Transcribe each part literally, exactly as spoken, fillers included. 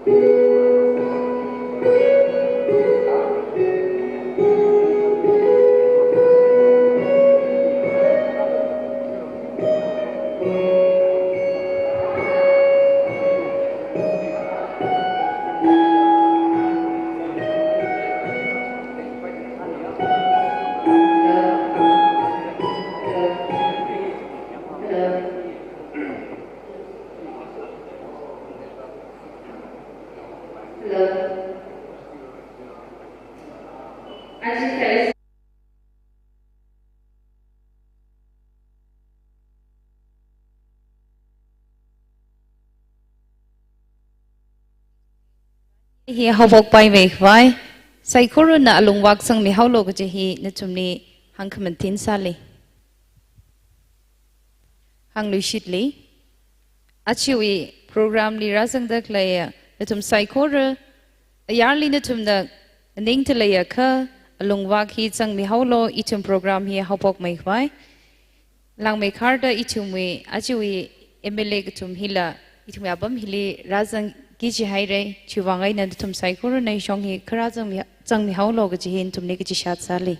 Hi haophokpaimei khavai, saikorana alungvak zangmihaolu kaji hi nathumli hāngkhamathin sāli. Hāngluishitli. Ajawui program li rāzangda khaleiya nathum saikora, ayarli nathumna ningda leiakha alungvak hi zangmihaolu, ithum program hi haophokmei khavai. Langmeikharda ithumwui, ajawui M L A kathum hila, ithumwui apam hili rāzangki jihaira, chiwui vang eina nathum saikorana ishong hi kharā zangmi, zangmihaolu kaji hi nathumli kachishat sāli.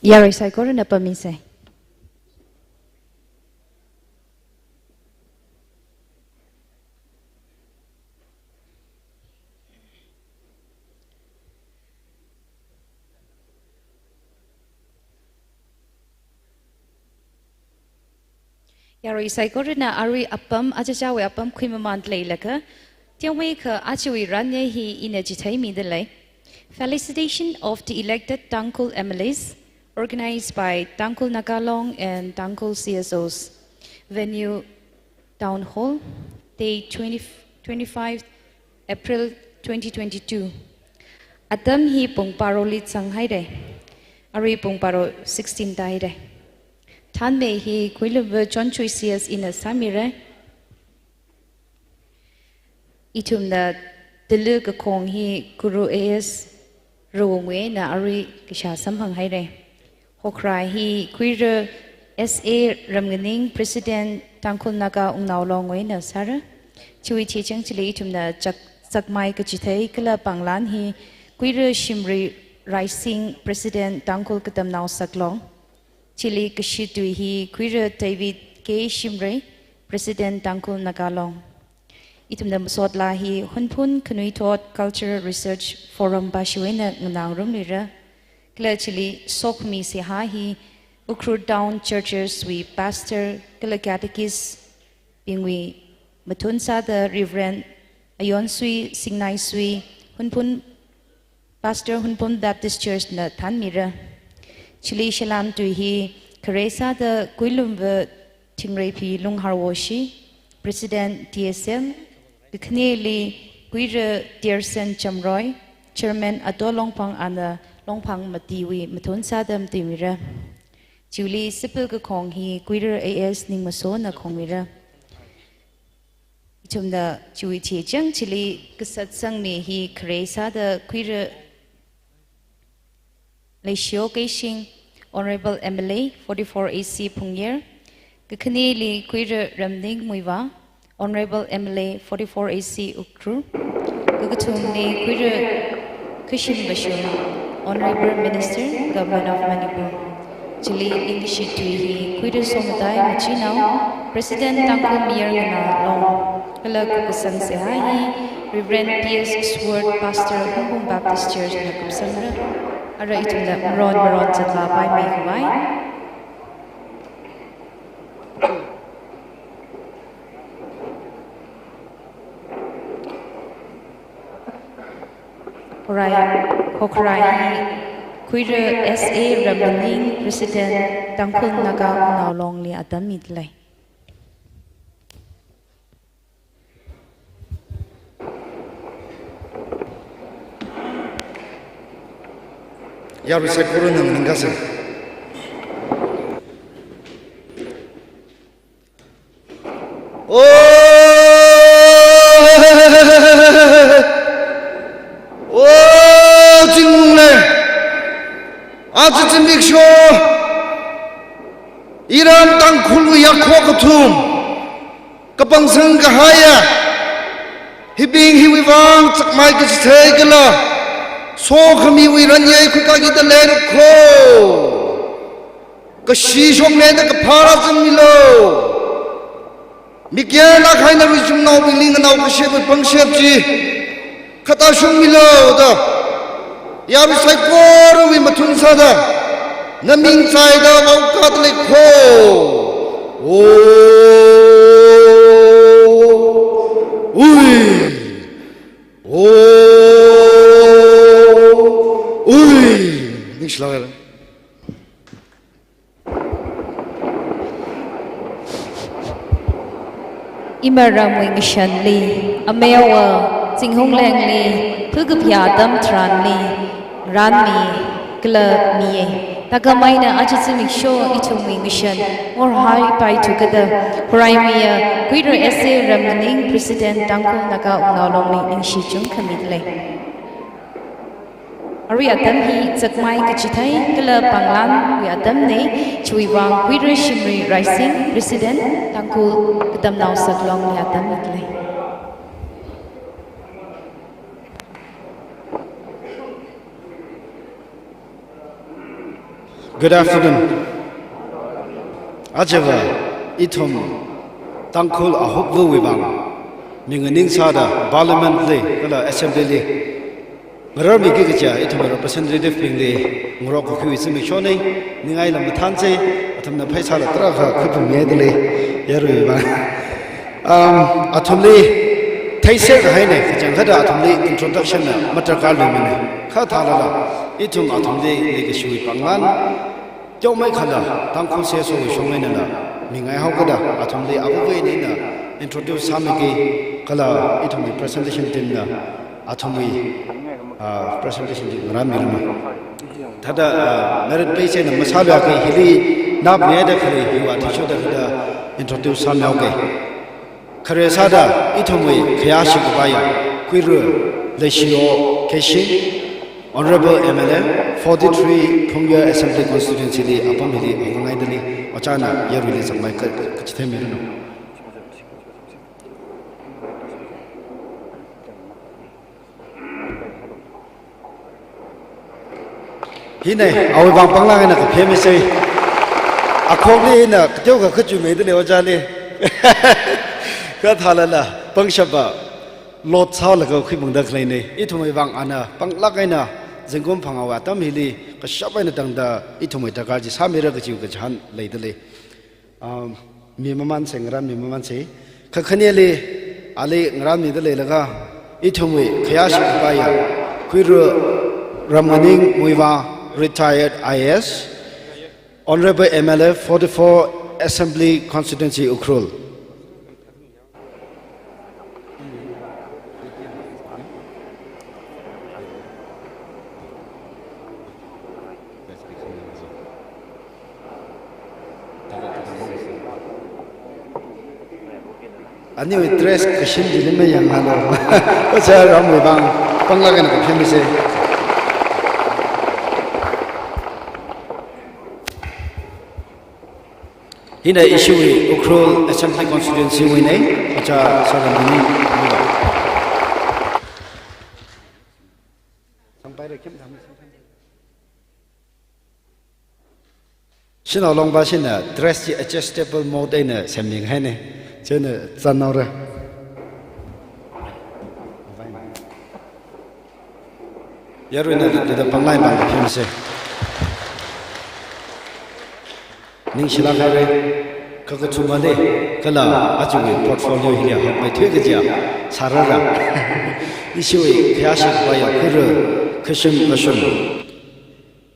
Yarui saikorana pammisei. Yarui saikorana arui apam, achichāwui apam khuimamān leilakha, teomeikha achiwui ranyei hi ina chitheimidalei. Felicitation of the elected Tangkhul M L As, organized by Tangkhul Naga Long and Tangkhul C S Os. Venue, Town Hall, date twenty, twenty-five April twenty twenty-two. Atam hi pung baroli zanghaire. Arui pung baro sixteen tāhaire. Thanmei hi Khuilumva John Chui C S ina sāmire. Ithumna tili kakhong hi Guru A S Rawungwui eina arui kashā samphanghaire. Hokra hi Khuira S A Ramnganing, President, Tangkhul Naga Wungnao Longwui eina sāra. Chiwui theichang chili ithumna chak-, chakmai kachithei kala pānglan hi Khuira Shimrui Raising, President, Tangkhul Katamnao Saklong. Chili kashitui hi Khuira David K Shimrui, President, Tangkhul Naga Long. Ithumna masot laa hi Hunphun Khanuithot Cultural Research Forum bashiwui eina nganāngarumluira. Kala chili sokhami seihā hi Ukhrul Town Churches wui Pastor kala Catechist bingwui mathun sāda Reverend Ayonsui Singnaisui, Hunphun Pastor, Hunphun Baptist Church na thanmira. Chili salām tui hi khare sāda Khuilumva Thingreiphi Lungharwoshi, President T S M, kakhaneli Khuira Dearson Chamroi, Chairman Ato Longphang ana Longphang Matiwui mathun sāda matuimira. Chili sipil kakhong hi Khuira A S Ningmasona khongmira. Ithumna chiwui theichang chili kasatsangmi hi khare sāda Khuira Leishio Keishing, Honorable M L A, forty-four A C Phungyar, kakhaneli Khuira Ramning Muivah, Honorable M L A, forty-four A C Ukhrul, kakathumli Khuira Khashim Vashum, Honorable Minister, Government of Manipur. Chili ningkashi tui hi Khuira Somatai Machinao, President Tangkhul Mayar Nganā Long, kala kakasang seihā hi Reverend P S Sword, Pastor, Hunphun Baptist Church na kupsangra. Ara ithumna maron maron zatlapai meikhavai. Horai, hokrai hi Khuira S A Ramnganing, President, Tangkhul Naga Wungnao Longli atam midalei. Yarui saikorana nganingkasei. O, o, Chinmungle, aja zimiksho, iram Tangkhulwui yakho kathum, kapangsang kahaiya, hibing hiwui vang chakmai kachithei kala sokhamiwui ranyei khuikaki da leirukho. Kashi shokne da kaphā rāzangmilu. Mikya na khaina ruichungnaobingli nganao kashepwui pangshep chi khatā shungmilu da, yarui saikorawui mathun sāda, ngaming chaida vaoka da leikho. O, ui. O, ui. Ningshilāk haira. Imaramwui ngashanli, ameowa, Chinghunglengli, phakaphayā atam tharanli, ranmi, kala miya. Thākhameina aja zimiksho ithumwui ngashan ngorhaipaithu kada, horaimiya, Khuira S A Ramnganing, President, Tangkhul Naga Wungnao Longli ningshi chungkha midalei. Arui atam hi chakmai kachithei kala pānglanwui atamna, chiwui vang Khuira Shimrui Raising, President, Tangkhul Katamnao Saklongli atam midalei. Good afternoon. Ajava ithum Tangkhul ahupvawui vang minganing sāda Parliament li kala Assembly li ngararmiki kaja ithum representative bingli ngarok kakhui zimikshonei, ningai lam mathanse, athumna pheisāla tarākha khuiphungmi dalei, yaruiwui vang. Um, athumli theisek hainei, kachangkhatta athumli introduction na madarkar leimanei. Kha thālala, ithum athumli leikashiwui panglan, teomeikhala, Tangkhul C S O wui shong einala, mingai haokada, athumli akhawui eina introduce sāmiki, kala ithumwui presentation team na, athumwui, ah, presentation team ngarānmiluma. Thāda, ah, merit peiseina masāluiakha hili napneda khalei hiwui athishurda thāda introduce sāmihaoke. Khare sāda ithumwui khayāshi kapaiya, Khuira Leishiyo Keishing, Honorable M L A, forty-three Phungya Assembly Constituency li apam hili ngangaidalei, ojāna yaruili zangmei ka, kachitheimiranu. Hinei, awui vang panglāk eina kaphemisei. Akhokli hina, kateokha kachuimeidalei ojāli. Kha thālala, pangshapa, lot sālaga khuiphungda khaleinei. Ithumwui vang ana, panglāk eina, zingkum phangāwui atam hili, kashap eina tangda, ithumwui darkar chi sāmira kajiwui kachihān leidalei. Um, mi mamanse, ngarānmi mamanse. Kakhaneli, ali ngarānmida leilaga, ithumwui khayāshi kapaiya, Khuira Ramnganing Muivah, retired I A S, Honorable M L A, forty-four Assembly Constituency, Ukhrul. Aniwui dress kashin chili mayanghalu. Ojā Ramwui vang, panglāk eina kaphemisei. Hina ishiwui Ukhrul Assembly Constituency wuinei, ojā Sir Ramnganing Muivah. Shanao Longpashina dress chi adjustable mode eina semmi hainei. Chieina zanghaora. Yaruina da, da panglāk eina pangkaphemisei. Ningshilāk haira, kakathumali, kala ajawui portfolio hili hāngmeithui kaja, sārara. Ishiwui khayāshi kapaiya Khuira Khashim Kashum,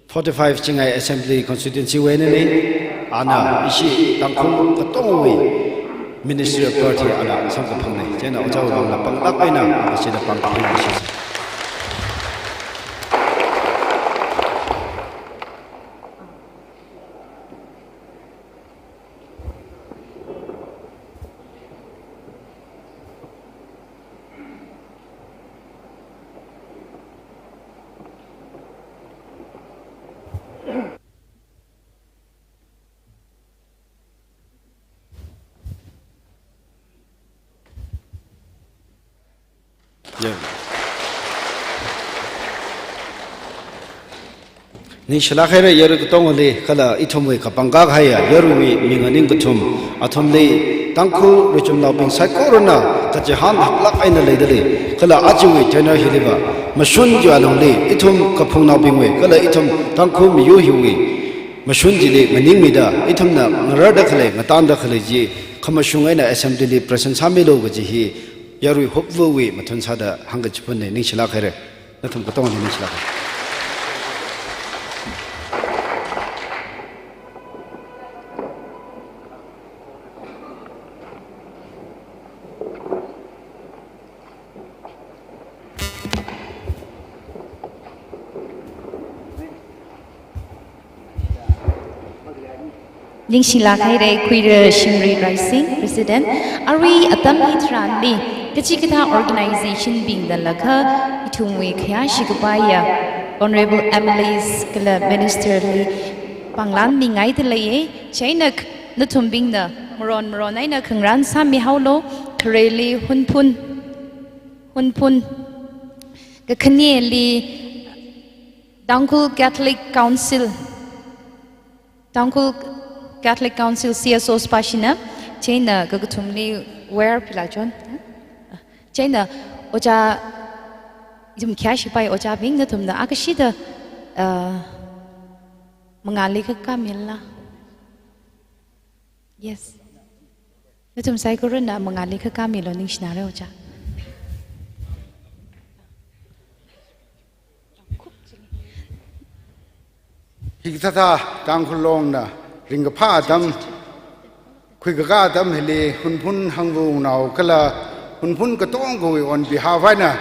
forty-five Chingai Assembly Constituency wuinei, ana ishi Tangkhul katongawui Ministry of Party ana samkaphangnei, chieina ojāwui vangla panglāk eina, ana chieina pangkapheisei. Ningshilāk haira yarui katongali, kala ithumwui kapangkā kahaiya yaruiwui minganing kathum, athumli Tangkhul richumnaobing saikorana kachihān haklāk eina leidalei, kala ajawui tenure hiliva, mashun chiwui alungli, ithum kaphungnaobingwui, kala ithum Tangkhul miyur hiwui mashun chili nganingmida, ithumna ngararda khalei, ngatānda khalei chi, khamashung eina assembly li present sāmilu kaji hi, yarui hupvawui mathun sāda hāngkachiphun nei, ningshilāk haira. Nathum katongali ningshilāk haira. Ningshilāk haira Khuira Shimray Raising, President. Arui atam hitharanli, kachikathā organization bingdalakha, ithumwui khayāshi kapaiya, Honorable M L As kala Minister li, panglanmingaida leiya, chieina k-, nathumbingna, maron maron eina khangarān sāmihaolu, khareli Hunphun, Hunphun, kakhaneli Tangkhul Catholic Council, Tangkhul Catholic Council C S O pāshina, chieina kakathumli wire phila chon. Chieina ojā ithum khayāshipai ojābing nathumna akashida, uh, mangāli khakamila. Yes. Nathum saikorana mangāli khakamilo, ningshinare ojā. Hikathāda Tangkhul Longna ringkaphā atam, khuikakā atam hili Hunphun hangvungnao kala Hunphun katongawui on behalf eina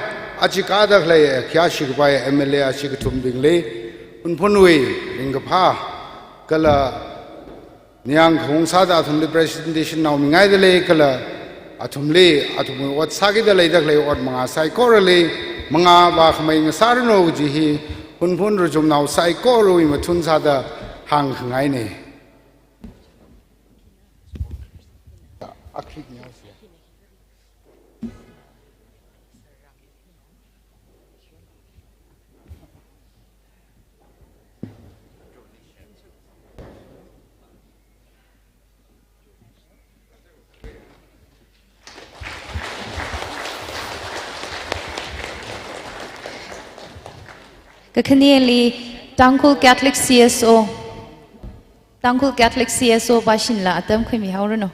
aja kāda khalei khayāshi kapai M L A ashi kathumbingli Hunphunwui ringkaphā kala ningyāng khaung sāda athumli presentation naomingaidalei kala athumli athumwui ot sākida leida khalei ot mangā saikorali mangā vākhamei ngasāranu kaji hi Hunphun rachumnao saikorawui mathun sāda hāngkhangaina. Kakhaneli Tangkhul Catholic C S O, Tangkhul Catholic C S O pāshinla atam khuimihaoranu.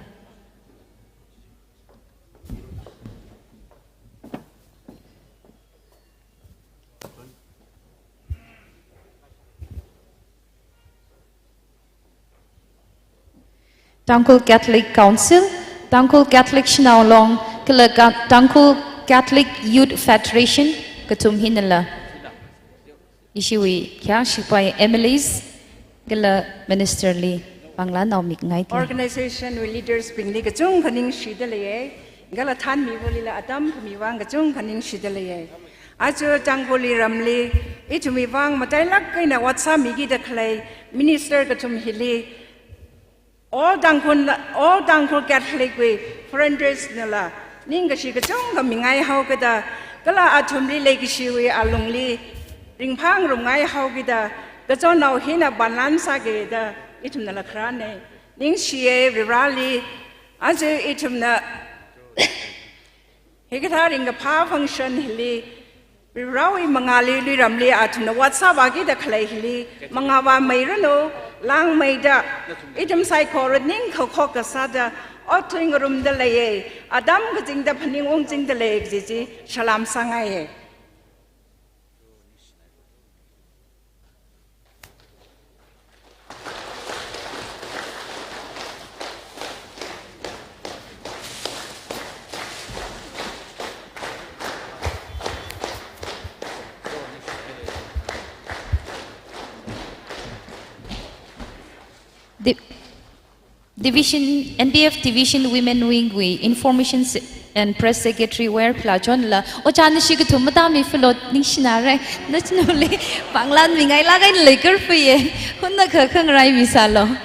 Tangkhul Catholic Council, Tangkhul Catholic Shanao Long, kala Ka-, Tangkhul Catholic Youth Federation, kathum hinala ishiwui khayāshipai M L As kala Minister li pāngla naomingaida. Organization wui leaders bingli kachungkha ningshida leiya, kala thanmivulila atam khuimivang kachungkha ningshida leiya. Aja Tangkhulli ramli ithumwui vang matailāk eina ot sāmikida khalei Minister kathum hili, all Tangkhul, all Tangkhul Catholic wui foreigners nala ningkashi kachungkha mingaihaokida, kala athumli leikashiwui alungli ringphāngarumngaihaokida, kachonao hina banlan sākida ithumnala kharāna. Ningshiya Varivarāli, aja ithumna hikathā ringkaphā function hili, Varivarāwui mangāli luiramli athumna ot sāvākida khalei hili, mangā vāmeiranu, langmeida, ithum saikora ningkhakhok kasāda, ot thuingarumda leiya, atam kazingda phaningungzingda lei kaji chi salam sāngaiya. Di- Division, N B F Division Women Wing wui Information Se-, and Press Secretary wire phila chonla, ojā nashi kathum matāmi philo ningshinare, nachinuli pānglan mingailāk eina leikarfuiya, hunna khakhangarai misālo.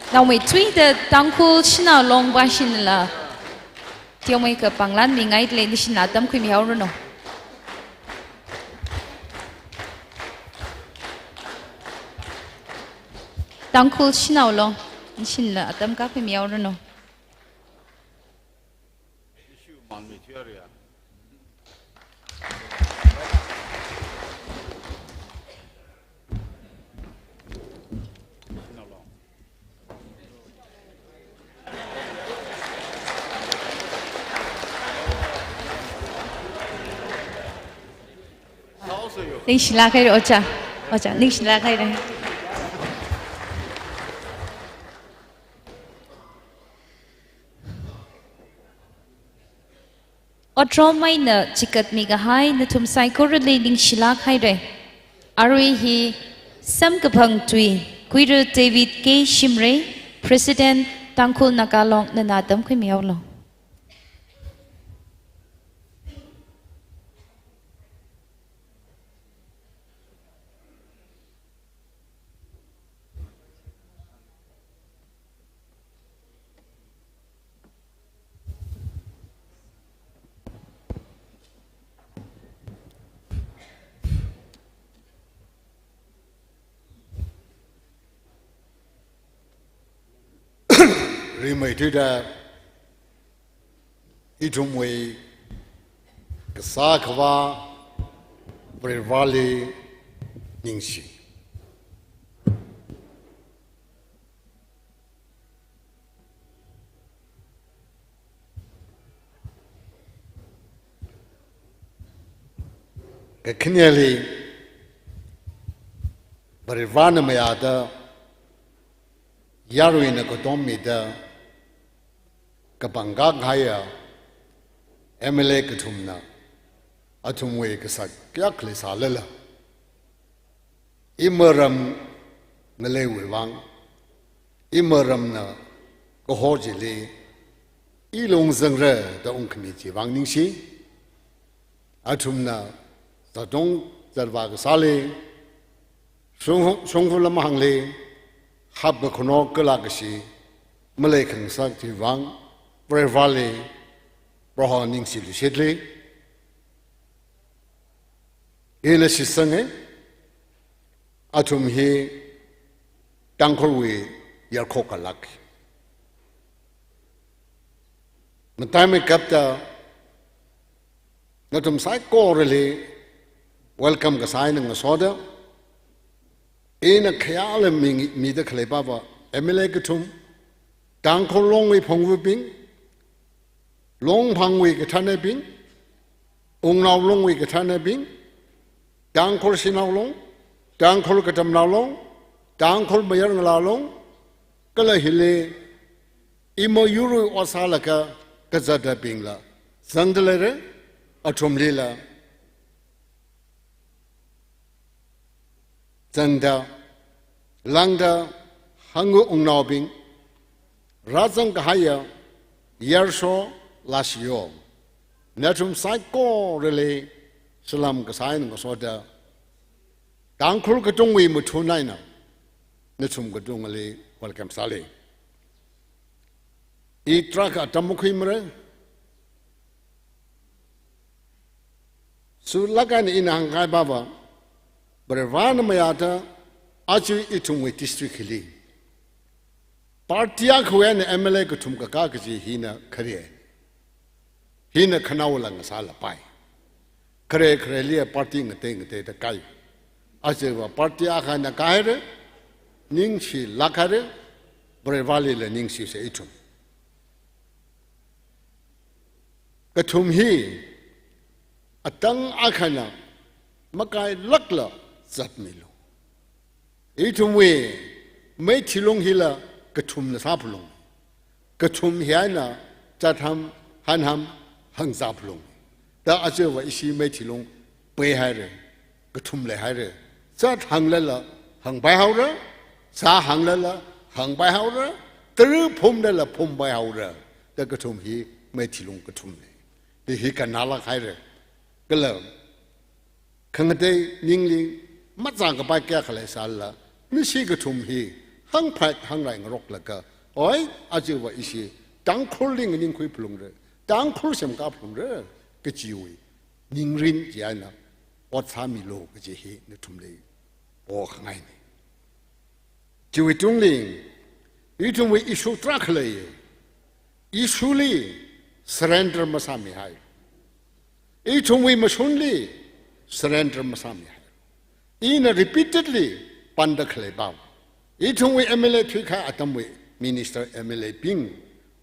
Naomeithuida Tangkhul Shanao Long pāshinla, teomeikha pānglan mingaidalei, nishinla atam khuimihaoranu. Tangkhul Shanao Long, nishinla atam kakhuimihaoranu. Ningshilāk haira ojā. Ojā, ningshilāk haira. Otrom eina chikatmi kahai nathum saikorali ningshilāk haira. Arui hi samkaphang tui, Kuira David K Shimray, President Tangkhul Naga Long, nana atam khuimihaolo. Rimeithuida ithumwui kasā Akhava Varivarāli ningshi. Kakhaneli, Varivarāna mayāda, yaruina katommida, kapangkā kahaiya M L A kathumna athumwui kasak kayākha leisālala, imaram ngaleiwui vang, imaramna kaho chili, i lungzangra da ungkhami chi vang ningshi. Athumna zatong zatvā kasāli, shong-, shongfa lamhāngli, hapkakhano kala kashi maleikhangasak chi vang, Varivarāli, Proho ningshi lushitli, ina shitsanga, athum hi Tangkhulwui yarkhokalāk. Mataimeikapta nathum saikorali welcome kasā eina ngasoda, ina khayāla mi, mida khalei papa M L A kathum, Tangkhul Longwui phungvabing, Longphangwui kathānabing, Wungnao Longwui kathānabing, Tangkhul Shanao Long, Tangkhul Katamnao Long, Tangkhul Mayar Ngalā Long, kala hili imo yurwui ot sālaga kazatabingla zangda leira, athumlila zangda, langda, hangwui wungnaobing, rāzang kahaiya yarsho lāshiyo, nathum saikorali salam kasā eina ngasoda, Tangkhul katongwui mathun eina nathum katongali welcome sāli. I tarākha atam makhuimara. Sulaga ina hāngkahai papa, Varivarāna mayāda, aja ithumwui district hili party akhawui eina M L A kathum kakā kaji hina khare. Hina khanaola ngasālapai. Khare khareli party ngatei ngateida kai. Ajava party akhana kāhaira, ningshilāk haira, Varivarālila ningshisa ithum. Kathum hi atang akhana makailākla zatmilu. Ithumwui meithilung hila kathumna sāphalung. Kathum hi eina zatham, hanham, hāngzāphalung. Da ajava ishi meithilung peihaira, kathum leihaira. Zathānglala hāngpaihaora, zāhānglala hāngpaihaora, tara phumlala phumpaihaora. Da kathum hi meithilung kathumna. Da hi kannālāk haira. Kala khangatei ningli mazākapai kayākha leisālala, nashi kathum hi hāngphāt hāngrai ngaroklaga, oi, ajava ishi Tangkhulli nganingkhui phalungra, Tangkhul semkā phalungra kajiwui ningrin chi eina ot sāmilu kaji hi nathumli pokhangaina. Chiwui tungli, ithumwui issue tarākha lei. Issue li surrender masāmihai. Ithumwui mashunli surrender masāmihai. Ina repeatedly panda khalei pao, ithumwui M L A thuikahai atamwui minister M L A bing,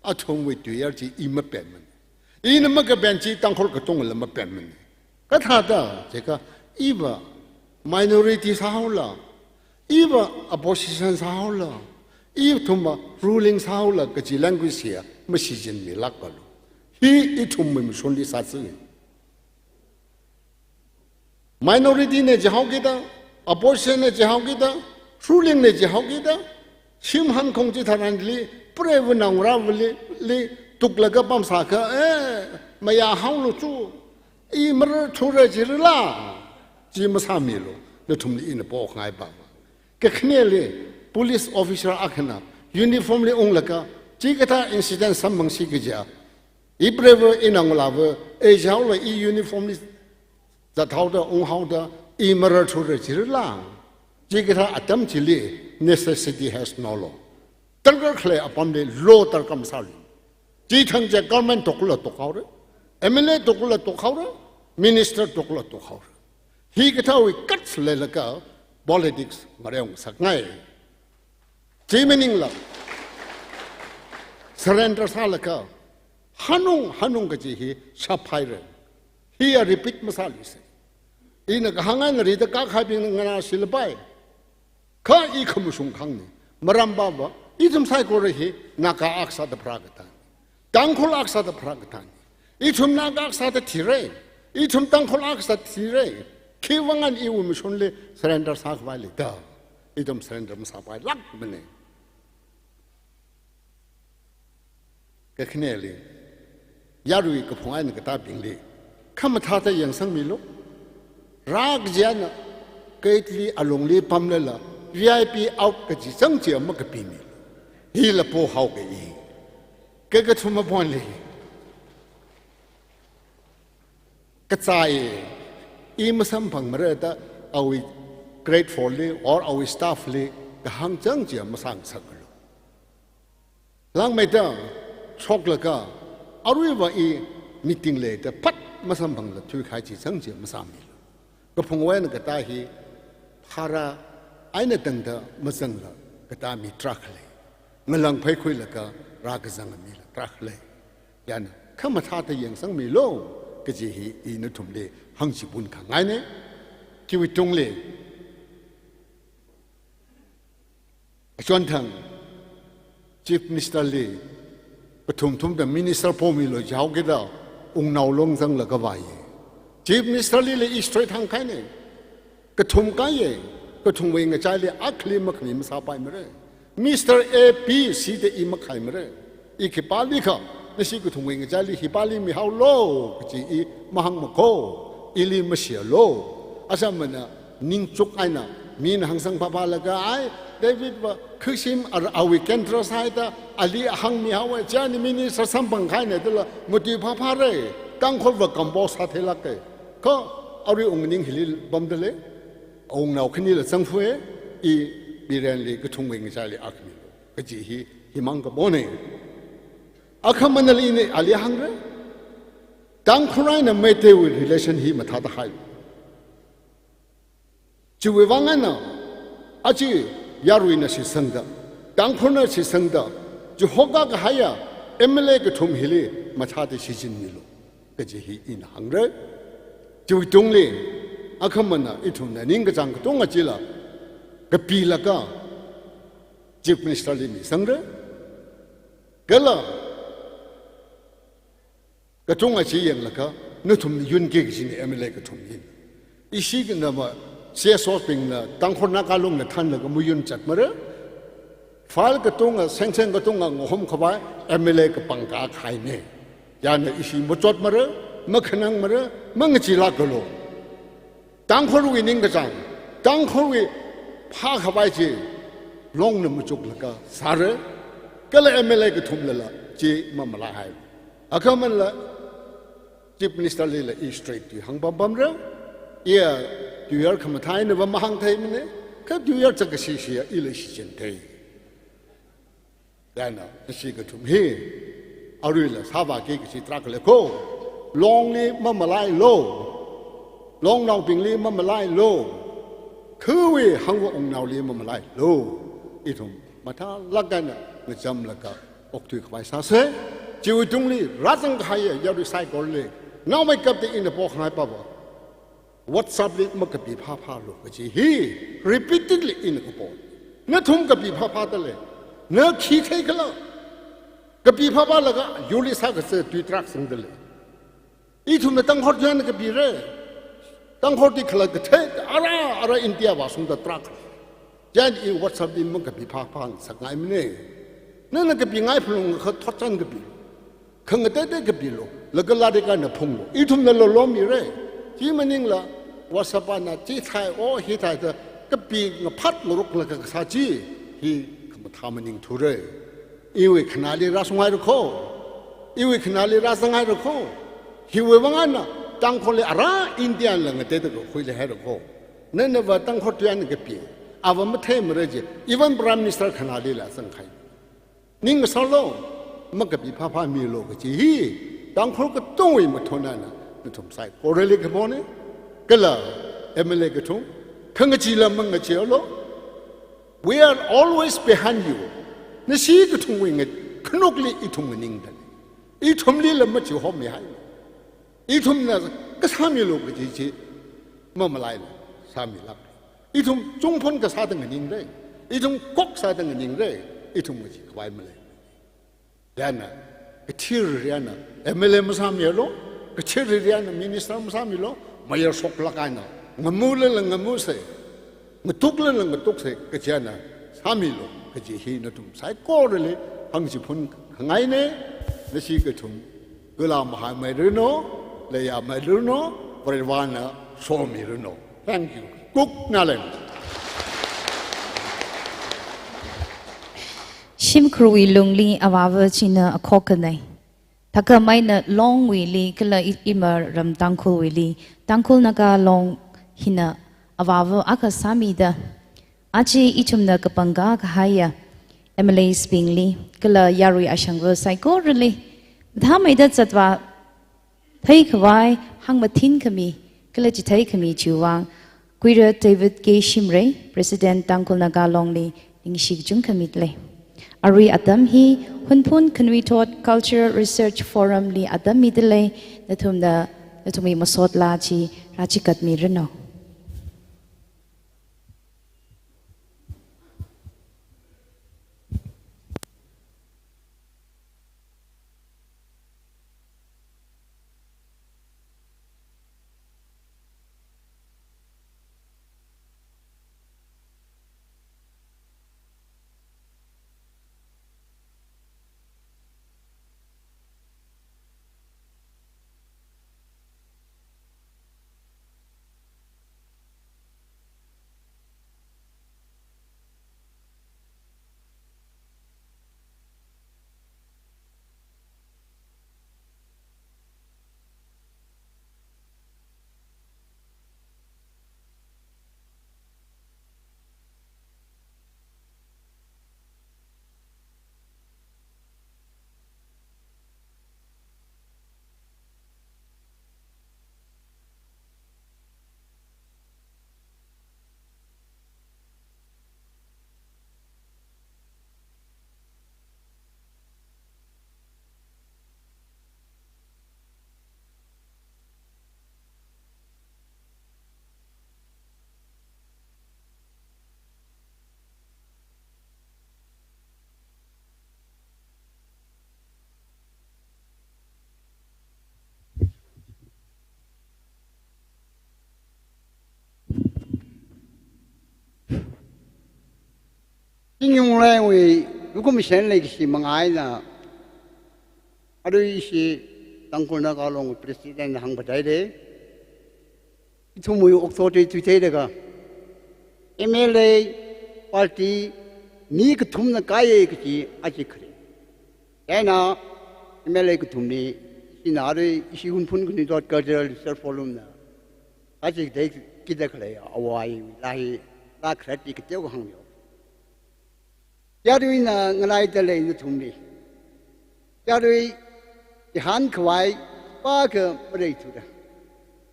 athumwui tuiyār chi i mapenmana. Ina makapen chi Tangkhul katongla mapenmana. Kathāda jiakha, iva minority sāhaola, iva opposition sāhaola, ithumva ruling sāhaola kaji language hiya mashichinmilākpalu. Hi ithumwui mashunli sāsi. Minority na jihaokida, opposition na jihaokida, ruling na jihaokida, shim hankhong chitharanli, preiva naongarāvali, li tuklaga pamsākha, eh, mayāhaolu chu, i marar thura jirala, chi masāmilu, nathumli ina pokhangai pao. Kakhaneli, police officer akhana uniform li unglaga, chikathā incident samphangsi kaja, i preiva, i naongalāva, eh, jihaola i uniform li zathaoda, unghaoda, i marar thura jirala, chikathā atam chili necessity has no law. Darkar khalei apamli law darkar masālui. Chithang chi government tokla tokhaora, M L A tokla tokhaora, minister tokla tokhaora. Hikathāwui guts leilaga politics ngareongasakngai. Chi maningla surrender sālaga hanung hanung kaji hi shaphaira. Hiya repeat masāluisa. Ina kahāng eina rida kākahaibingna nganāshilapai. Kha i khamashung kahāngna. Maram pava, ithum saikora hi Naga akha sāda pharākatā, Tangkhul akha sāda pharākatā. Ithum Naga akha sāda thira. Ithum Tangkhul akha sāda thira. Khiwui vang eina iwui mashunli surrender sākhavai leida? Ithum surrender masāpailākmana. Kakhaneli, yarui kaphung eina katābingli khamathāda yangsangmilu. Rā kaji eina gate li alungli pamlala V I P out kaji chang chi makapimilu. Hila pohaoka i. Kakathuma ponli, kachāi, i masamphangmara da awui grade four li or awui staff li kahāng chang chi masāngasaklu. Langmeida shoklaga aruiva i meeting leida phat masamphangla thuikahai chi chang chi masāmilu. Kaphungwui eina katā hi phara eina tangda mazangla katā mi tarākha lei. Ngalang phaikhuilaga rākazang mila tarākha lei. Chieina khamathāda yangsangmilu kaji hi i nathumli hāngchiphun khangaina. Chiwui tungli, achonthang Chief Minister li kathum thumda minister pomilu jihaokida Wungnao Long zanglaga vāya. Chief Minister lila i straight hāngkahaina. Kathum kāya, kathumwui ngachaili akhali makhami masāpaimara. Mister A B C da i makhaimara. I khipālikha, nashi kathumwui ngachaili hipāli mihaolu kaji i mahāngmako, ili mashialu. Asamana ningchuk eina mina hāngsang phāphālaga, ai, David va khashim ar awui kendra sāhaida ali ahāng mihaowa, chieina minister samphangkahaina dala matuiphā phāra. Tangkhulva compose sātheilāka. Kha arui ungning hili pamda lei. Awungnao khanila zangfua, i Birenli kathumwui ngachaili akhamilu kaji hi, himang kapona. Akhamanali ina ali hāngra. Tangkhul eina Meiteiwui relation hi mathāda hai. Chiwui vang eina, aja yaruina shitsangda, Tangkhulna shitsangda, chihoka kahaiya M L A kathum hili mathāda shichinmilu kaji hi ina hāngra. Chiwui tungli, akhamana ithumna ningkachāng katonga chila kapilaga Chief Minister li misangra. Kala katonga chi yanglaga, nathumna yunki kajina M L A kathum hi. Ishi kanama C S O bingna Tangkhul Naga Lungna thanlaga mayunchatmara. File katonga, sengsheng katonga ngahomkhavai M L A kapangkā kahaina. Chieina ishi machotmara, makhanangmara, mangachilākalu. Tangkhulwui ningkachāng, Tangkhulwui phākhavai chi Longna machuklaga sāra, kala M L A kathumlala chi mamalaihai. Akhamanala Chief Minister lila i straight tui hāngpampamra. Iya tuiyar khamathā einava mahāngtheimana, kha tuiyar chākashishiya ila shichinthei. Chieina nashi kathum hi aruila sāvāki kachi tarākha leiko. Longli mamalailu. Longnaobingli mamalailu. Khawui hangva wungnaoli mamalailu. Ithum mathālāk eina ngachamlaga okthuikhavai sāsa. Chiwui tungli rāzangkahaiya yarui saikorali, naomeikapta ina pokhangai pava, WhatsApp li makapi phāphālu kaji hi repeatedly ina kapo. Nathum kapi phāphāda lei. Na khi theikhala? Kapi phāphālaga yurli sākazā tui tarākha sangda lei. Ithumna Tangkhul tuiyān kapira. Tangkhul ti khala kathei ara ara India vāshungda tarākha. Chieina i WhatsApp li makapi phāphāngasakngaimana. Nana kapingai phalungakha thotchan kapi. Khangateitei kapilu, laga lairik eina phunglu. Ithumna lolomira. Chi maningla WhatsApp eina chi thai, o hi thai da kapi ngaphat ngaruklaga kasā chi hi khamathā maningthura. Iwui khanāli rāshunghaira kho. Iwui khanāli rāzanghaira kho. Hiwui vang eina Tangkhulli ara India la ngateida kakhuili haira kho. Nanava Tangkhul tuiyān kapi, ava matheimara ji, even Prime Minister khanālila zangkahai. Ning ngasarlu, makapi phāphāmilu kaji hi Tangkhul katongwui mathun eina nathum saikorali khamona, kala M L A kathum, khangachee lam mangacheealu. We are always behind you. Nashi kathumwui ngat khanukli ithum nganingda lei. Ithumlila machihomi hai. Ithumna kasāmilu kaji chi mamalaila sāmilāk. Ithum chungphun kasāda nganingre. Ithum kok sāda nganingre. Ithum ngachee khavai malei. Chieina, kathiriri eina M L A masāmilu, kathiriri eina minister masāmilu, mayar shoklāk eina, ngamulala ngamusa, ngatuklala ngatuksa, kachi eina sāmilu kaji hi nathum saikorali hāngchiphun khangaina. Nashi kathum kala mahāngmeiranu, leiyameiranu, Varivarana somiranu. Thank you. Kuknaleng. Shimkhurwui lungli avāva china akhokhanei. Thakha maina Longwuili kala i-, imaram Tangkhulwuili, Tangkhul Naga Long hina avāva akha sāmida, aja ithumna kapangkā kahaiya M L As bingli, kala yarui ashangva saikorali, mathāmeida zatvā theikhavai hāngmathinkhami, kala chitheikhami chiwui vang, Kuira David K Shimray, President Tangkhul Naga Longli, ningshi kachungkha milei. Arui atam hi Hunphun Khanuithot Cultural Research Forum li atam midalei, nathumna, nathumwui masot laa chi rāchikatmiranu. Shingyung Lengwui, Lukum Shen Lei kashi manga eina, arui ishi Tangkhul Naga Long President hāngphatai lei. Ithumwui okathui thuitheilaga, M L A party mi kathumna kaiya kachi aja khare. Chieina M L A kathumli, ishina arui ishi Hunphun Khanuithot Cultural Research Forum na aja theikida khalei awui laa hi, laa kharati kateokha hāngmilu. Yaruina ngaraida lei nathumli. Yarui, ihān khavai pākha maleithura.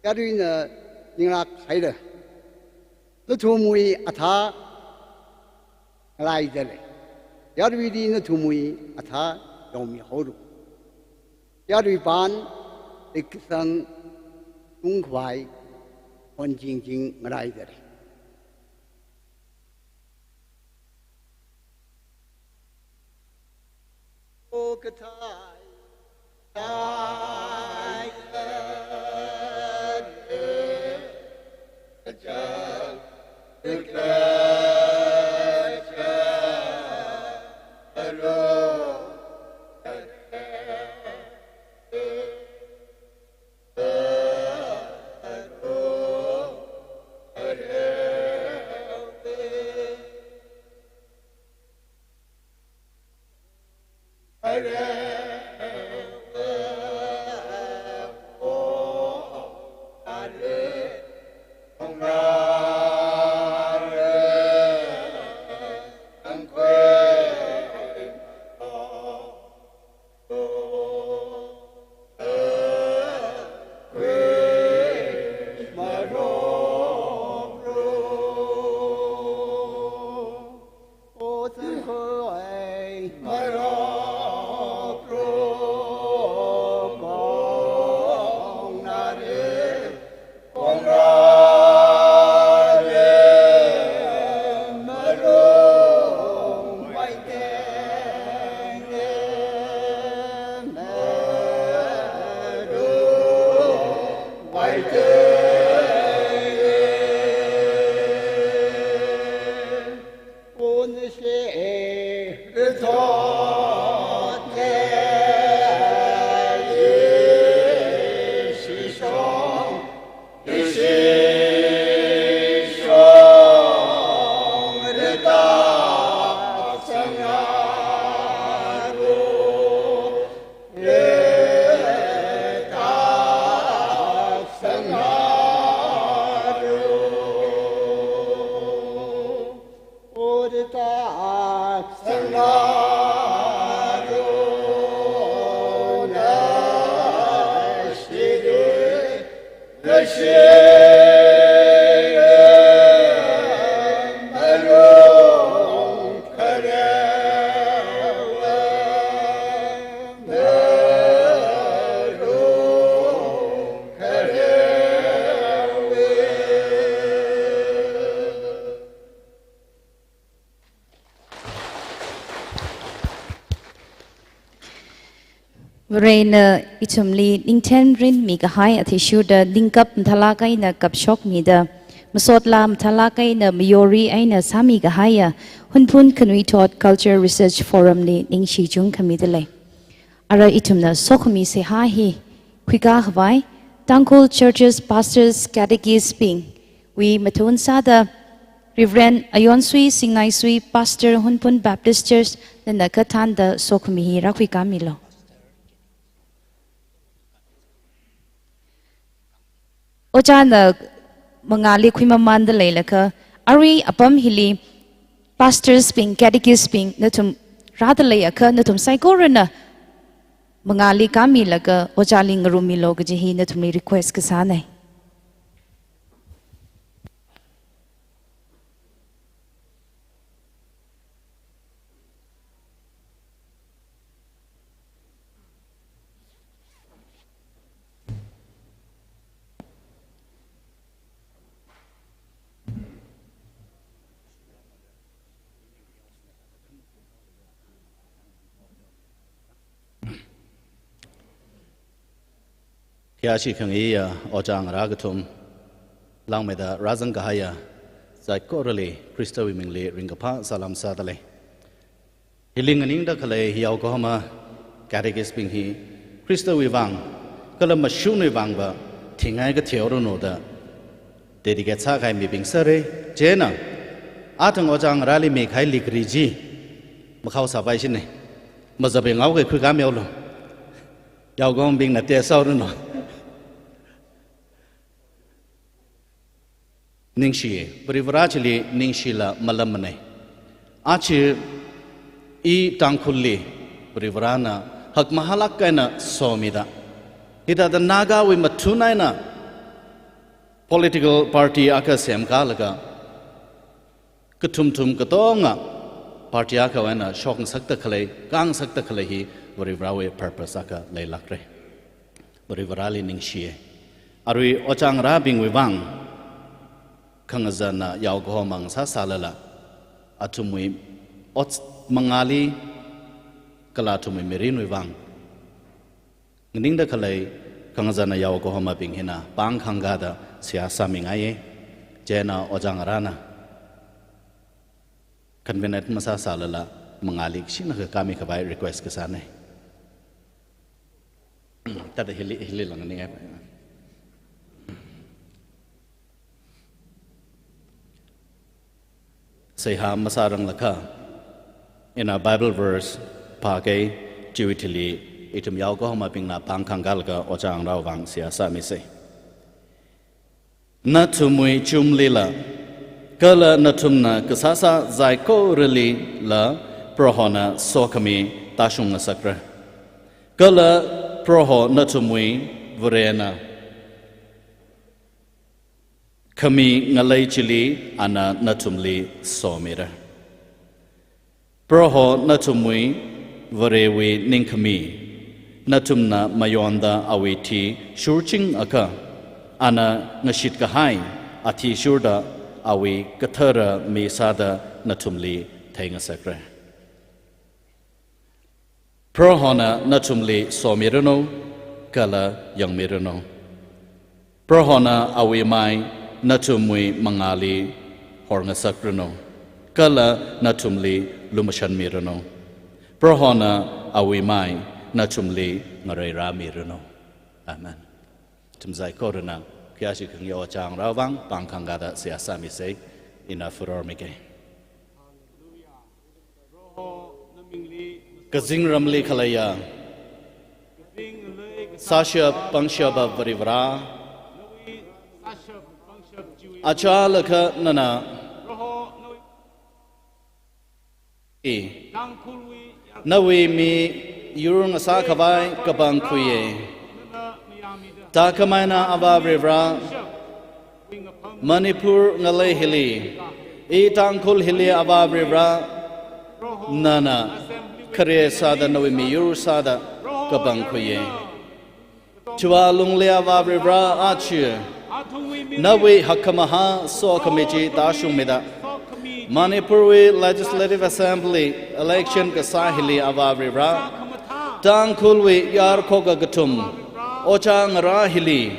Yaruina ninglāk haira. Nathumwui athā ngaraida lei. Yaruili nathumwui athā yaomihaolu. Yarui pan, leikasang ungkhavai, honjingjing ngaraida lei. Varena ithumli ningthen rinmi kahai athishurda ningkap mathālāk eina kapshokmida, masotlā mathālāk eina mayori eina sāmi kahaiya Hunphun Khanuithot Culture Research Forum li ningshi chungkhamida lei. Ara ithumna sokhami seihā hi khuikā khavai, Tangkhul Churches Pastors Catechist bing wui mathun sāda Reverend Ayonsui Singnaisui, Pastor, Hunphun Baptist Church, nana kathānda sokhami hi rākhuikāmilu. Ojāna mangāli khuimamanda leilakha, arui apam hili pastors bing, catechist bing, nathum rāda leiakha, nathum saikorana mangāli kāmilaga ojāli ngarummilu kaji hi nathumli request kasānei. Khayāshi khangaiya ojā ngarā kathum, langmeida rāzang kahaiya saikorali Khristawui mingli ringkaphā salam sādalei. Hili nganingda khalei yaokahoma catechist bing hi Khristawui vang kala mashunwui vangva thingai katheoranu da dedicate sākahai mibing sāra. Chieina athang ojā ngarāli mikahai likri chi makhao sāpai shine. Mazapengao khuikāmilu. Yaokahomabingna test sāoranu. Ningshi, Varivarā chili ningshila malammanei. Achi i Tangkhulli Varivarāna hakmahālāk eina somida, hithāda Nagawui mathun eina political party akha semkalaga, kathumthum katonga party akhawui eina shokngasakta khalei, kāngasakta khalei hi Varivarāwui purpose akha leilākra. Varivarāli ningshiya. Arui ojā ngarābingwui vang khangazana yaokahoma ngasāsālala, athumwui ot mangāli kala athumwui mirinwui vang nganingda khalei khangazana yaokahomabing hina pāng khangkāda seihā sāmingaiya. Chieina ojā ngarāna convenient masāsālala mangāli kashina kakāmi khavai request kasānei. Thāda hili, hili langningai. Seihā masāranglakha, ina Bible verse phākei, chiwui thili ithum yaokahomabingna pāng khangkālaga ojā ngarāwui vang seihā sāmisei. Nathumwui chumlila kala nathumna kasāsā saikoralila Prohona sokhami tāshung ngasakra. Kala Proho nathumwui Varena khami ngalei chili ana nathumli somira. Proho nathumwui Varewui ningkhami, nathumna mayonda awui thi shurchingakha, ana ngashitkahai athishurda awui kathara mi sāda nathumli theingasakra. Prohona nathumli somiranu, kala yangmiranu. Prohona awui mai nathumwui mangāli horngasakranu, kala nathumli lumashanmiranu. Prohona awui mai nathumli ngareirāmiranu. Amen. Ithum saikorana khayāshi khangayi Ojā Ngarāvang pāng khangkāda seihā sāmisei, ina furor mike. Kazingramli khaleiya sāshap pāngshapa Varivarā, achālakha nana i, nawui miyur ngasākhavai kapangkhuiye. Tākhameina Avā Varivarā, Manipur ngalei hili, i Tangkhul hili Avā Varivarā, nana khare sāda nawui miyur sāda kapangkhuiye. Chiwui alungli Avā Varivarā aja nawui hakkhamahā sokhami chi tāshungmida, Manipurwui Legislative Assembly election kasā hili Avā Varivarā, Tangkhulwui yarkhoka kathum Ojā Ngarā hili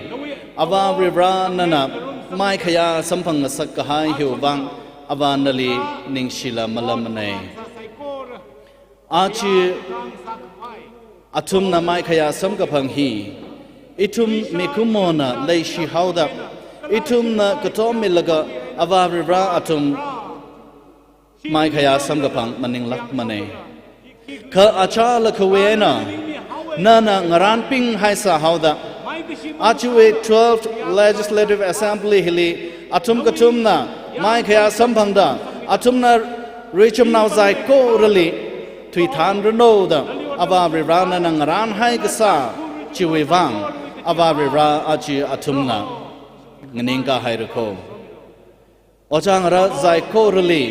Avā Varivarā nana maikhayā samphang ngasak kahai hiwui vang Avā nali ningshila malammanei. Aja athumna maikhayā samkaphang hi ithum mikumona leishihaoda, ithumna katommilaga Avā Varivarā athum maikhayā samkaphang maninglākmanei. Kha achālakhawui eina nana ngarānpinghaisāhaoda, ajawui twelfth Legislative Assembly hili athum kathumna maikhayā samphangda, athumna ruichumnao saikorali thuithanranu da Avā Varivarā nana ngarānhai kasā chiwui vang Avā Varivarā aja athumna nganingkāhaira kho. Ojā Ngarā saikorali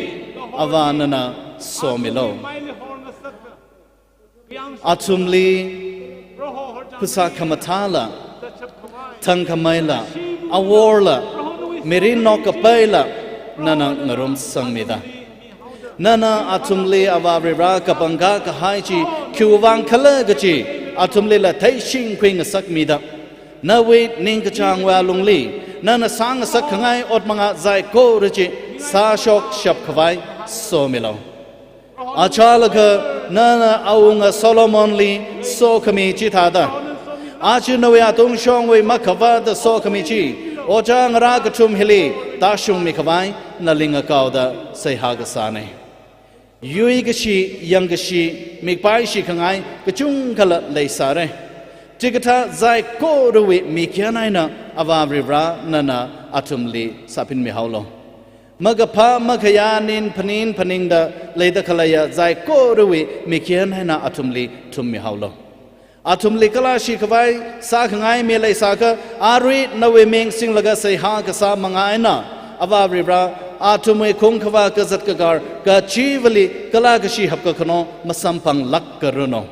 Avā nana somilu. Athumli phasā khamathāla, thangkhameila, aworla, mirin nok kapaila nana ngarumsangmida, nana athumli Avā Varivarā kapangkā kahai chi khiwui vang khala kaji athumlila theishingkhui ngasakmida, nawui ningkachāngwui alungli nana sāngasak khangai ot mangā saikora chi sāshokshap khavai somilu. Achālakha nana awunga Solomonli sokhami chithāda, aja nawui atungshongwui makhavāta sokhami chi Ojā Ngarā kathum hili tāshungmi khavai nali ngakaoda seihā kasānei. Yuikashi, yangkashi, mikpaishi khangai kachungkhala leisāra. Chikathā saikorawui mikyan eina Avā Varivarā nana athumli sāpinmihaolu. Makaphā makhayā ning phaning phaningda leida khaleiya saikorawui mikyan eina athumli thummihaolu. Athumli kalāshi khavai sākhangai mi leisākha, arui nawui ming singlaga seihā kasā mangā eina Avā Varivarā athumwui khungkhavā kazat kakar kachivali kalā kashi hapkakhano masamphanglākaranu.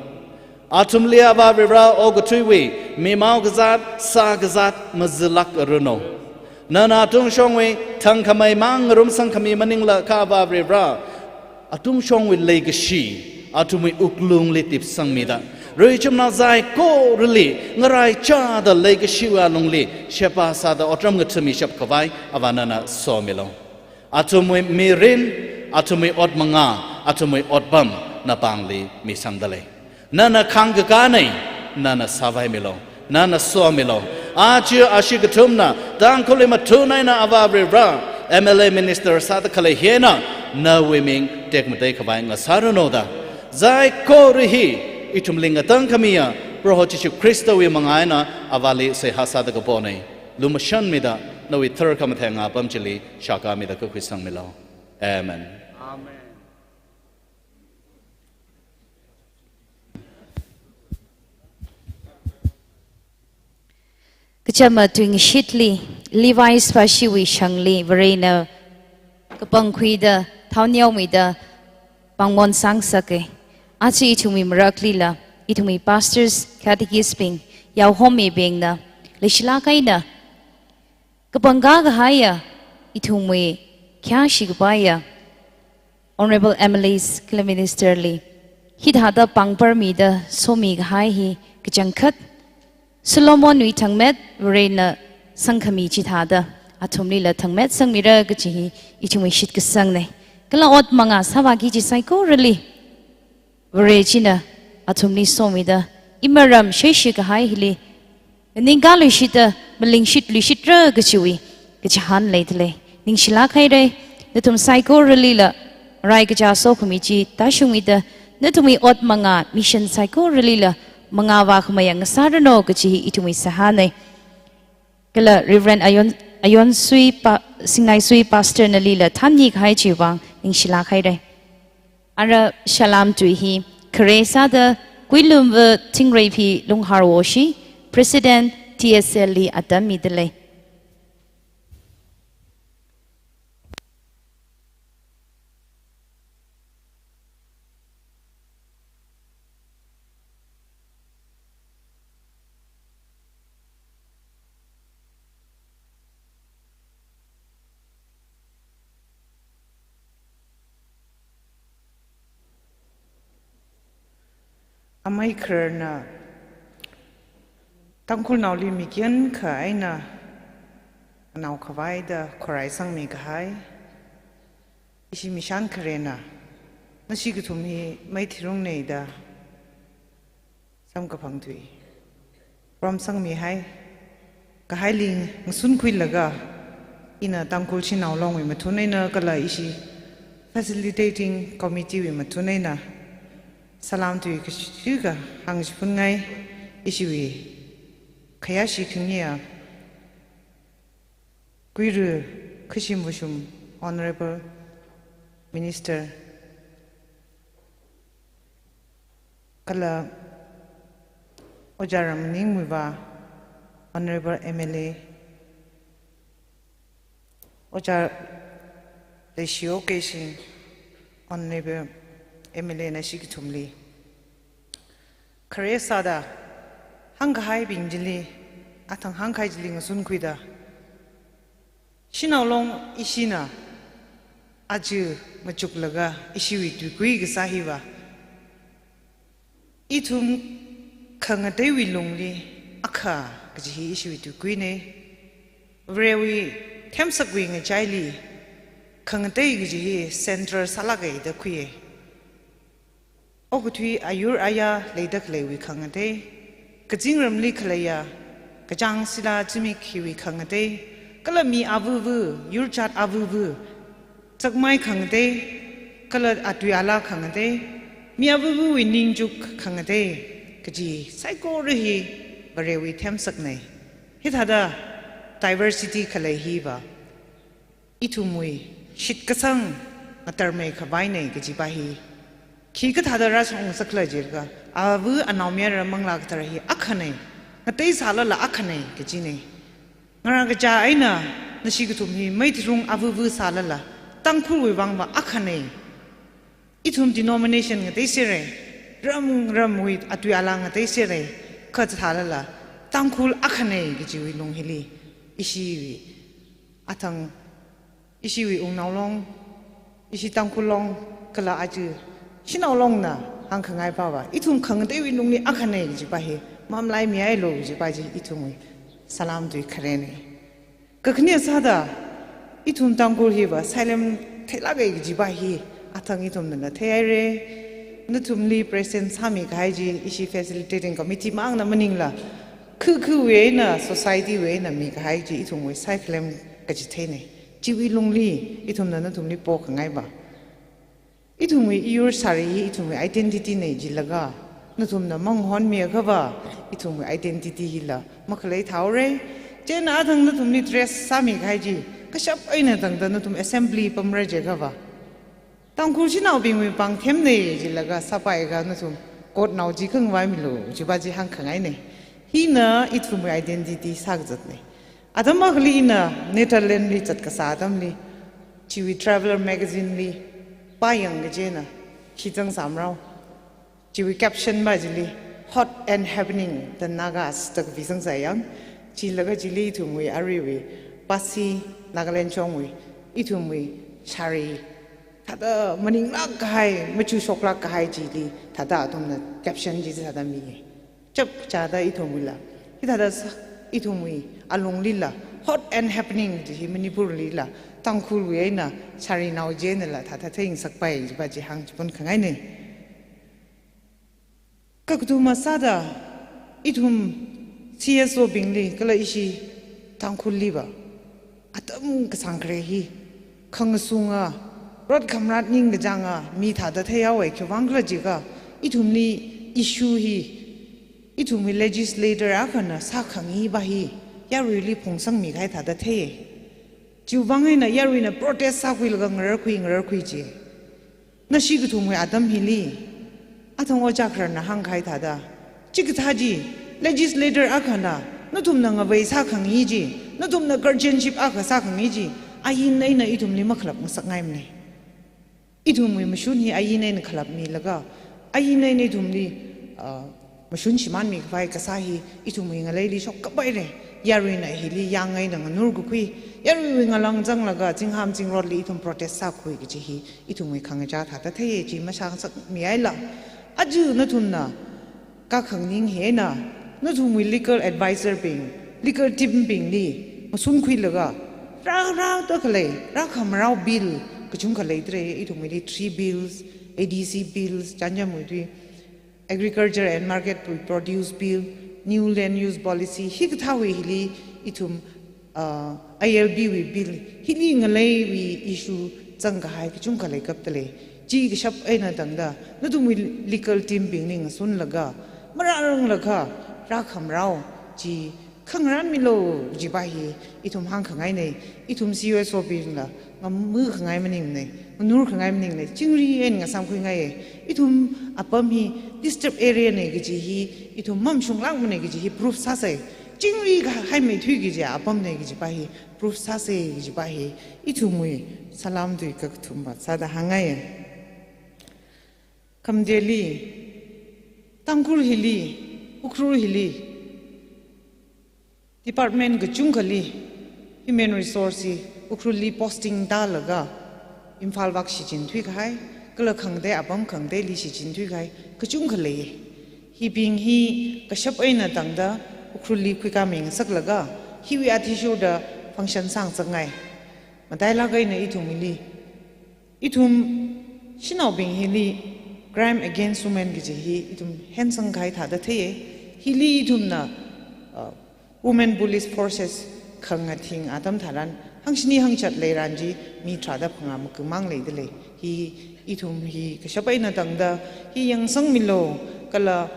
Athumli Avā Varivarā okathuiwui mimao kazāt, sā kazāt mazilākaranu. Nana atungshongwui thangkhamei mang ngarumsangkhami maningla kha Avā Varivarā, atungshongwui leikashi athumwui wuklungli tipsangmida, ruichumnao saikorali ngaraichāda leikashiwui alungli sheba sāda otram ngathāmishap khavai Avā nana somilu. Athumwui mirin, athumwui ot mangā, athumwui otpam napāngli misangda lei. Nana khāngkakānei, nana sāvaimilu, nana somilu. Aja ashi kathumna Tangkhulli mathun eina Avā Varivarā M L A minister sāda khalei hi eina nawui ming tekmatei khavai ngasāranu da, saikora hi ithumli ngatangkhamiya Proho Jishu Khristawui mangā eina Avāli seihā sāda kaponei. Lumashanmida nawui tharkhamathei ngapam chili shākāmida kakhuisangmilu. Amen. Amen. Kachāma tuingashitli, Levi's phāshiwui shangli, Varena kapangkhuida, thao neomida, pāngmon sāngasaka. Aja ithumwui maraklila, ithumwui pastors, catechist bing, yaohomibingna, leishilāk eina kapangkā kahaiya, ithumwui khayāshi kapaiya Honourable M L As kala Minister li Hithāda pāngpar mida somi kahai hi kachangkhat Solomonwui thangmet Varena sangkhami chithāda athumlila thangmet sangmira kachi hi ithumwui shitkasangnei. Kala ot manga sāvāki kaji saikorali Vare china athumli somida imaram sheishi kahai hili ningkā luishita malingshit luishitra kachiwui kachihān leidalei. Ningshilāk haira, nathum saikoralila rai kachā sokhami chi tāshungmida nathumwui ot manga mission saikoralila mangā vākhamei yang ngasāranu kachi hi ithumwui sāhānei. Kala Reverend Ayon, Ayonsui pa, Singnaisui Pastor nalila thānni kahai chiwui vang ningshilāk haira. Ara salam tui hi khare sāda Kuilumva Thingreiphi Lungharwoshi, President T S L li atam midalei. Amei khararna Tangkhulnaoli mikyan kha eina nao khavai da khorai sangmi kahai ishi mishan kharena, nashi kathum hi maithirungnei da samkaphang tui prom sangmi hai. Kahaili ngasunkhuilaga ina Tangkhul Shanao Longwui mathun eina kala ishi facilitating committee wui mathun eina salam tui kashika hāngchiphun ngai. Ishiwui khayāshi khangayi Kuiru Khashim Vashum, Honorable Minister, kala Ojā Ramning Muivah, Honorable M L A, Ojā Leishiyo Keishing, Honorable M L A nashi kathumli khare sāda hāngkahaibing chili, athang hāngkahai chili ngasunkhuida, Shanao Long ishina aja machuklaga ishiwui tuikui kasā hiva ithum khangateiwui lungli akha kaji hi ishiwui tuikuinei. Varewui themsakwui ngachaili khangatei kaji hi central sālāka da khuiya. Okathui ayur aya leida khaleiwui khangatei, kazingramli khaleiya, kachāng sila zimik hiwui khangatei, kala mi avuvu, yurchat avuvu, chakmai khangatei, kala atui ala khangatei, mi avuvuvui ningchuk khangatei kaji saikora hi Varewui themsaknei. Hithāda diversity khalei hiva ithumwui shitkasang ngatarmei khavainei kajipa hi khikathāda rāshong ngasakkhala jilaga, ava anaomayara Manglā Kathara hi akhanei, ngatei sālala akhanei kajinei. Ngarā kachā eina nashi kathum hi maithirung avuvu sālala Tangkhulwui vangva akhanei. Ithum denomination ngatei serei, ram ramwui atui ala ngatei serei, kha thālala Tangkhul akhanei kajiwui lung hili ishiwui athang, ishiwui Wungnao Long, ishi Tangkhul Long, kala aja Shanao Longna hāngkhangai pava ithum khangateiwui lungli akhanei kajipa hi mamalaimihailu kajipa chi ithumwui salam tui kharenei. Kakhane sāda ithum Tangkhul hiva silent theilāka kajipa hi athang ithumnala theihaira. Nathumli present sāmi kahai chi ishi facilitating committee mangna maningla, khu khuwui eina, society wui eina mikahai chi ithumwui saikhalem kachitheinei. Chiwui lungli ithumna nathumli pokhangaiva, ithumwui iyur sari hi ithumwui identity nei jilaga, nathumna manghonmi akhava ithumwui identity hila makhalei thaorei. Chieina athang nathumli dress sāmi kahai chi kashap eina tangda nathum assembly pamra jiakhava, Tangkhul shanaobingwui pāngthemnei jilaga sāpaiakha nathum coat nao chi khangvaimilu jipa chi hāngkhangainei. Hina ithumwui identity sākazatnei. Atam akhali ina Netherlands li zatkasā atamli, chiwui Traveller magazine li pāyang kaje na, khi zangsāmarao. Chiwui caption pa chili, "Hot and happening, the Nagas," da kapi zangsā yang. Chilaga chili ithumwui aruiwui Pasi, Nagaland chongwui, ithumwui sari, thāda maninglāk kahai, machuishoklāk kahai chili, thāda athumna caption chi thāda mi. Chapchāda ithumwuila, hithāda sā, ithumwui alunglila, hot and happening chi hi Manipurlila, Tangkhulwui eina, sarinao chinala, thāda theingasakpai, chiva chi hāngchipun khangaina. Kakathuma sāda, ithum C S O bingli, kala ishi Tangkhulliva, atam kasāngkhare hi, khangasunga, rot khamrat ningkachānga, mi thāda theihaowa, khiwuivang khala jiakha, ithumli issue hi, ithumwui legislator akhana sākhangayi va hi, yaruili phungsangmi kahai thāda thei. Chiwuivang eina yaruina protest sākhuilaga ngararkhui, ngararkhui chi. Nashi kathumwui atam hili, athang ojā khararna hāngkahai thāda, chikathā chi, legislator akhana, nathumna ngavei sākhangayi chi, nathumna guardianship akha sākhangayi chi, ain eina ithumli makhalapngasakngaimana. Ithumwui mashun hi ain eina khalapmilaga, ain eina ithumli, ah, mashun shimānmi khavai kasā hi, ithumwui ngaleili shokkapaira. Yaruina hili yang eina nganurkakhui, yaruiwui ngalang zanglaga, zingham zingrotli ithum protest sākhui kaji hi, ithumwui khangachā thāda thei chi mashāngasakmihaila. Aja nathumna, kakhanganing hi eina, nathumwui legal advisor bing, legal team bingli, masunkhuilaga, rā, rāda khalei, rākhamarao bill, kachungkha leidalei, ithumwuili three bills, A D C bills, chānjamwui tui, Agriculture and Market Produce Bill, New Land Use Policy, hikathāwui hili, ithum ah, I L B wui bill, hili ngaleiwui issue zangkahai kachungkha leikapdalei. Chi kashap eina tangda, nathumwui legal team bingli ngasunlaga, marāranglakha, rākhamarao chi khangarānmilu jiva hi, ithum hāngkhangaina, ithum C S O bingla, ngamu khangai maningna, nganur khangai maningna, chingri eina ngasāmkhuingai, ithum apam hi disturbed area na kaji hi, ithum mamashunglākmana kaji hi proof sāsa. Chingri kahai meithui kaji apamna kajiva hi, proof sāsa kajiva hi, ithumwui salam tui kakathumva sāda hāngngai. Khamateli, Tangkhul hili, Ukhrul hili, department kachungkhali, human resource hi, Ukhrulli posting tālaga, Imphal vak shichin thuikahai, kala khangatei apam khangateili shichin thuikahai, kachungkha lei. Hibing hi kashap eina tangda Ukhrulli khuikāmingasaklaga, hiwui athishurda function sāngasakngai. Matailāk eina ithumli, ithum shanaobing hili crime against women kaji hi ithum hensangkahai thāda theiya. Hili ithumna, uh, Women Police Forces khangathing atam tharan, hangshini hangchat leiran chi mi tharāda phangā makamang leidalei. Hi ithum hi kashap eina tangda, hi yangsangmilu kala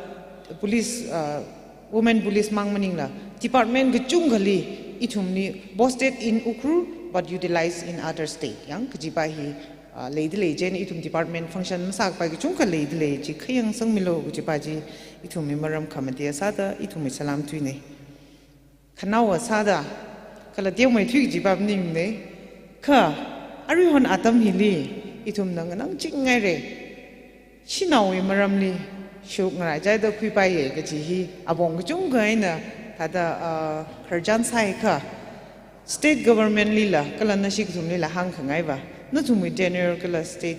police, ah, women police mang maningla, department kachungkhali ithumli boasted in Ukhrul but utilized in other state. Yang kajiva hi, ah, leidalei chieina ithum department function masākapai kachungkha leidalei chi khayangsangmilu kajiva chi ithumwui maram khamate sāda ithumwui salam tuina. Khanaowa sāda, kala teomeithui kajiva maningna. Kha, aruihon atam hili, ithumna nganangchingngaira. Shanaowui maramli, shuk ngaraichaida khuipaiya kaji hi, apong kachungkha eina, thāda, ah, khararchan sāikha, state government lila, kala nashi kathumlila hāngkhangaiva, nathumwui tenure kala state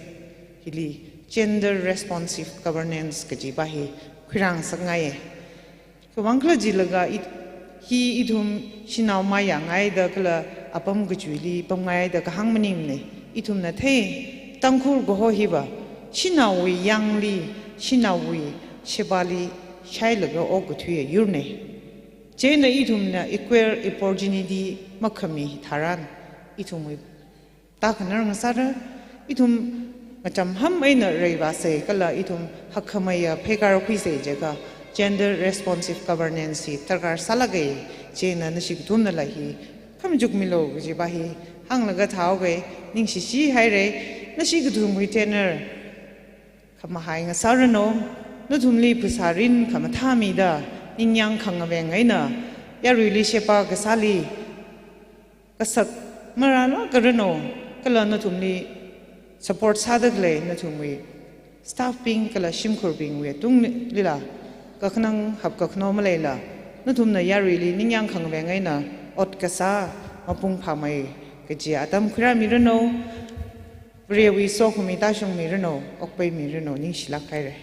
hili, gender responsive governance kajiva hi, khuirāngasakngaiya. Khiwuivang khala jilaga it-, hi ithum shanao mayāngaida kala apam kachuili pamngaida kahāng maningmana. Ithumna thei, Tangkhul kaho hiva, shanaowui yangli, shanaowui shebali shailaga okkathuiya yurna. Chieina ithumna equal opportunity makhami tharan, ithumwui tākhanar ngasāra, ithum ngacham ham eina reivāsa kala ithum hakkhameiya pheikar khuisa jiakha gender responsive governance hi darkar sālāka, chieina nashi kathumnala hi khamachukmilu kajiva hi hānglaga thāhaoga, ningshishihaira, nashi kathumwui tenure khamahai ngasāranu, nathumli phasā rin khamathā mida, ningyāng khangaveng eina, yaruili sheba kasāli, kasak marālākaranu, kala nathumli support sāda khalei nathumwui staff bing kala shimkhurbingwui tunglila, kakhanang hapkakhano maleila, nathumna yaruili ningyāng khangaveng eina ot kasā mapung phāmei kaji atam khuirāmiranu. Varewui sokhami tāshungmiranu, okpaimiranu, ningshilāk haira.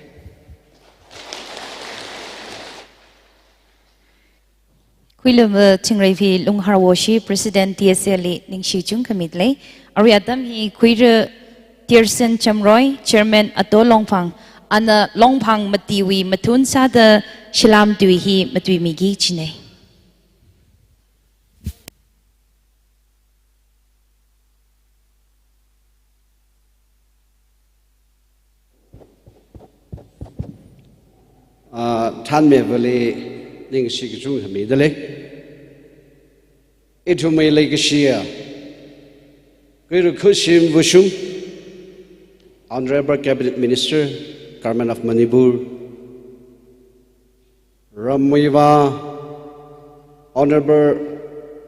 Khuilume Chingreiphi Lungharwoshi, President T S L li ningshi chungkhami lei. Arui atam hi khuira Tiersen Chamroi, Chairman Ato Longphang, ana Longphang matiwui mathun sāda shilam tui hi matuimiki kajina. Ah, thanmevali ningshi kachungkhami dalei. Ithumwui leikashiya, khuira Khushim Vushum, Honorable Cabinet Minister, Government of Manipur, Ramwuivā, Honorable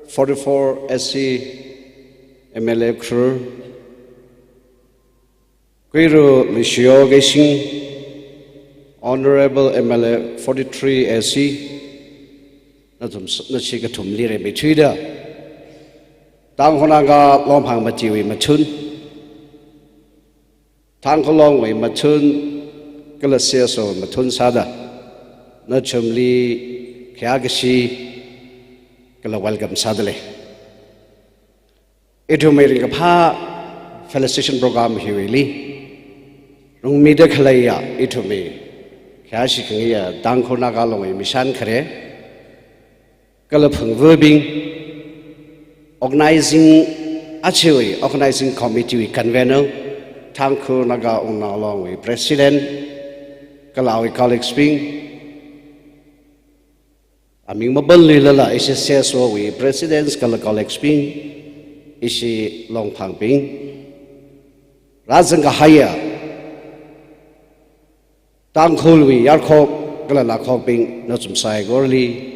forty-four S C M L A Ukhrul, khuira Lushiyo Keishing, Honorable M L A forty-three S C, nathum, nashi kathumli rimeithuida, Tangkhul Naga Longphang matiwui mathun, Tangkhul Longwui mathun, kala C S O mathun sāda, nathumli khayākashi kala welcome sādalei. Ithumwui ringkaphā felicitation program hiwuili rungmida khaleiya ithumwui khayāshi khangaiya Tangkhul Naga Longwui Mishan khare, kala phungvabing, organizing, achiwui organizing committee wui convener, Tangkhul Naga Wungnao Longwui president, kala awui colleagues bing, aming mapanluilala ishi C S O wui presidents kala colleagues bing, ishi Longphangbing, rāzang kahaiya Tangkhulwui yarkhok kala lakhokbing, nathum saikorali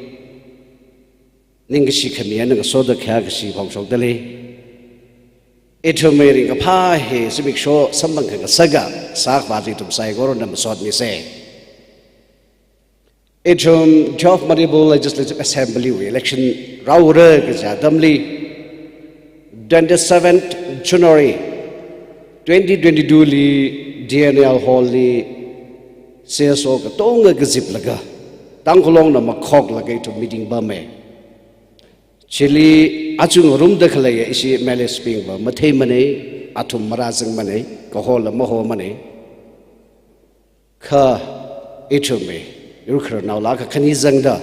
ningkashi khami eina ngasoda khayākashi phongshokdalei. Ithumwui ringkaphā hi zimiksho samphang khangasaka sākhavā chi ithum saikorana masotmisa. Ithum twelve Manipur Legislative Assembly wui election rāura kaja atamli, twenty-seventh January twenty twenty-two li D N L Hall li C S O katonga kaziplaga, Tangkhul Longna makhoklaga ithum meeting pamma. Chili aja ngarumda khaleiya ishi M L As bingva matheimana, athum marāzangmana, kahol la mahomana. Kha ithumwui yur khararnaola kakhani zangda,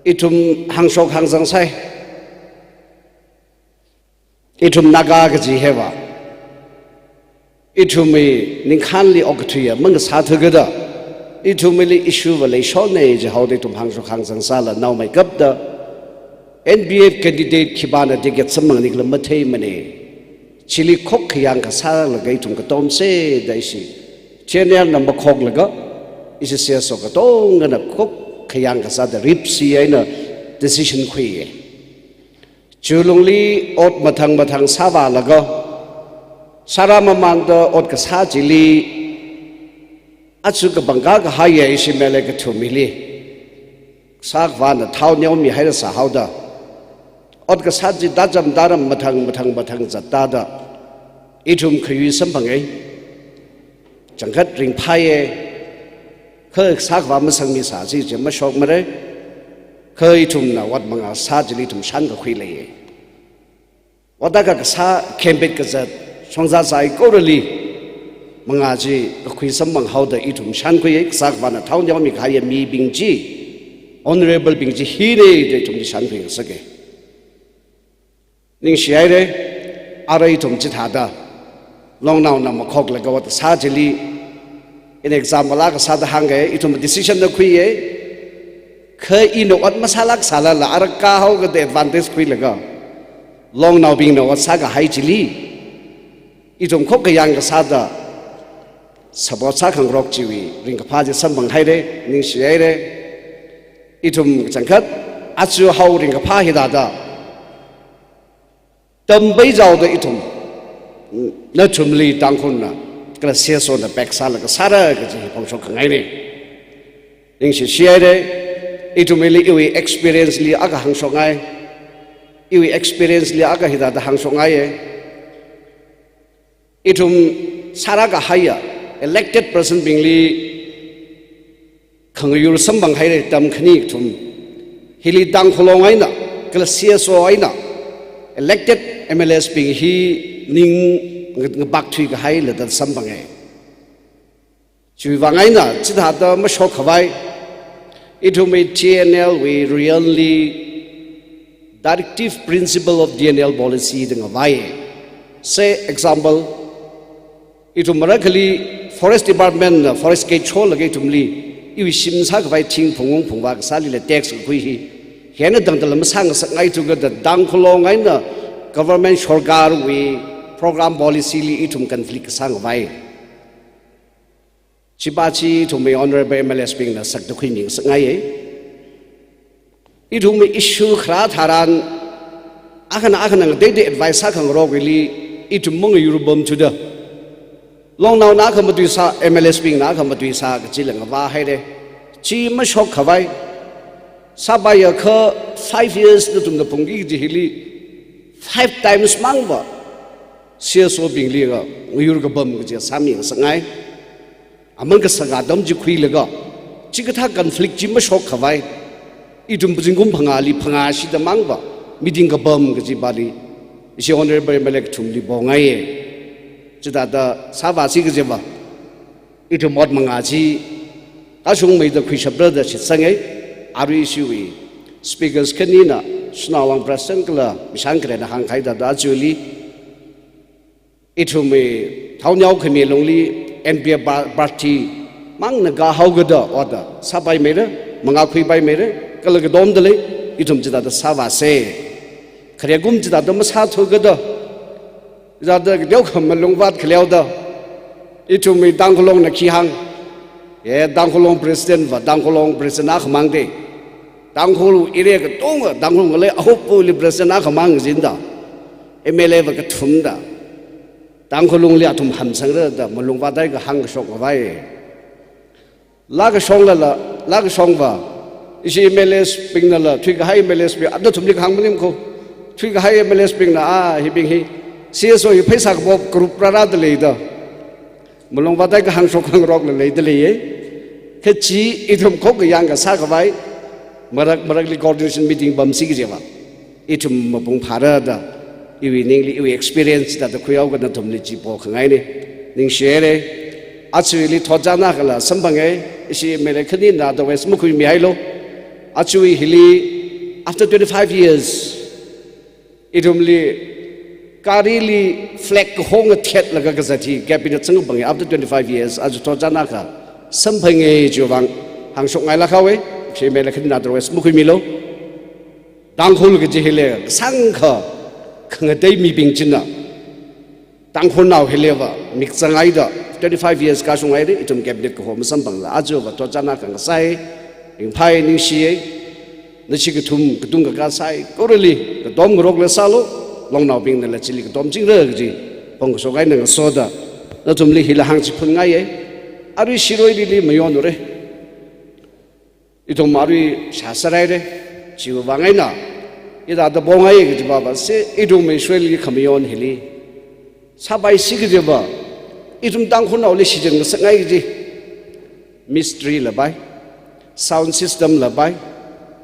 ithum hāngshok hāngzang sai. Ithum Naga kaji hiva ithumwui ningkhānli okathuiya mangasā thukada, ithumwuili issue va leishona jihaoda ithum hāngshok hāngzang sāla naomeikapta N P F candidate khipāna ticket samphangni khala matheimana. Chili khokkhayang kasālaga ithum katomsa da ishi T N L na makhoklaga, ishi C S O katongana khokkhayang kasāda ripsi eina decision khuiya. Chulungli ot mathang mathang sāvālaga, sārāmamānda ot kasā chili, aja kapangkā kahaiya ishi M L A kathum hili, sākhavāna thao neomihaira sāhaoda, ot kasā chi tācham tāram mathang mathang mathang zattāda, ithum khayui samphanga, changkhat ringphāya, kha sākhavā masangmisā chi chi mashokmara, kha ithumna ot mangā sā chili ithum shānkakhui leiya. Ot akha kasā khempet kazat shongza saikorali mangā chi kakhui samphanghaoda ithum shānkhuiya, sākhavāna thao neomi kahaiya mibing chi, honorable bing chi hina da ithum chi shānkhui ngasaka. Ningshihaira, arui ithum chithāda Longnaona makhoklaga ot sā chili, ina example akha sāda hāngga, ithum decision na khuiya, kha ina ot masālāk sālala, ara kahao kada advantage khuilaga, Longnaobingna ot sākahai chili, ithum khokkayang kasāda support sākhangarok chiwui ringkaphā chi samphanghaira, ningshihaira. Ithum changkhat aja hao ringkaphā hithāda tampai jaoda ithum, nathumli Tangkhulna kala C S O na back sālaga sāra kaji hi phongshok khangaina. Ningshishihaira, ithumli iwui experience li akha hāngshokngai, iwui experience li akha hithāda hāngshokngaiya. Ithum sāra kahaiya elected person bingli khangayur samphang haira atam khani kathum. Hili Tangkhul Long eina, kala C S O eina, elected M L As bing hi ning nga-, ngapak thuikahai lada samphanga. Chiwui vang eina, chithāda mashokkhavai, ithumwui T N L wui riyanli directive principle of T N L policy da ngavai. Say example, ithum marakhali Forest Department na forest gate sholaga ithumli, iwui shim sākhavai thing phungung phungvā kasālila tax kakhui hi, hina tangdala masāngasakngai thukada Tangkhul Long eina government sorkarwui program policy li ithum conflict kasā ngavai. Chipa chi ithumwui honorable M L As bingna sakda khuimingasakngaiya. Ithumwui issue kharā tharan, akhana akhana ngateitei advice sākhangarokwuili, ithum mangayur pam thuda. Longnaona akha matuisā, M L As bingna akha matuisā kachila ngavā haira. Chi mashokkhavai. Sāpaiakha five years nathumna phungki kaji hili, five times mangva C S O bingli ngayur kapam kaji sāmingasakngai. Aman kasā atam chi khuilaga, chikathā conflict chi mashokkhavai, ithum zingkum phangāli phangā shida mangva meeting kapam kajipali, ishi honorable M L A kathumli pongaiya. Chithāda sāvāsi kajiva, ithum ot mangā chi kashungmeida khuishapra da shitsanga. Arui ishiwui speakers khanina, Shanao Wang President kala Mishan Karen na hāngkahai thāda, aja hili ithumwui thaonao khami lungli N P F pa-, party mangna kahaokada ot sāpaimeira, mangā khuipaimeira, kala katomda lei, ithum chithāda sāvāsa. Khare kum chithāda masāthukada, chithāda kateo kham malungvāt khaleoda, ithumwui Tangkhul Longna khi hāng, e, Tangkhul Long President va, Tangkhul Long President akhamang da. Tangkhul area katonga, Tangkhul ngalei ahupali President akhamang jinda, M L A va kathumda, Tangkhul Longli athum hamsangra da malungvāthai kahāng kashok ngavai. Laa kashonglala, laa kashongva, ishi M L As bingnala, thuikahai M L As bing, nathumli kahāng maning kho. Thuikahai M L As bingna, a, hibing hi C S O hi pheisā kapop group rārāda leida, malungvāthai kahāng shokhang rokla leida leiya. Kha chi ithum khokkhayang kasā khavai, marak marakli coordination meeting pamsi kajiva, ithum mapung phāra da, iwui ningli, iwui experience da, da khuihaoka nathumli chi pokhangaina. Ningshihaira. Aja hili thotchan akhala samphanga, ishi M L A khanina otherwise makhuimihailu. Aja hili, after twenty-five years, ithumli garili flag kahong athetlaga kazat hi cabinet sangpanga after twenty-five years, aja thotchan akha samphanga chiwui vang hāngshokngailāk haowa, ishi M L A khanina otherwise makhuimilu. Tangkhul kaji hili kasāngkha khangatei mibing china, Tangkhulnao hiliva mikzanghaida twenty-five years kashunghaira, ithum cabinet kaho masamphangla, ajava thotchan akha ngasāi, ringphāi, ningshiya. Nashi kathum katung kakā saikorali katom ngarokla sālu, longnaobingnala chili katom chingra kaji pongkashok eina ngasoda, nathumli hila hāngchiphunngai. Arui Shirui Lily mayonura. Ithum arui shāsārhaira, chiwui vang eina, hithāda pongai kajiva va, se ithum Shirui Lily khamayon hili sāpaisi kajiva, ithum Tangkhulnaoli shichin ngasakngai kaji, mistri lapai, sound system lapai,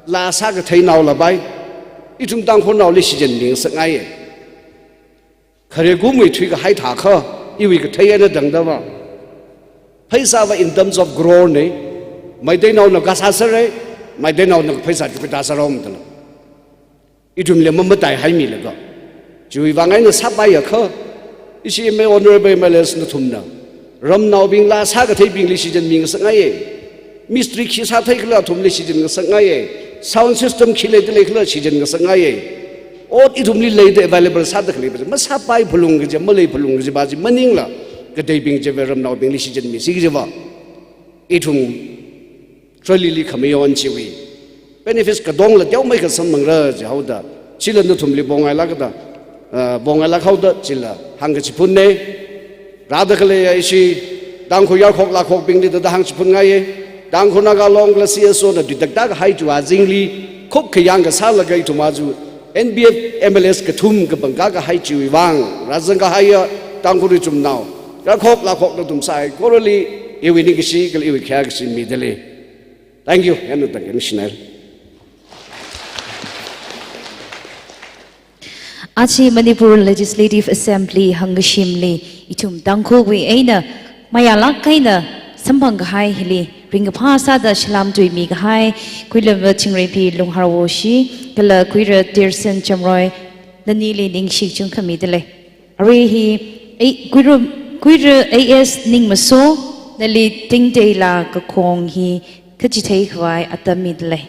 laa sākatheinao lapai, ithum Tangkhulnaoli shichinmi ngasakngai. Khare kumwui thuikahai thākha, iwui kathei eina tangdava, pheisāva in terms of crore na, Meiteinaona kasā sāra, Meiteinaona pheisā chi kathā sārom dala, ithumli mamataihaimilaga. Chiwui vang eina sāpaiakha, ishi M L A, honorable M L As nathumna, ramnaobing laa sākatheibingli shichinmi ngasakngai. Mistri khi sātheikhala athumli shichin ngasakngai. Sound system khi leida leikhala shichin ngasakngai. Ot ithumli leida available sāda khalei pa chi masāpai phalung kaji, malei phalung kajipa chi maningla, kateibing chiva ramnaobingli shichinmisi kajiva, ithum Shirui Lily khamayon chiwui benefits katongla teomeikha samphangra jihaoda, chila nathumli pongailākda, ah, pongailāk haoda chila hāngkachiphunna. Rāda khaleiya ishi Tangkhul yarkhok lākhokbingli thāda hāngchiphunngai. Tangkhul Naga Long kala C S O na tuitak tākahai chiwui azingli khokkhayang kasālaga ithum aja N P F M L As kathum kapangkā kahai chiwui vang rāzang kahaiya Tangkhul ithumnao, yakhok lakhok nathum saikorali iwui ningkashi kala iwui khayākashi midalei. Thank you. Yanna tangkhul national. Aja Manipur Legislative Assembly hāngkashimli ithum Tangkhulwui eina mayālāk eina samphang kahai hili ringkaphā sāda salam tuimi kahai Khuilamva Chingreiphi Lungharwoshi kala Khuira Tirsen Chamroi, nanili ningshi kachungkha midalei. Arui hi, ei, Khuira, Khuira A S Ningmaso, nali tingteila kakhong hi kachithei khavai atam midalei.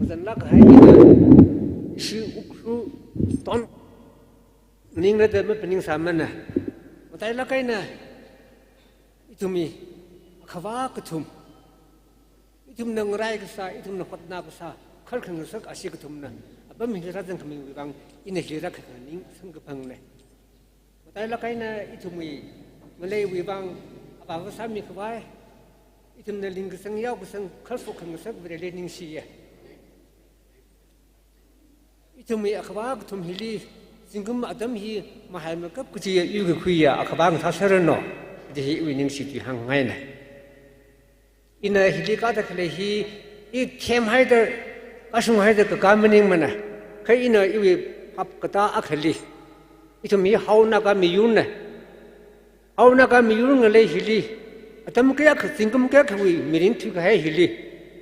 Mazanlāk hai ina, ishi Ukhrul ton ningra da maphaningsāmana. Matailāk eina ithumwui akhavā kathum, ithumna ngarai kasā, ithumna hotna kasā, khar khangasak ashi kathumna apam hili rāzangkhamiwui vang ina hili rākhanganing samkaphangna. Matailāk eina ithumwui ngaleiwui vang avāva sāmi khavai, ithumna lingkasang yaokasang kharfuk khangasak Vareli ningshiya. Ithumwui akhavā kathum hili zingkum atam hi mahai makap kajiya, yu kakhuiya akhavā ngasāserranu, kaji hi iwui ningshi tui hāngngaina. Ina hili kāda khalei hi, i themhaida, kashunghaida kakā maningmana. Kha ina iwui phap katā akhali, ithum hi Hao Naga miyurna. Hao Naga miyur ngalei hili, atam kayākha, zingkum kayākhawui mirin thuikahai hili,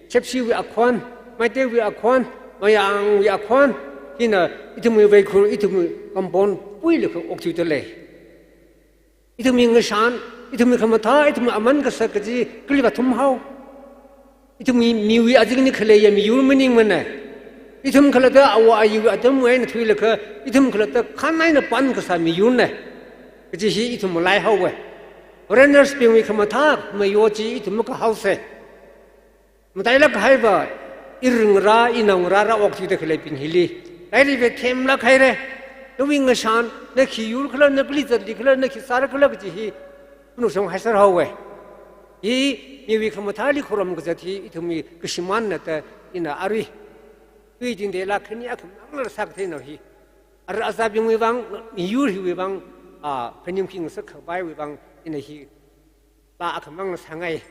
Shepshiwui akhon, Meiteiwui akhon, Mayangwui akhon, hina ithumwui veikhur, ithumwui kampon puilaga okthuidalei. Ithumwui ngashan, ithumwui khamathā, ithumwui aman kasak kaji kali va thumhao. Ithumwui miwui azingli khaleiya miyur maningmana. Ithum khalatta āwo āyiwui atamwui eina thuilaga, ithum khalatta khan eina pan kasā miyurna, kaji hi ithum malaihaowa. Foreigners bingwui khamathā mayo chi ithum makahaosa. Matailāk haiva, iringra, inaongra rāokthuida khaleibing hili, lairik va themlāk haira. Nawui ngashan, na khi yur khala, na kali zatli khala, na khi sāra khala kaji hi phaningshong haiserhaowa. Hi miwui khamathāli khorum kazat hi ithumwui kashimānna da ina arui, tui tingteila khani akhamangla sākatheinao hi, ara azābingwui vang, miyur hiwui vang, a, phaningkhui ngasak khavaiwui vang ina hi laa akhamang sāngai.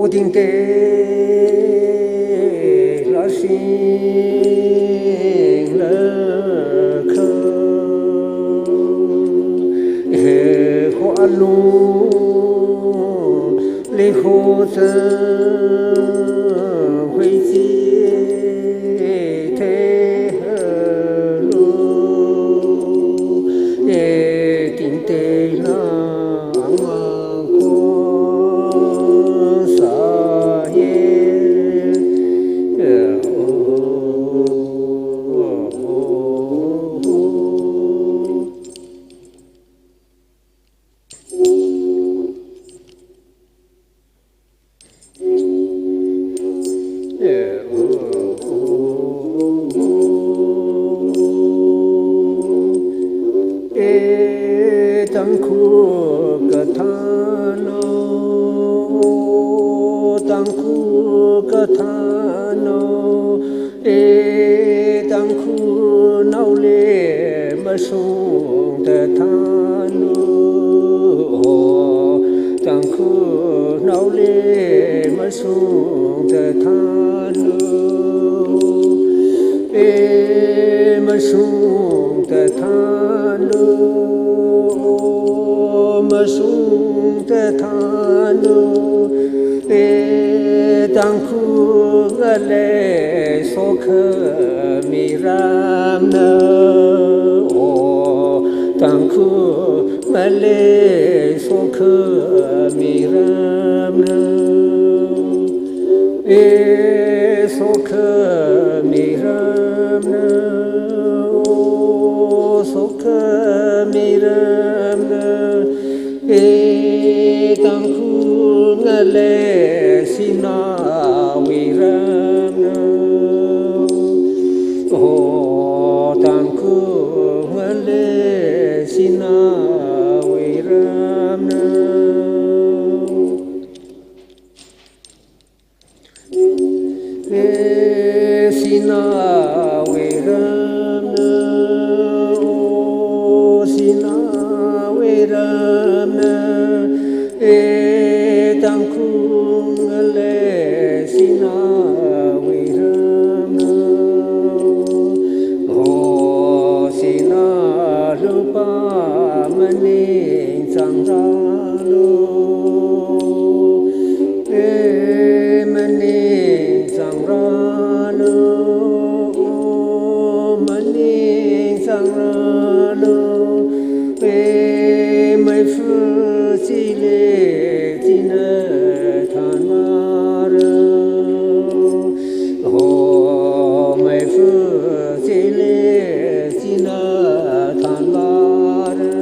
Oding teila singlaga, he ho alungli ho zanghuichi theihalu, e ting teila Tangkhul kathānao, e Tangkhulnaoli mashungda thānlu, o Tangkhulnaoli mashungda thānlu, e mashungda thānlu, o mashungda thānlu, e Tangkhul ngalei sokhami ramna, o Tangkhul ngalei sokhami ramna, e sokhami ramna, o sokhami ramna, e Tangkhul ngalei shinawui ramna, o Tangkhul ngalei shinawui ramna, e shinawui ramna, o shinawui ramna, e Tangkhul ngalei shinawui ramna, o shina lupā maning zangralu, e maning zangralu, o maning zangralu, e meifa chili china thanmara, o meifa chili china thanmara.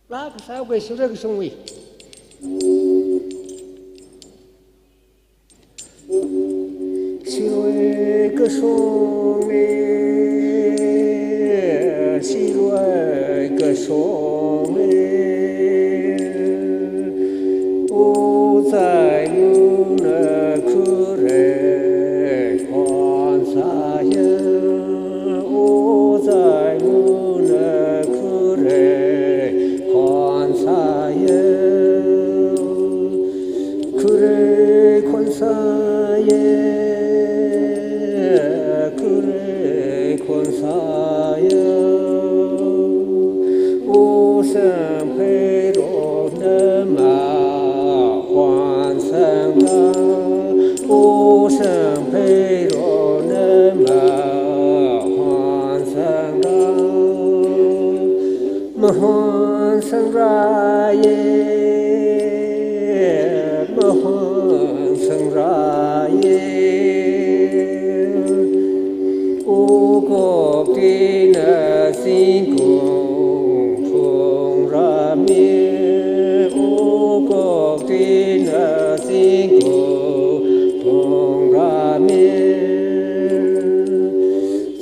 Laa kasā kashung, shirui kashungwui. Shirui kashungwui, shirui kashungwui. O zainuna khuirei khonsāya, o zainuna khuirei khonsāya, khuirei khonsāya, khuirei khonsāya. O sangphei rona mahonsangra, o sangphei rona mahonsangra, mahonsangraye, mahonsangraye. O koktina zingkum phungrami, o koktina zingkum phungrami,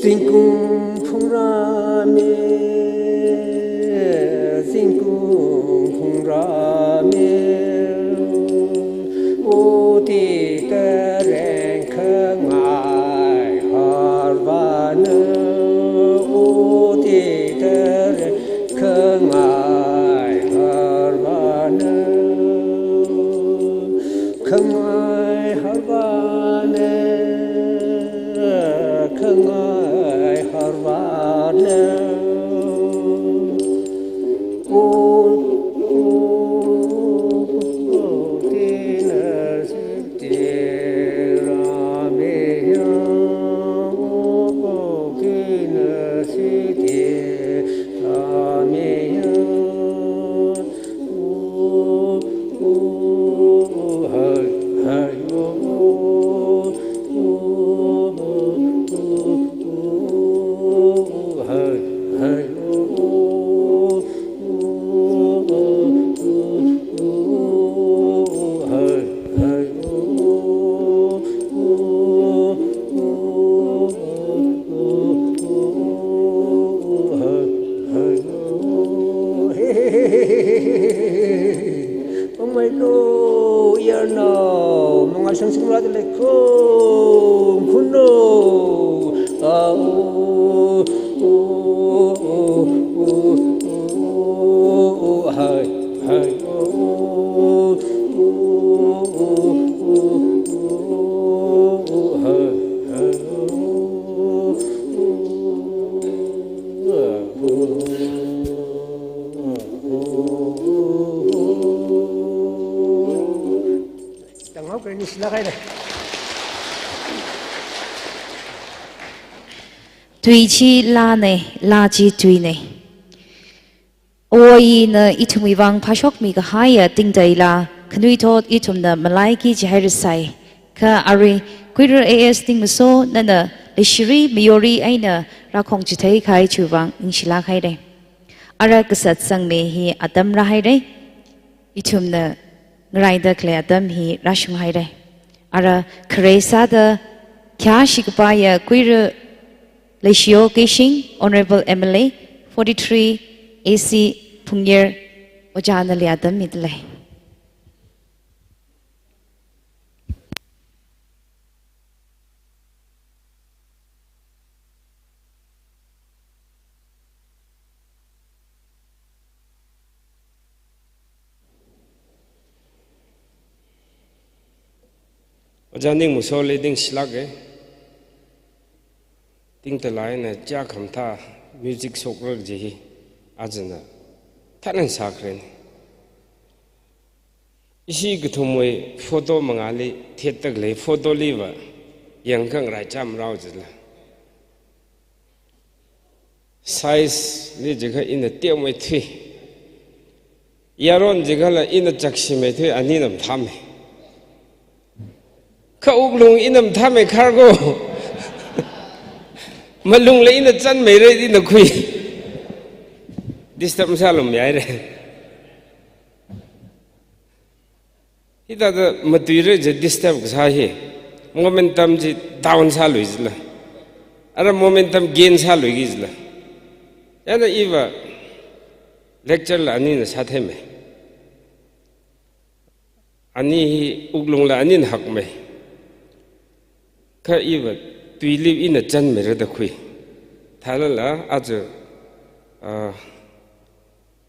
zingkum phungrami, zingkum phungrami. O tita reng khangai harvāna, o tita reng khangai harvāna, khangai harvāna, khangai harvāna. O, o, o, tina siti ramiya, o, o, tina siti ramiya. O, o, o, hai, hai, o, o, o, o, o. Tui chi laanei, laa chi tuinei. Awoyina ithumwui vang phāshokmi kahaiya tingteila, khanuithot ithumna malaiki jihairasai. Kha arui, Kuirar A S Tingmaso, nana leishiri mayori eina rākhong chithei kahai chiwui vang ningshilāk hairei. Ara kasat sangmi hi atam rāhairei. Ithumna ngaraida khalei atam hi rāshung hairei. Ara khare sāda khayāshi kapaiya Kuirar Leishiyo Keishing, Honourable M L A, forty-three A C Phungyar, Ojā nali atam midalei. Ojā Ningmasoli ningshilāke. Tingtalaina chā khamathā music shokra kaji hi ajana thanan sākhareni. Ishi kathumwui photo mangāli thetakhalei photoliva yangkhangarai cham rao jila. Size li jikha ina teomeithui. Yaron jikhala ina chaksimeithui, anina mathāmei. Kha wuklung ina mathāmei kharko. Malungla ina chanmeirei ina khui. Disturb masālum yairei. Hithāda matuirei je disturb kasā hi, momentum chi down sālui jila. Ara momentum gain sāluiki jila. Yana iva lecture la anina sātheimei. Ani hi wuklungla anina hakmei. Kha iva tuili ina chanmeira da khui. Thālala aja, ah,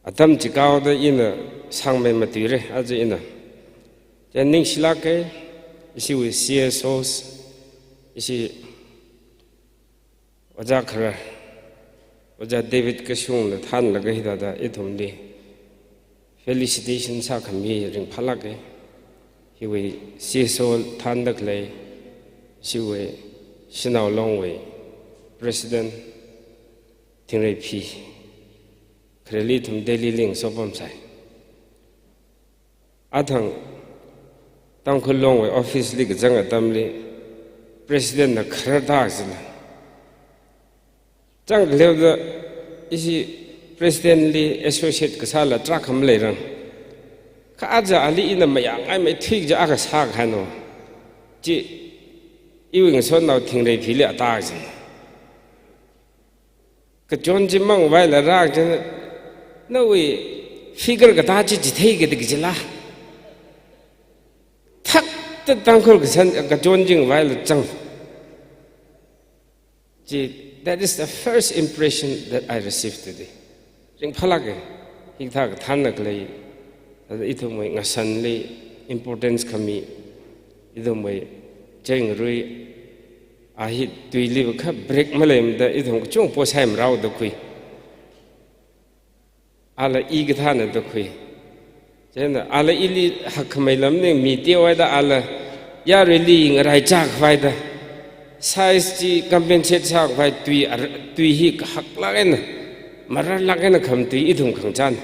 atam chikaoda ina sangmei matuirei, aja ina. Chieina ningshilāke, ishiwui C S Os, ishi Ojā Kharar, Ojā David Kashungna thānlaga hithāda ithumli felicitation sākhami ringphālāke. Hiwui C S O thānda khalei, ishiwui Shanao Longwui President Thingreiphi, khareli ithum Delhi li ngasopamsai. Athang Tangkhul Longwui office li kazang atamli President na kharar tāsila. Chang khaleoda ishi President li associate kasāla tarākha maleirang. Kha aja ali ina mayāngai meithui kaja akha sākahai no. Chi iwui ngasotnao Thingreiphili atāsila. Kachon chi mangvaila rākachina, nawui figure katā chi chitheikida kajila. Thakta Tangkhul kasan, kachon chi ngavaila chang. Chi, that is the first impression that I received today. Ringphālāke, hikathā kathānna khalei, thāda ithumwui ngasanli importance khami, ithumwui cheingarui, a hi tuiliva kha break maleimada ithum kachungkha posai marao da khui. Ala i kathāna da khui. Chieina ala ili hakkhamei lam ning mi teohaida ala yaruili ngaraichā khavai da. Size chi compensate sākhavai tui ar-, tui hi kahaklāk eina, mararlāk eina khamatui ithum khangachāna.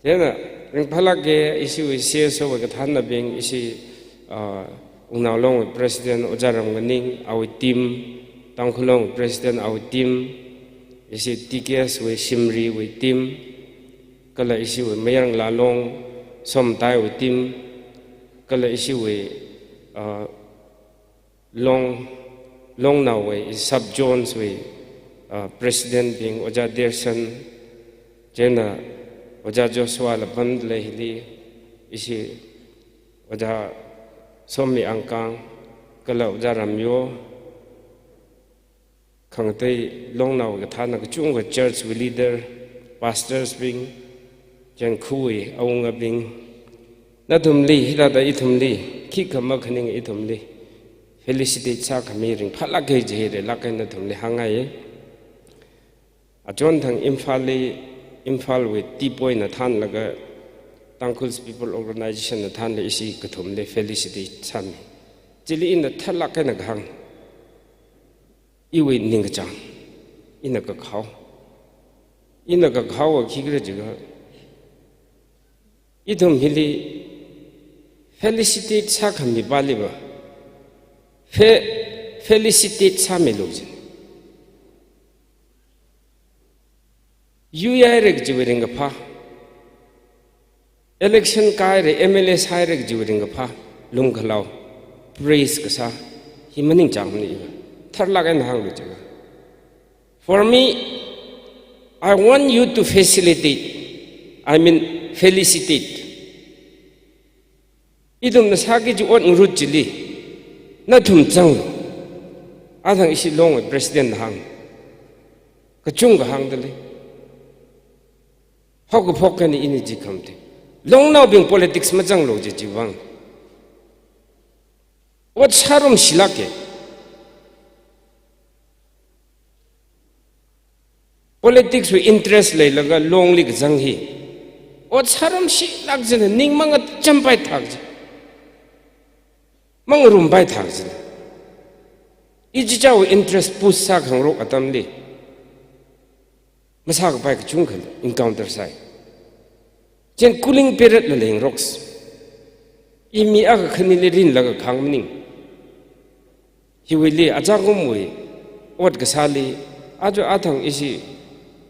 Chieina ringphālāke ishiwui C S O wui kathānnabing ishi, ah, Wungnao Longwui President Ojā Ramnganing awui team, Tangkhul Longwui President awui team, ishi T K S wui Shimriwui team, kala ishiwui Mayarngalā Long Somtaiwui team, kala ishiwui, ah, Long, Longnaowui, sub zones wui, ah, president bing, Ojā Derson, chieina Ojā Joshua la pamdalei hili, ishi Ojā Sommi Angkang, kala Ojā Ramyo, khangatei Longnao kathānna kachungkha church wui leader, pastors bing, chieina khawui awungabing, nathumli, hithāda ithumli, khikha makhaning ithumli felicitate sākhami ringphālāke jihairelāke nathumli hāngngai. Achonthang Imphalli, Imphalwui Tea Pointna thānlaga Tangkhul People Organization na thanle ishi kathumli felicitate sāmi. Chili ina tharlāk eina kahāng, iwui ningkachāng, ina kakhao. Ina kakhaowa khikhala jiakha, ithum hili felicitate sākhami pāli va, fe-, felicitate sāmilu jin. U I R kajiwui ringkaphā, election kāhaira, M L A sāhaira kajiwui ringkaphā, lumkhalao, praise kasā, hi maningchāngmana iva. Tharlāk eina hānglu jiakha. For me, I want you to facilitate, I mean, felicitate. Ithumna sāki kaji ot ngarut chili, nathum zanglu. Athang ishi Longwui president na hāng. Kachungkha hāngda lei. Haokaphok eina ina chi khamte. Longnaobing politics mazanglu ji chiwui vang. Ot sārumshilāka. Politics wui interest leilaga Longli kazang hi, ot sārumshilāk jina, ning mangacham paithak ji, mangarum paithak jina. Ichichāwui interest push sākhangarok atamli masākapai kachungkha encounter sāi. Chieina cooling period la leingaroks. I mi akha khanili rinlaga kahāng maning. Hiwuili achākumwui ot kasāli, aja athang ishi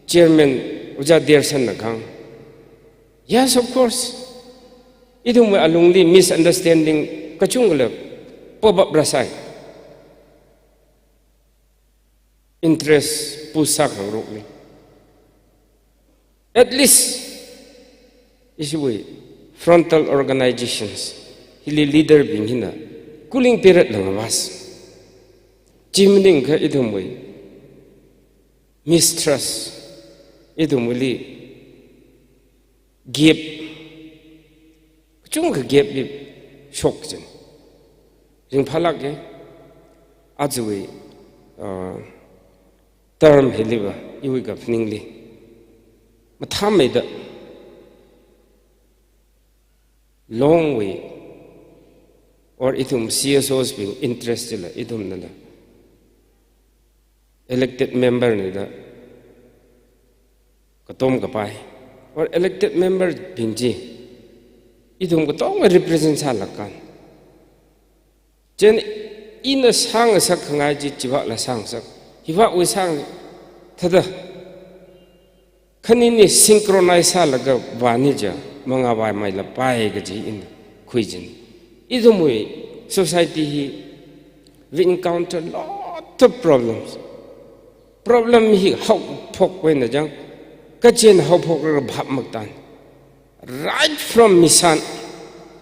chairman Ojā Derson na kahāng. Yes, of course. Ithumwui alungli misunderstanding kachungkhala pop up rāsai. Interest push sākhangarokli. At least, ishiwui frontal organizations, hili leader bing hina cooling period la ngavas. Chi maningakha ithumwui mistrust, ithumwuili gap, kachungkha gap hi shok jin. Ringphālāka, ajawui, uh, term hili va, iwui kaphaningli mathāmeida Longwui or ithum C S Os bing interest chila, ithumnala elected member na da katom kapai, or elected member bing chi ithum katonga represent sālākkhan. Chieina ina sāngasakkhangai chi chivākla sāngasak, hivākwui sāngasak thāda, khanini synchronize sālaga vāni ja, mangā vāmeilapai kaji ina khuijin. Ithumwui society hi, we encounter lot of problems. Problem hi haophokwui eina jang, kachen haophok rara phap maktan. Right from mishan,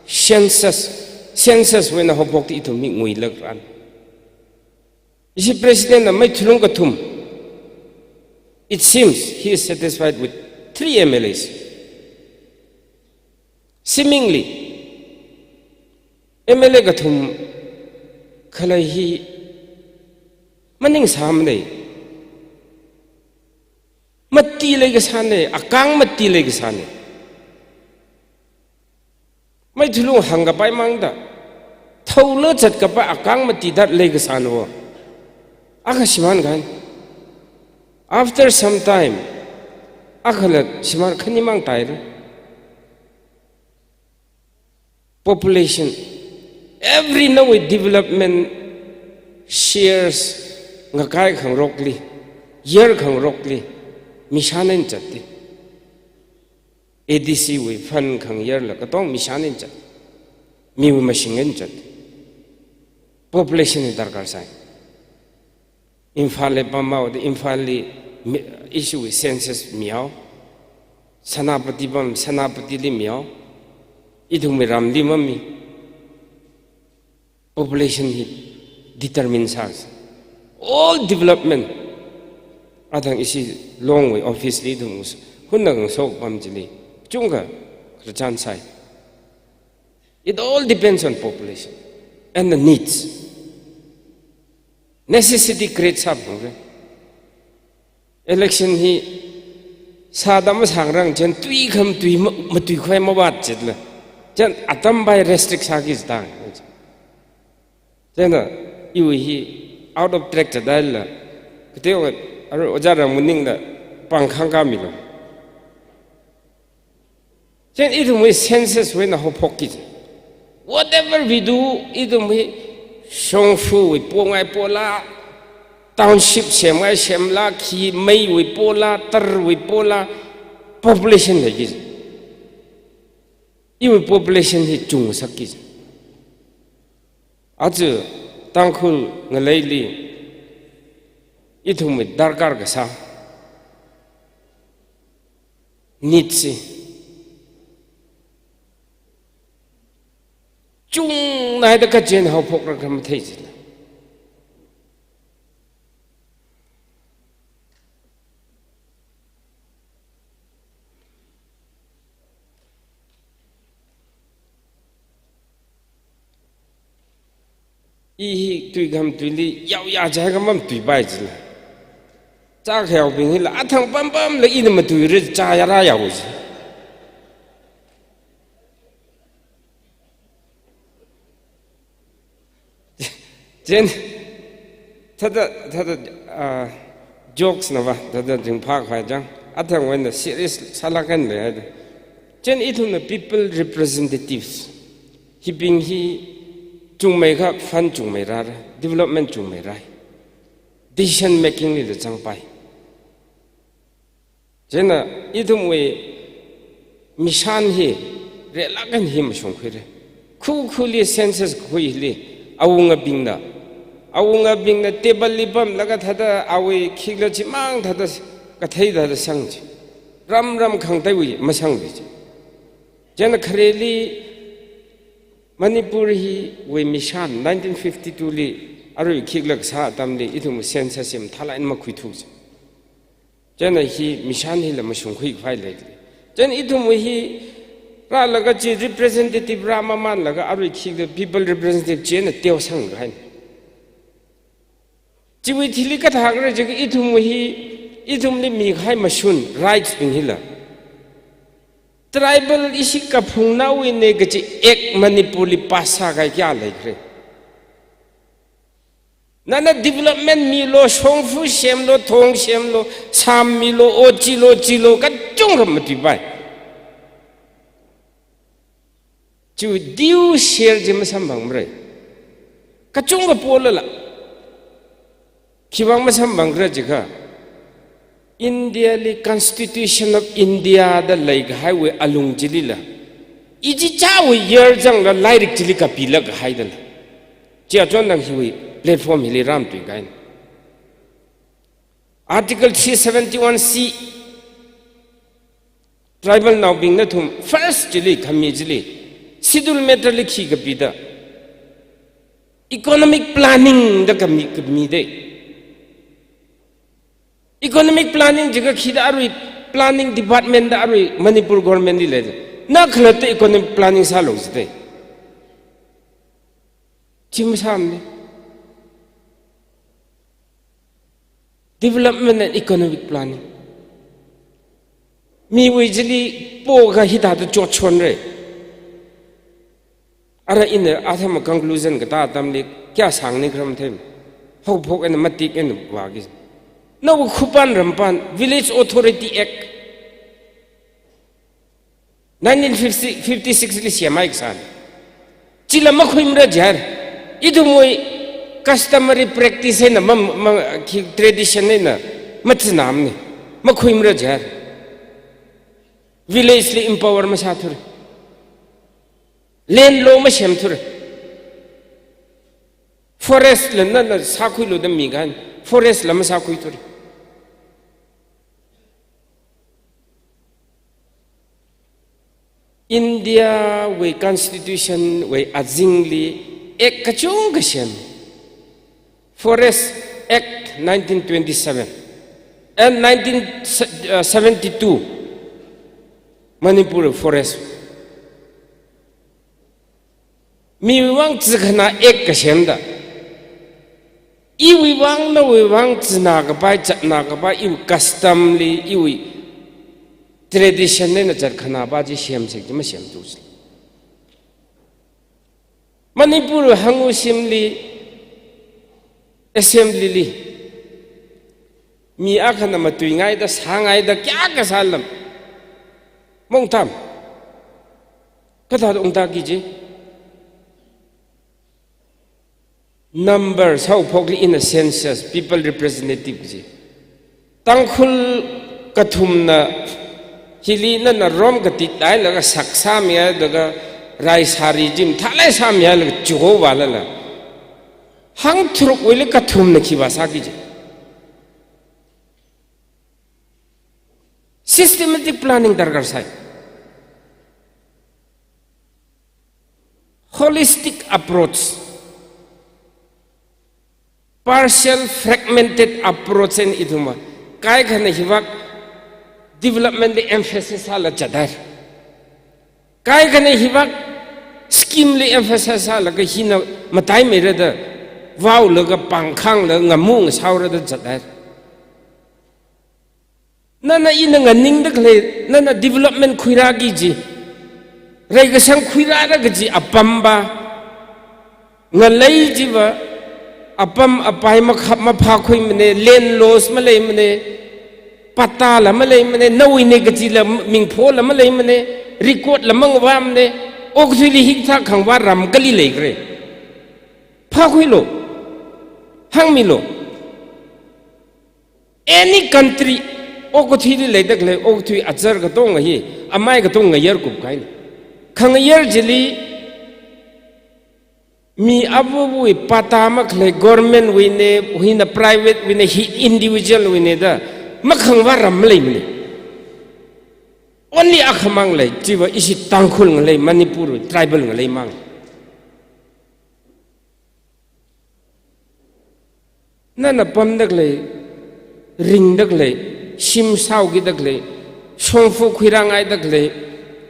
census, census wui eina haophokta ithum hi nguilākran. Ishi president na maithulung kathum, it seems he is satisfied with three M L As. Seemingly, M L A kathum khalei hi maningsāmana. Mati leikasāna, akang mati leikasāna. Maithulung hāngkapai mangda, thaola zatkapai akang mati dat leikasāna wo. Akha shimānkahai. After some time, akhala shimān khanimang taira. Population, every nawui development shares ngakai khangarokli, year khangarokli, mishan eina zatti. A D C wui fund khangayarla katong mishan eina zat. Miwui mashing eina zat. Population hi darkar sai. Imphal li pamhaoda Imphal li mi, ishiwui census mihao. Senapati pam, Senapati li mihao. Ithumwui ramli mami. Population hi determine sāsa. All development. Athang ishi Longwui office li ithum us-, hunna ngaso pam chili chungkha khararchan sai. It all depends on population and the needs. Necessity creates up. Election hi Sāda masangrang chieina tui khamattui ma-, matui khavai mavāt chitla. Chieina atam pai restrict sāki jitang. Chieina iwui hi out of track chadaila. Kateokha, arui ojā Ramningla pāng khāngkāmilu. Chieina ithumwui census wui eina haophokki ji. Whatever we do, ithumwui shongfawui pongai pola, township semngai semla, khi meiwui pola, tarwui pola, population leiki ji. Iwui population hi chungsakki ji. Aja Tangkhul ngaleili ithumwui darkar kasā need chi chungnaida kachieina haophokra khamathei jila. I hi tui khamatuili yaoya jiakha mamatuipai jila. Chākhaobing hila athang pampamla ina matuira chāyara yao ji. Chieina, thāda, thāda, ah, jokes nava, thāda ringphākhavai chang. Athangwui eina serious sālāk eina leihaida. Chieina ithumna people representatives. Hibing hi chungmeikha fund chungmeirara, development chungmeirai. Decision making lila zangpai. Chieina ithumwui mission hi relāk eina hi mashungkhuira. Khu khuli census khuili awungabingna, awungabingna table li pamlaga thāda awui khikla chimang thāda kathei thāda sang ji. Ram ram khangateiwui masangli ji. Chieina khareli Manipur hiwui mission nineteen fifty-two li arui khikla kasā atamli ithum census hi mathālāk eina makhuithu ji. Chieina hi mission hila mashungkhui khavai lei. Chieina ithumwui hi rālaga chi representative rāmamanlaga arui khikla people representative chieina teosang kahai. Chiwui thili kathākra jiakha ithumwui hi, ithumli mikahai mashun rights bing hila. Tribal ishi kaphungnaowuina kachi act Manipurli pass sākahai kayā leikhala. Nana development milu, shongfa semlu, thong semlu, sam milu, o chilo, chilo, kachungkha matuipai. Chiwui due share chi masamphangmara. Kachungkha polala. Khiwuivang masamphangra jiakha, India li Constitution of India da leikahaiwui alung chilila, ichichāwui year zangla lairik chili kapilāk kahaidala. Chi achon nang hiwui platform hili ramtui kahaina. Article three seventy-one C, tribal naobing nathum first chili, khami chili, schedule matter li khi kapida, economic planning da khami, khami dei. Economic planning jiakha khida arui planning department da arui Manipur government li lei. Na khalatta economic planning sālu jidei. Chi masāmana. Development and economic planning. Miwui chili pokah hithāda chotchonra. Ara ina athama conclusion katā atamli kayā sāngni kharam them. Haophok eina matik eina vāki. Nawui khupān rampān, Village Authority Act. Nineteen fifty, fifty-six li semhai kasāna. Chila makhuimara jihaira. Ithumwui customary practice eina, ma, ma, khi tradition eina, machinamana. Makhuimara jihaira. Village li empower masāthura. Land law masemthura. Forest la nana sākhuilu da mikahai. Forest la masākhuithura. India wui Constitution wui azingli Act kachungkha sem. Forest Act nineteen twenty-seven and nineteen seventy-two, Manipur Forest. Miwui vang chikhana Act kasemda. Iwui vang, nawui vang, china kapai, zatna kapai, iwui custom li, iwui tradition eina zatkhanā pa chi semsek chi masemthu chi. Manipur hangva shimli, assembly li, mi akhana matuingaida, sāngaida, kayākha sālam. Mongtam. Kathāda ungtaki ji. Number sāhaophokli ina census, people representative ji. Tangkhul kathumna hili nana rom katit hailaga sak sāmihailaga rai sari jim thalai sāmihailaga chiho vālala. Hangtharukwuili kathumna khi vāsāki ji. Systematic planning darkar sai. Holistic approach. Partial fragmented approach eina ithumva kaikhana hivak development li emphasis sāla zathaira. Kaikhana hivak scheme li emphasis sālaga hina mataimeira da vaolaga pangkhanglaga ngamu ngasaora da zathaira. Nana ina nganingda khalei, nana development khuirāki ji, reikasang khuirāra kaji apam pa, ngalei chiva apam apai makhap maphākhuimana, land loss maleimana, pattala maleimana, nawuina kajila mingphola maleimana, record la mangavāmana, okathuili hikathā khangavā ram kali leikhala. Phākhuilu, hāngmilu. Any country, okathuili leida khalei, okathui achar katonga hi, amai katonga ngayar kupkahaina. Khangayar chili, mi avawui patta makhalei government wuina, hina private wuina, hi individual wuina da, makhangavā ram maleimana. Only akhamang lei, chiva ishi Tangkhul ngalei, Manipur tribal ngalei mang. Nana pamda khalei, ringda khalei, shim sāhaokida khalei, shongfa khuirāngaida khalei,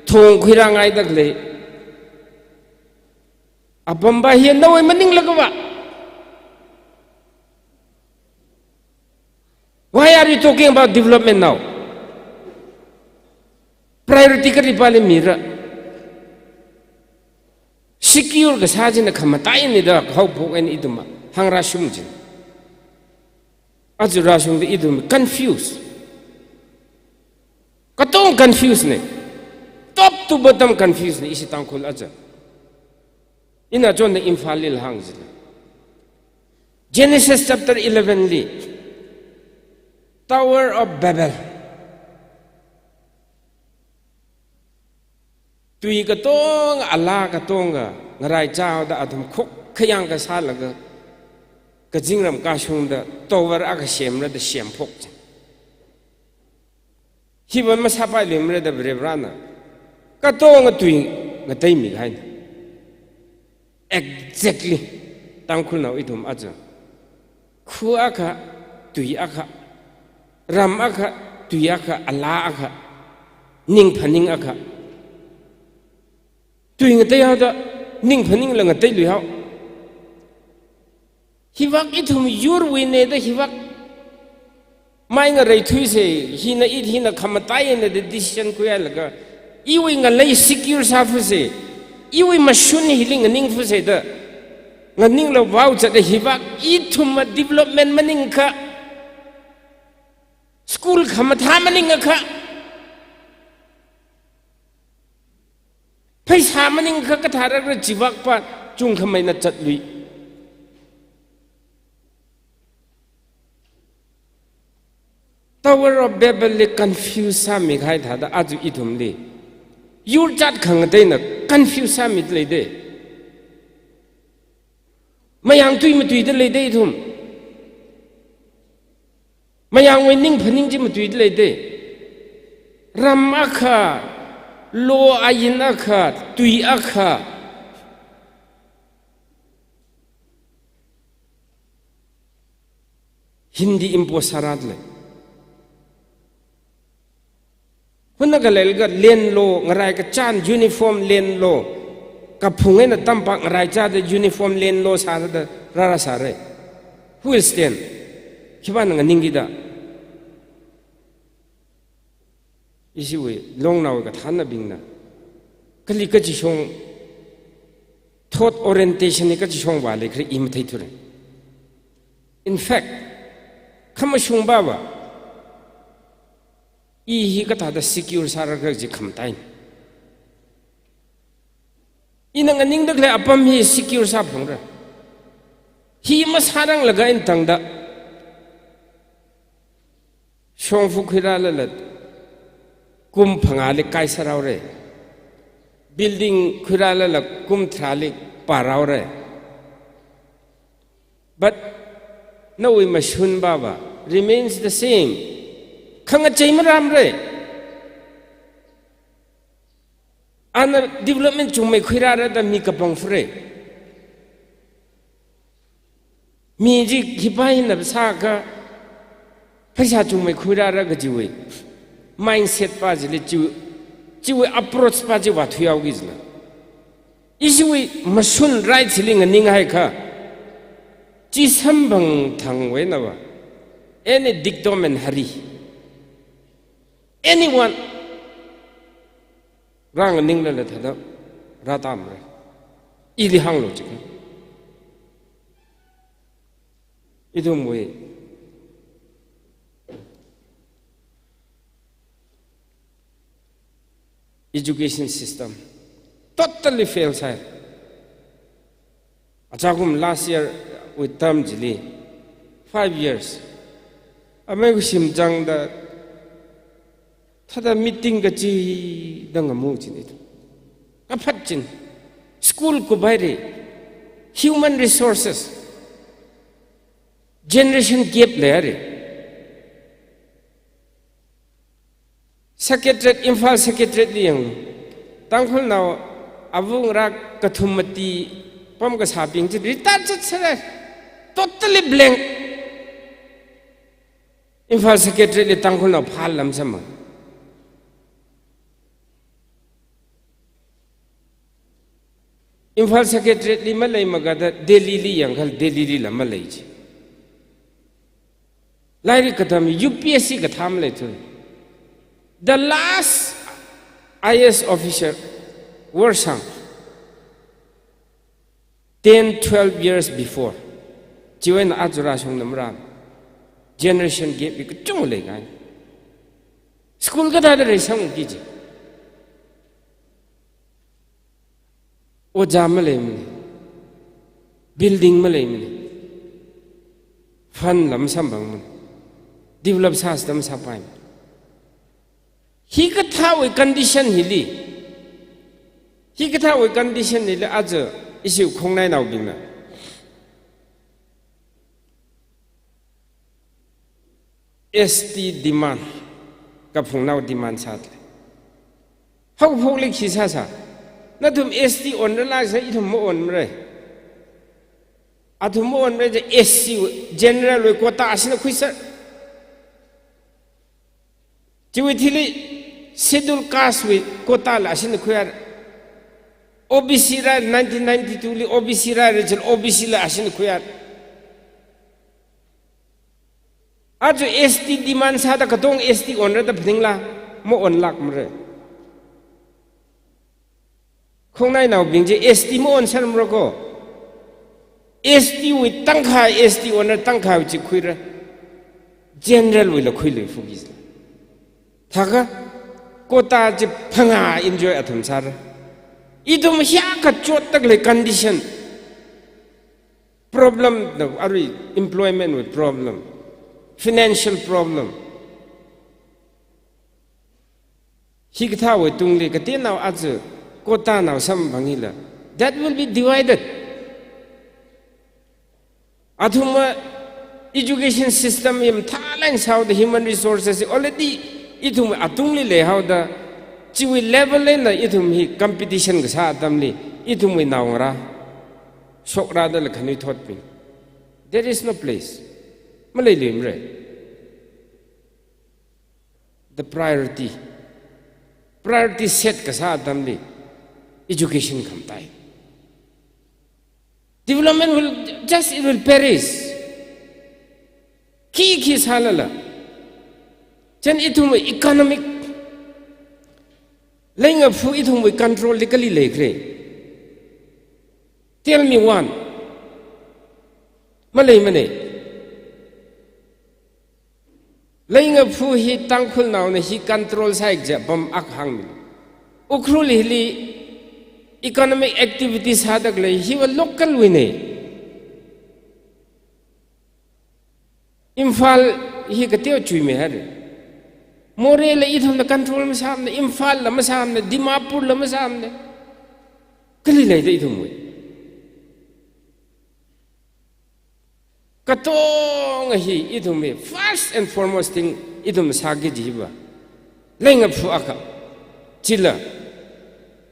thong khuirāngaida khalei. Apam pa hi nawui maningla kava. Why are you talking about development now? Priority kali pali mira. Secure kasā china khamataina da haophok eina ithum hāngrāshung china. Aja rāshungda ithum confuse. Katong confuse na. Top to bottom confuse na ishi Tangkhul aja. Ina chonda Imphal lila hāng china. Genesis chapter eleven li, Tower of Babel. Tui katonga, alā katonga ngaraichāda athum khokkhayang kasālaga, kazingram kashungda tower akha semra da semphok china. Hiva masāpailuimara da Varivarana katonga tui ngateimikahaina. Exactly. Tangkhulnao ithum aja. Khu akha, tui akha, ram akha, tui akha, alā akha, ning phaning akha. Tui ngateihaoda, ning phaningla ngateiluihao. Hivak ithum yurwuina da hivak mai ngareithuisa, hina it hina khamataina da decision khuihailaga, iwui ngalei secure sāphusa, iwui mashun hili nganingphusa da, nganingla vaozatda hivak ithumva development maningakha, school khamathā maningakha, pheisā maningakha kathārakra chivak pa chungkhameina zatlui. Tower of Babel li confuse sāmikahai thāda aja ithumli yurchat khangateina confuse sāmida leida. Mayang tui matuida leida ithum. Mayangwui ning phaning chi matuida leida. Ram akha, law ain akha, tui akha. Hindi impose sārada lei. Huna khalei laga land law, ngarai kachān uniform land law, kaphung eina tampak ngaraichāda uniform land law sāda rāra sāra. Who will stand? Khipāna nganingkida? Ishiwui longnao kathānabingna kali kachishong, thought orientation hi kachishong vāli khala i matheithura. In fact, khamashung baba, i hi kathāda secure sāra kaji khamataina. Ina nganingda khalei apam hi secure sāphalungra. Hi masāranglaga eina tangda shongfa khuirālala kum phangāli kai sāhaora. Building khuirālala kum tharāli pārhaora. But nawui mashun baba remains the same. Khangachei marāmara. Ana development chungmei khuirāra da mi kapangfura. Mi chi khipā hina sākha pheisā chungmei khuirāra kajiwui mindset pa chili chi, chiwui approach pa chi vāthuihaoki jila. Ishiwui mashun right chili nganinghaiakha, chi samphang thangwui eina va, any dictum and hurry, anyone rānganinglala thāda rātamara. Ili hānglu chikha. Ithumwui education system totally fail sāi. Achakum last year wui term chili five years. Amei kushim changda thāda meeting kachida ngamu china ithum. Kaphat china. School kuphaira. Human resources. Generation gap leihaira. Secretariat, Imphal Secretariat li yanglu. Tangkhulnao avungra kathum mati pamkasābing chi retire zatsāra. Totally blank. Imphal Secretariat li Tangkhulnao phālala masamphang. Imphal Secretariat li malei magada Delhi li yangkhala Delhi lila malei chi. Lairik katam U P S C kathā maleithu. The last I A S officer, Worshang, ten, twelve years before. Chiwui eina aja rāshungda marāmara. Generation gap hi kachungkha leikahai. School kathāda reisangki ji. Ojā maleimana. Building maleimana. Fund la masamphangmana. Develop sāstam sāpaimana. Hikathāwui condition hili, hikathāwui condition hili aja ishi khongnainaobingna S T demand, kaphungnao demand sāda lei. Haophokli khi sāsā? Nathum S T onrala sā, ithum maonmara. Athum maonmara, S C general wui quota ashina khuisa. Chiwui thili schedule caste wui quota la ashina khuihaira. O B C rāi, nineteen ninety-two li O B C rāra chila O B C la ashina khuihaira. Aja S T demand sāda katonga S T onra da phaningla, maonlākmara. Khongnainaobing chi S T maonsermara ko. S T wui tangkhai, S T onra tangkhai chi khuira. General wuila khuiluiphokisa. Thākha quota chi phangā enjoy athum sāra. Ithum hiyākha chotda khalei condition. Problem, the, arui employment wui problem, financial problem. Hikathāwui tungli kateonao aja quota nao samphang hila, that will be divided. Athumwui education system hi mathālāk eina sāhaoda human resources already ithumwui atungli leihaoda, chiwui level eina ithum hi competition kasā atamli ithumwui naongarā shokrada la khanuithotbing. There is no place. Maleiluimara. The priority. Priority set kasā atamli education khamatai. Development will just, it will perish. Khi khi sālala. Chieina ithumwui economic Leingafu ithumwui control li kali leikhala? Tell me one. Maleimana. Leingafu hi Tangkhulnaona hi control sāi kaja apam akha hāngmi. Ukhrul hili economic activities sādalei hiva local wuina. Imphal hi kateokha chuimeihara. Moreh la ithumna control masāmana, Imphal la masāmana, Dimapur la masāmana. Kali leida ithumwui? Katonga hi ithumwui first and foremost thing ithum sāki kaji hiva leingafu akha. Chila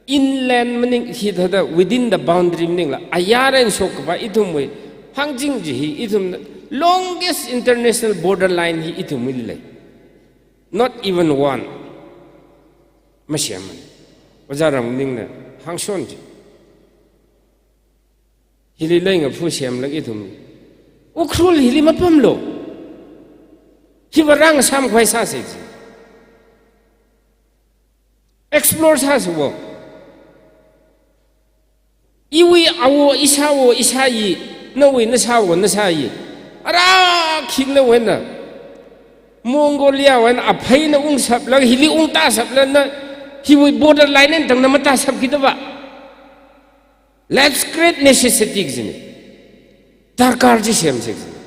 inland maning hithāda within the boundary maningla ayar eina shok kapai ithumwui hāngching kaji hi ithumna longest international border line hi ithumwuili lei. Not even one. Masemmana. Oja Ramningna hāngshon chi. Hili leingafu semlāk ithum. Ukhrul hili mapamlu. Hiva rāngasāmkhavai sāsa ji. Explore sāsa wo. Iwui awo, ishāwo, ishāyi, nawui nashāwo, nashāyi. Ara khikna wena. Mongolia wena apheina ungshapla, hili ungtāshapla na, hiwui border line eina tangna matāshapki dava. Let's create necessity kajina. Darkar chi semsa kajina.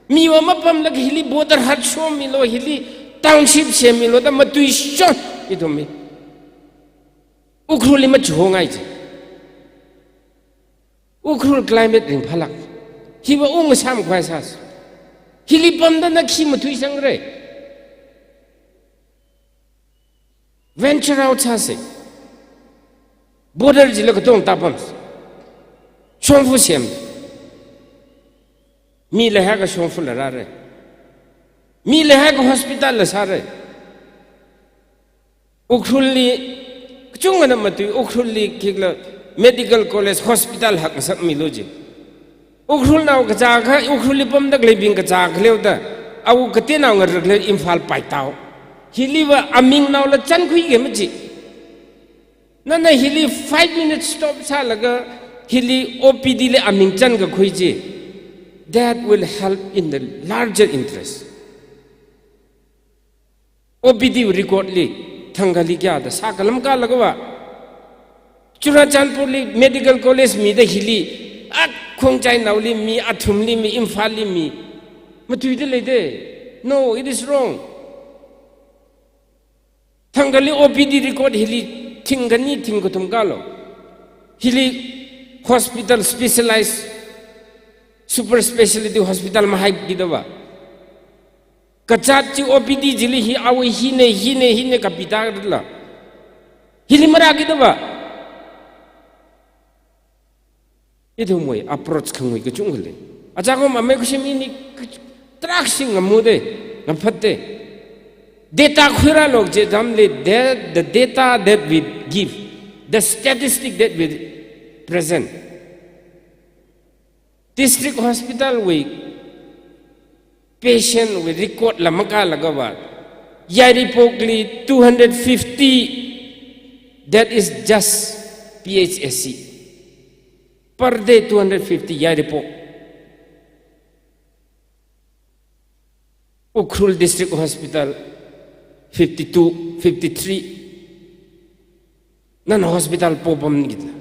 Miva mapamlāk hili border hut shomilu, hili township semilu da matuishon ithumwui. Ukhrulli machongai chi. Ukhrul climate ringphālāk. Hiva ungsamkhavai sāsa. Hili pamda na khi matuisangra. Venture out sāsa. Border chila katong tāpamsa. Shongfa sem. Mi leihaiakha shongfala rāra. Mi leihaiakha hospital la sāra. Ukhrulli, kachungana matui, Ukhrulli khikla medical college, hospital hakngasakmilu ji. Ukhrulnao kachākha, Ukhrulli pamdaleibing kachākha leoda, awo kateonao ngarakle Imphal paitao. Hiliva amingnaola chankhuiki maji. Nana hili five minutes stop sālaga, hili O P D li aming chankakhui ji. That will help in the larger interest. O P D record li, thangkhali kayāda sākhala makālakava. Churachandpurli medical college mida hili, a Khongjainaoli mi, athumli mi, Imphalli mi. Matuidalei de. No, it is wrong. Thangkhali O P D record hili thingkhani thingkathum kālu. Hili hospital specialized, super specialty hospital mahaiki dava. Kazāt chi O P D chili hi awui hina, hina, hina kapitāla. Hili marāki dava. Ithumwui approach khangui kachungkha lei. Achakum amei kashim ini kach-, tarākha sing ngamu de, ngaphat de. Data khuirālu kaji atamli, the, the data that we give, the statistic that we present. District hospital wui patient wui record la makālakava. Yairipokli two hundred fifty, that is just P H S C. Per day two hundred fifty Yairipok. Ukhrul District Hospital fifty-two, fifty-three. Nana hospital popam nikitna.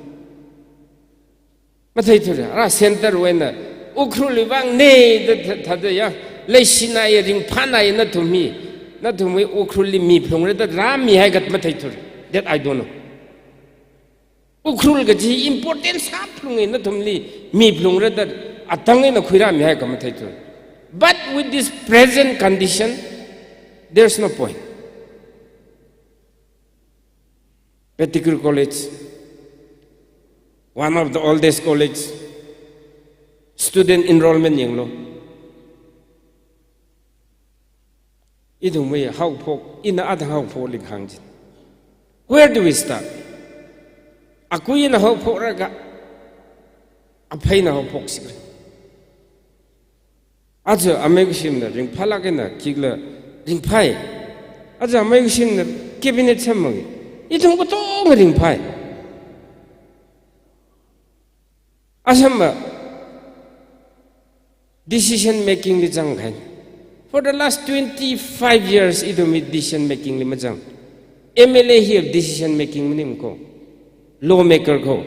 Matheithura, ara center wui eina, Ukhrulwui vang ne, da, da, da, da, ya, leishinai, ringphānai nathum hi, nathum hi Ukhrulli miphalungra da rāmihai kaji matheithura. That I don't know. Ukhrul kaji important sāphalunga nathumli miphalungra da atang eina khuirāmihai kaji matheithura. But with this present condition, there's no point. Pettigrew College, one of the oldest college, student enrollment yanglu. Ithumwui haophok, ina athang haophokli kahāng chi. Where do we start? Akui eina haophokraga, aphei eina haophok sikra. Aja amei kashimna ringphālāk eina khikla ringphai. Aja amei kashimna cabinet semmangi. Ithum katonga ringphai. Assam va decision making li zangkahai. For the last twenty-five years, ithum hi decision making li mazang. M L A hi decision making maning ko. Lawmaker ko.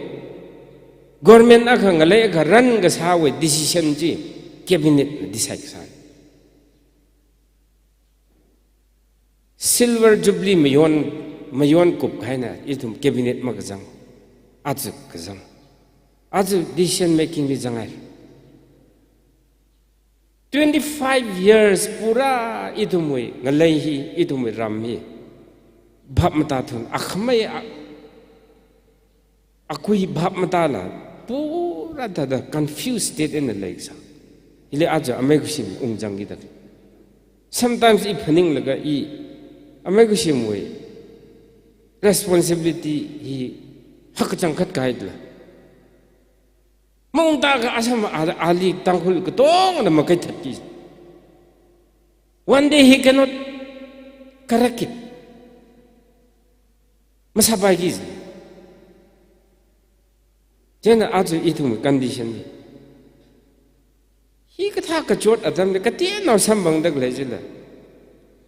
Government akha ngalei akha run kasāwui decision chi cabinet na decide kasā. Silver Jubilee mayon, mayon kupkahaina ithum cabinet makazang. Aja kazang. Aja decision making li zanghai. Twenty-five years pura ithumwui ngalei hi, ithumwui ram hi bhap matāthun, akhamei a-, akui bhap matāla, pura thāda confused state eina leikasā. Hili aja amei kushim ungzangki da. Sometimes i phaninglaga i amei kushimwui responsibility hi hakachangkhat kahaila. Maungtākha Assam a-, ali Tangkhul katongana makaithatki. One day he cannot correct it. Masāpaiki. Chieina aja ithum condition hi. Hikathā kachot atamli kateonao samphangda khalei chila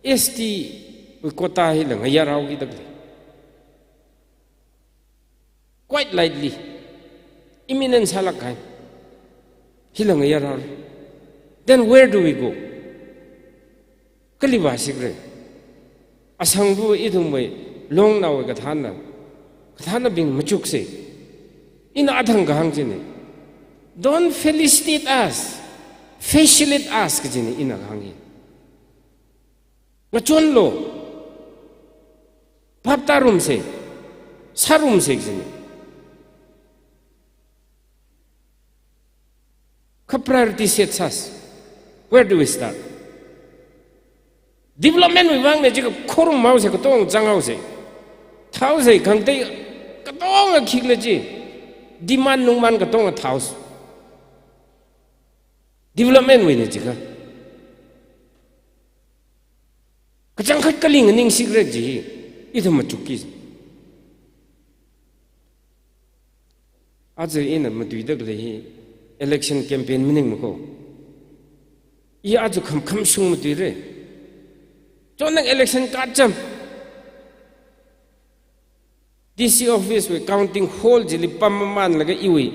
S T wui quota hila ngayarhaoki da khalei. Quite likely, imminent sālāk kahai. Hila ngayarhaora. Then where do we go? Kali vāsikra? Asangva ithumwui longnaowui kathāna, kathānabing machuksei. Ina athang kahāng china, "Don't felicitate us, facilitate us," kajina ina kahāng hi. Ngachonlu. Bhap tārumsei. Sārumsei kajina. Kha priority set sāsa. Where do we start? Development wui vangna jiakha khorum haosei, katonga zanghaosei. Thaosei, khangatei katonga khikhala chi. Demand nungman katonga thaosei. Development wuina jiakha. Kachangkhat kali nganingsikra kaji hi ithum machukki. Aja ina matuida khalei hi election campaign maningmana ko. I aja khamkham shung matuira. Chonang election card cham. D C office wui counting hall chili pammamanlaga iwui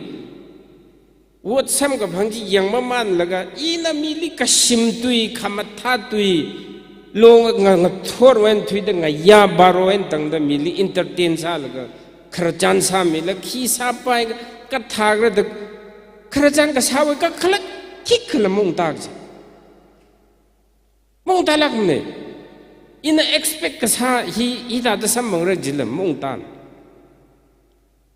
vote samkaphang chi yangmamanlaga ina mili kashim tui, khamathā tui, long nga, ngathor wui eina thuida ngayā baro wui eina tangda mili entertain sālaga khararchan sāmila khi sāpai, kathākhala da khararchan kasāwui kakhalat khikhala maungtāki. Maungtālākmana. Ina expect kasā hi, hithāda samphangra jila maungtāna.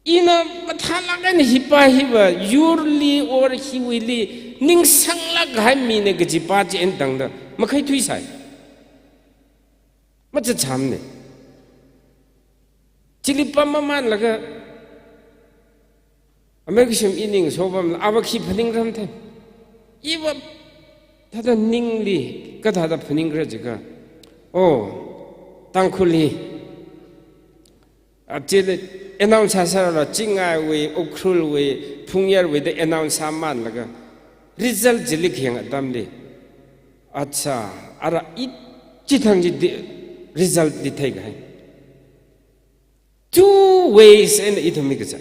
Ina mathālāk eina hipa hiva yurli or hiwuili ningsanglāk kahai mina kajipa chi eina tangda makhaithuisai. Machachamna. Chili pammamanlaga, amei kashim i ningso pamla, ava khi phaningram then. Iva thāda ningli kathāda phaningra jiakha. Oh, Tangkhul hi. A chili announce sāsāra, Chingaiwui, Ukhrulwui, Phungyarwui da announce sāmanlaga. Result chili khayang atamli. Acha, ara i chithang chi di-, result li theikahai. Two ways eina ithum mikazat.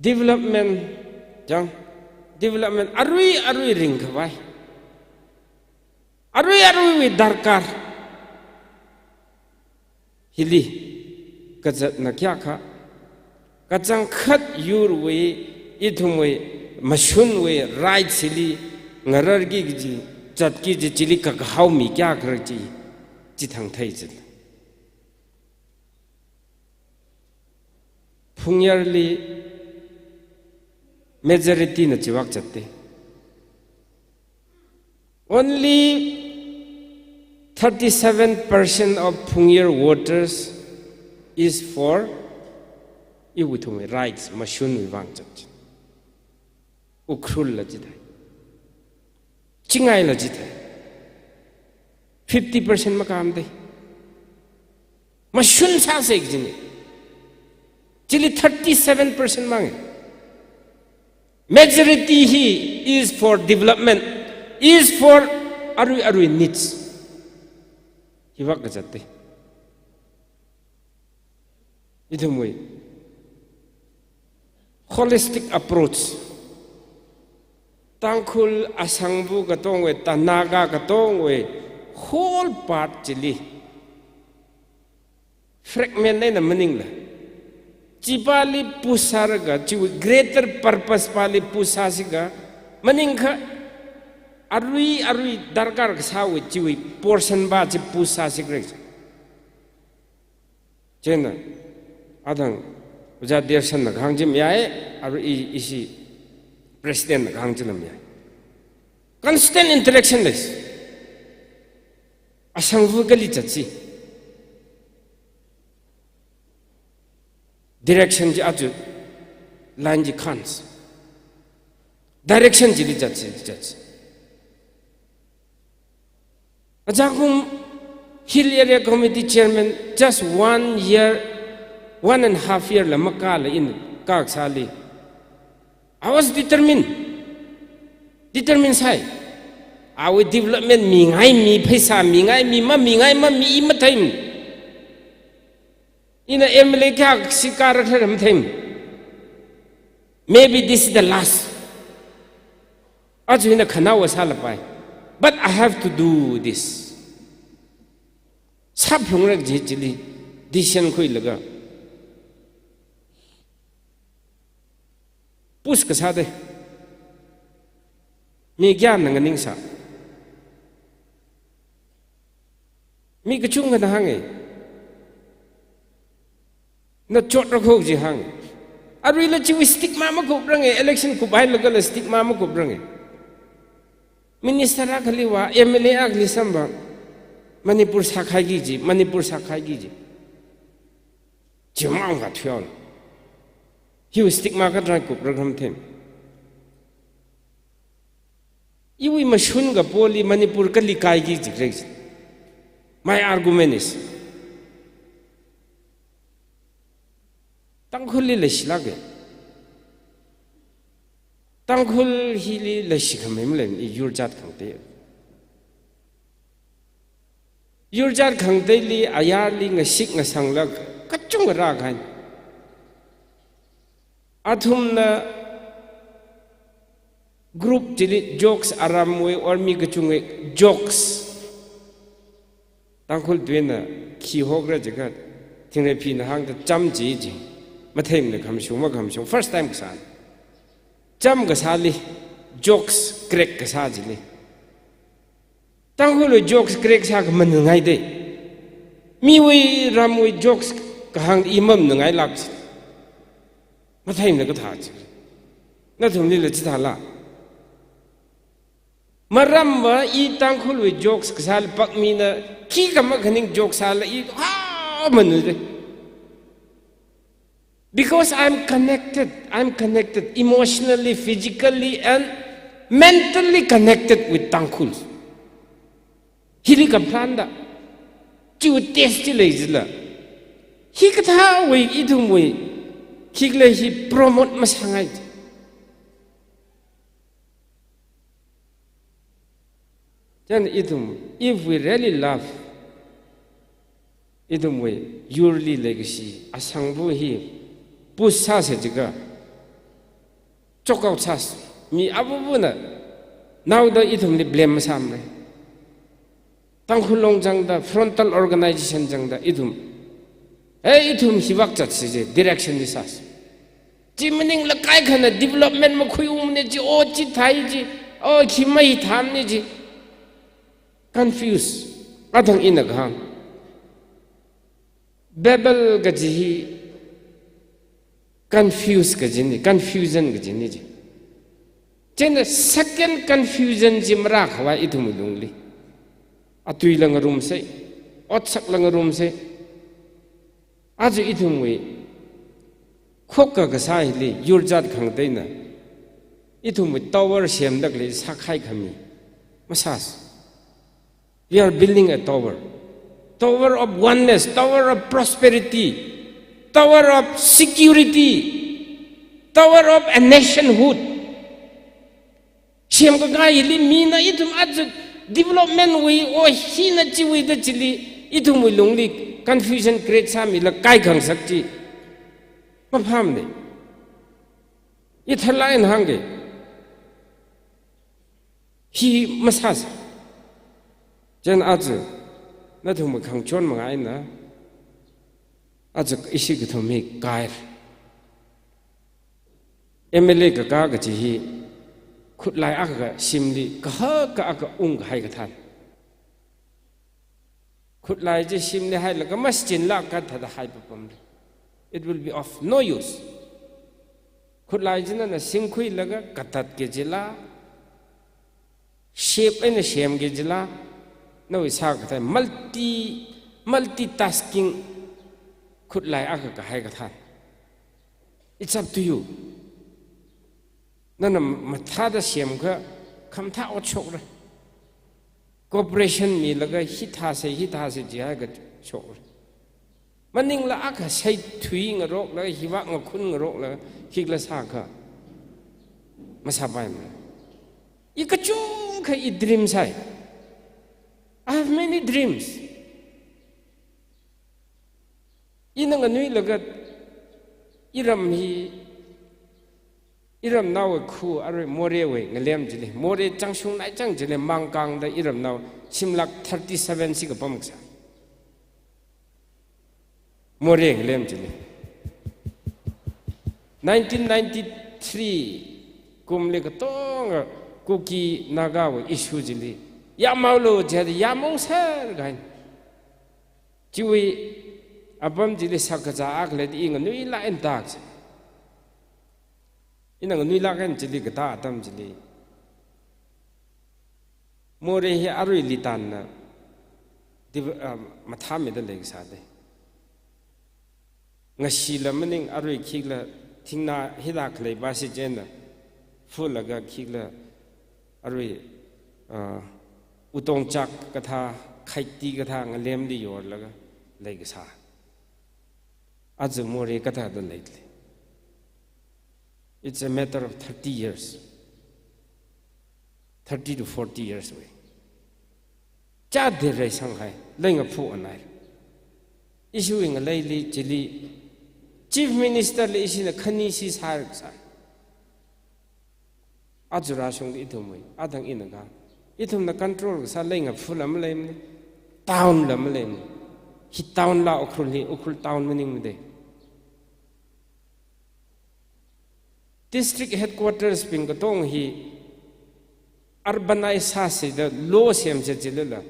Development, chang, development arui arui ringkhavai. Arui aruiwui darkar. Hili kazatna kayākha. Kachangkhat yurwui, ithumwui, mashunwui rights hili ngararki kaji, zatki kaji chili kakahao mi kayākha chi, chithang thei chila. Phungyarli majority na chiwak zatta. Only thirty-seven percent of Phungyar voters is for iwui ithumwui rights, mashunwui vang zat. Ukhrulla chithei. Chingaila chithei. Fifty percent makāmda. Mashun sāsa kajina. Chili thirty-seven percent mang. Majority hi is for development, is for arui arui needs. Hiwui vak kazat te. Ithumwui holistic approach. Tangkhul Asangva katongwui, ta Naga katongwui whole part chili fragment eina maningla, chipali push sālaga, chiwui greater purpose pali push sāsilaga, maningakha arui arui darkar kasāwui chiwui portion pa chi push sāsilaga. Chieina, athang Ojā Dershanna kahāng chi mayāi, arui i, ishi Presidentna kahāng chila mayāi. Constant interaction lei. Asangva kali zatsi. Direction chi aja line chi khansi. Direction chili zatsi, zatsi. Ajakum Hill Area Committee Chairman just one year, one and a half year la makāla ina kakasāli, I was determined. Determined sāi. Awui development mingai mi, pheisā mingai mi, mamingai mami, i matheimi. Ina M L A kayākha sākharar matheimi. Maybe this is the last. Aja ina khanaowa sālapai. But I have to do this. Sāphalungra kaji chili decision khuilaga push kasā te. Mi kayāna nganingsā? Mi kachungkhana hānga. Na chotra kho chi hānga. Aruila chiwui stigma makupranga, election kuphailagala stigma makupranga. Minister akhali vā, M L A akhali samphang, Manipur sākhaiki ji, Manipur sākhaiki ji. Chimang ka thuihaola. Hiwui stigma kathāda kupra khamathem. Iwui mashun kapoli Manipur kali kaiki jikra. My argument is, Tangkhulli leishilāka. Tangkhul hili leishi khamei malei, i yur jat khangatei. Yur jat khangateili ayarli ngashik ngasangla kachungkha rākahai. Athumna group chili jokes aramwui or mi kachungwui jokes. Tangkhul tuina khi hokra jiakha, Thingreiphi na hāngda cham chi ji. Matheimana khamashung makhamashung, first time kasāna. Cham kasāli, jokes crack kasā chili, Tangkhulwui jokes crack sākha manungngai de. Miwui ramwui jokes kahāng i mamanungngailāk chi. Matheimana kathā chi. Nathumlila chithāla? Maramva i Tangkhulwui jokes kasāla pakmina, khikha makhaning jokes sāla i ha manu de. Because I'm connected, I'm connected emotionally, physically, and mentally connected with Tangkhul. Hili kaphlānda, chiwui test chi leijila, hikathāwui ithumwui, khikhala hi promote masāngai. Then ithum, if we really love, ithumwui yurli leikashi Asangva hi push sāsa jiakha, chok out sāsa. Mi avuvuna naoda ithumli blame masāmara. Tangkhul Long zangda, frontal organization zangda ithum, ei, ithum hivāk zatsi ji, direction chi sāsa. Chi maningla kaikhana development makhuiungmana ji, o chi thai ji, o khi mai thamna ji. Confuse. Athang ina kahāng, Babel kaji hi confuse kajina, confusion kajina ji. Chieina second confusion chi marākhavai ithumwui lungli. Atuila ngarumsa, otsakla ngarumsa. Aja ithumwui khokkha kasā hili, yur jat khangateina ithumwui tower semda khalei sākhai khami masāsa. We are building a tower. Tower of oneness, tower of prosperity, tower of security, tower of a nationhood. Semkakā hili mina ithum aja development wui, o hina chiwui da chili, ithumwui lungli confusion create sāmila kaikhang sak chi maphāmane. Ithalain hāngke. Hi masāsa. Chieina aja nathumwui khangachon manga eina, aja ishi kathum hi kahaira. M L A kakā kachi hi khutlai akha shimli kahaka akha ungkahai kathāna. Khutlai chi shimli hailaga mashichinla kathāda haipapamra. It will be of no use. Khutlai china na singkhuilaga katatki jila, shape eina semki jila, nawui sākathā multi, multitasking khutlai akha kahai kathāna. It's up to you. Nana mathāda semkha khamathā ot shokra. Cooperation milaga hithāsa, hithāsa jihai kashokra. Maningla akha seithui ngarokla, hiva ngakhun ngarokla, khikhala sākha masāpaimara. I kachungkha i dream sai. I have many dreams. Ina nganuilaga iram hi, iramnaowui khu arui Morehwui ngalem chili, Moreh changshung nai chang chili, Mangkangda iramnao shimlak thirty-seven si kapam kasā. Moreh ngalem chili. Nineteen ninety-three kumli katonga Kuki Nagawui issue chili, yamhaolu jihada yamhaoser kahaina. Chiwui apam chili sakkazā akha leida i nganuilāk eina tāksa. Ina nganuilāk eina chili katā atam chili, Moreh hi aruili tānna div-, ah, mathāmida leikasā de. Ngashila maning arui khikhala thingnā hithā khalei basi chieina phulaga khikhala arui, ah, utong chak kathā, khaiti kathā ngalemli yorlaga leikasā. Aja Moreh kathāda leili. It's a matter of thirty years. Thirty to forty years wui. Chāda reisang hai, leingaphunai. Ishiwui ngaleili chili, Chief Minister li ishina khani si sāra kasā. Aja rāshungli ithumwui, athang ina ka, ithumna control kasā leingaphula maleimane, town la maleimane. Hi town la Ukhrul hi, Ukhrul town maningmade. District headquarters bing katong hi urbanize sāsida law semsa jilala,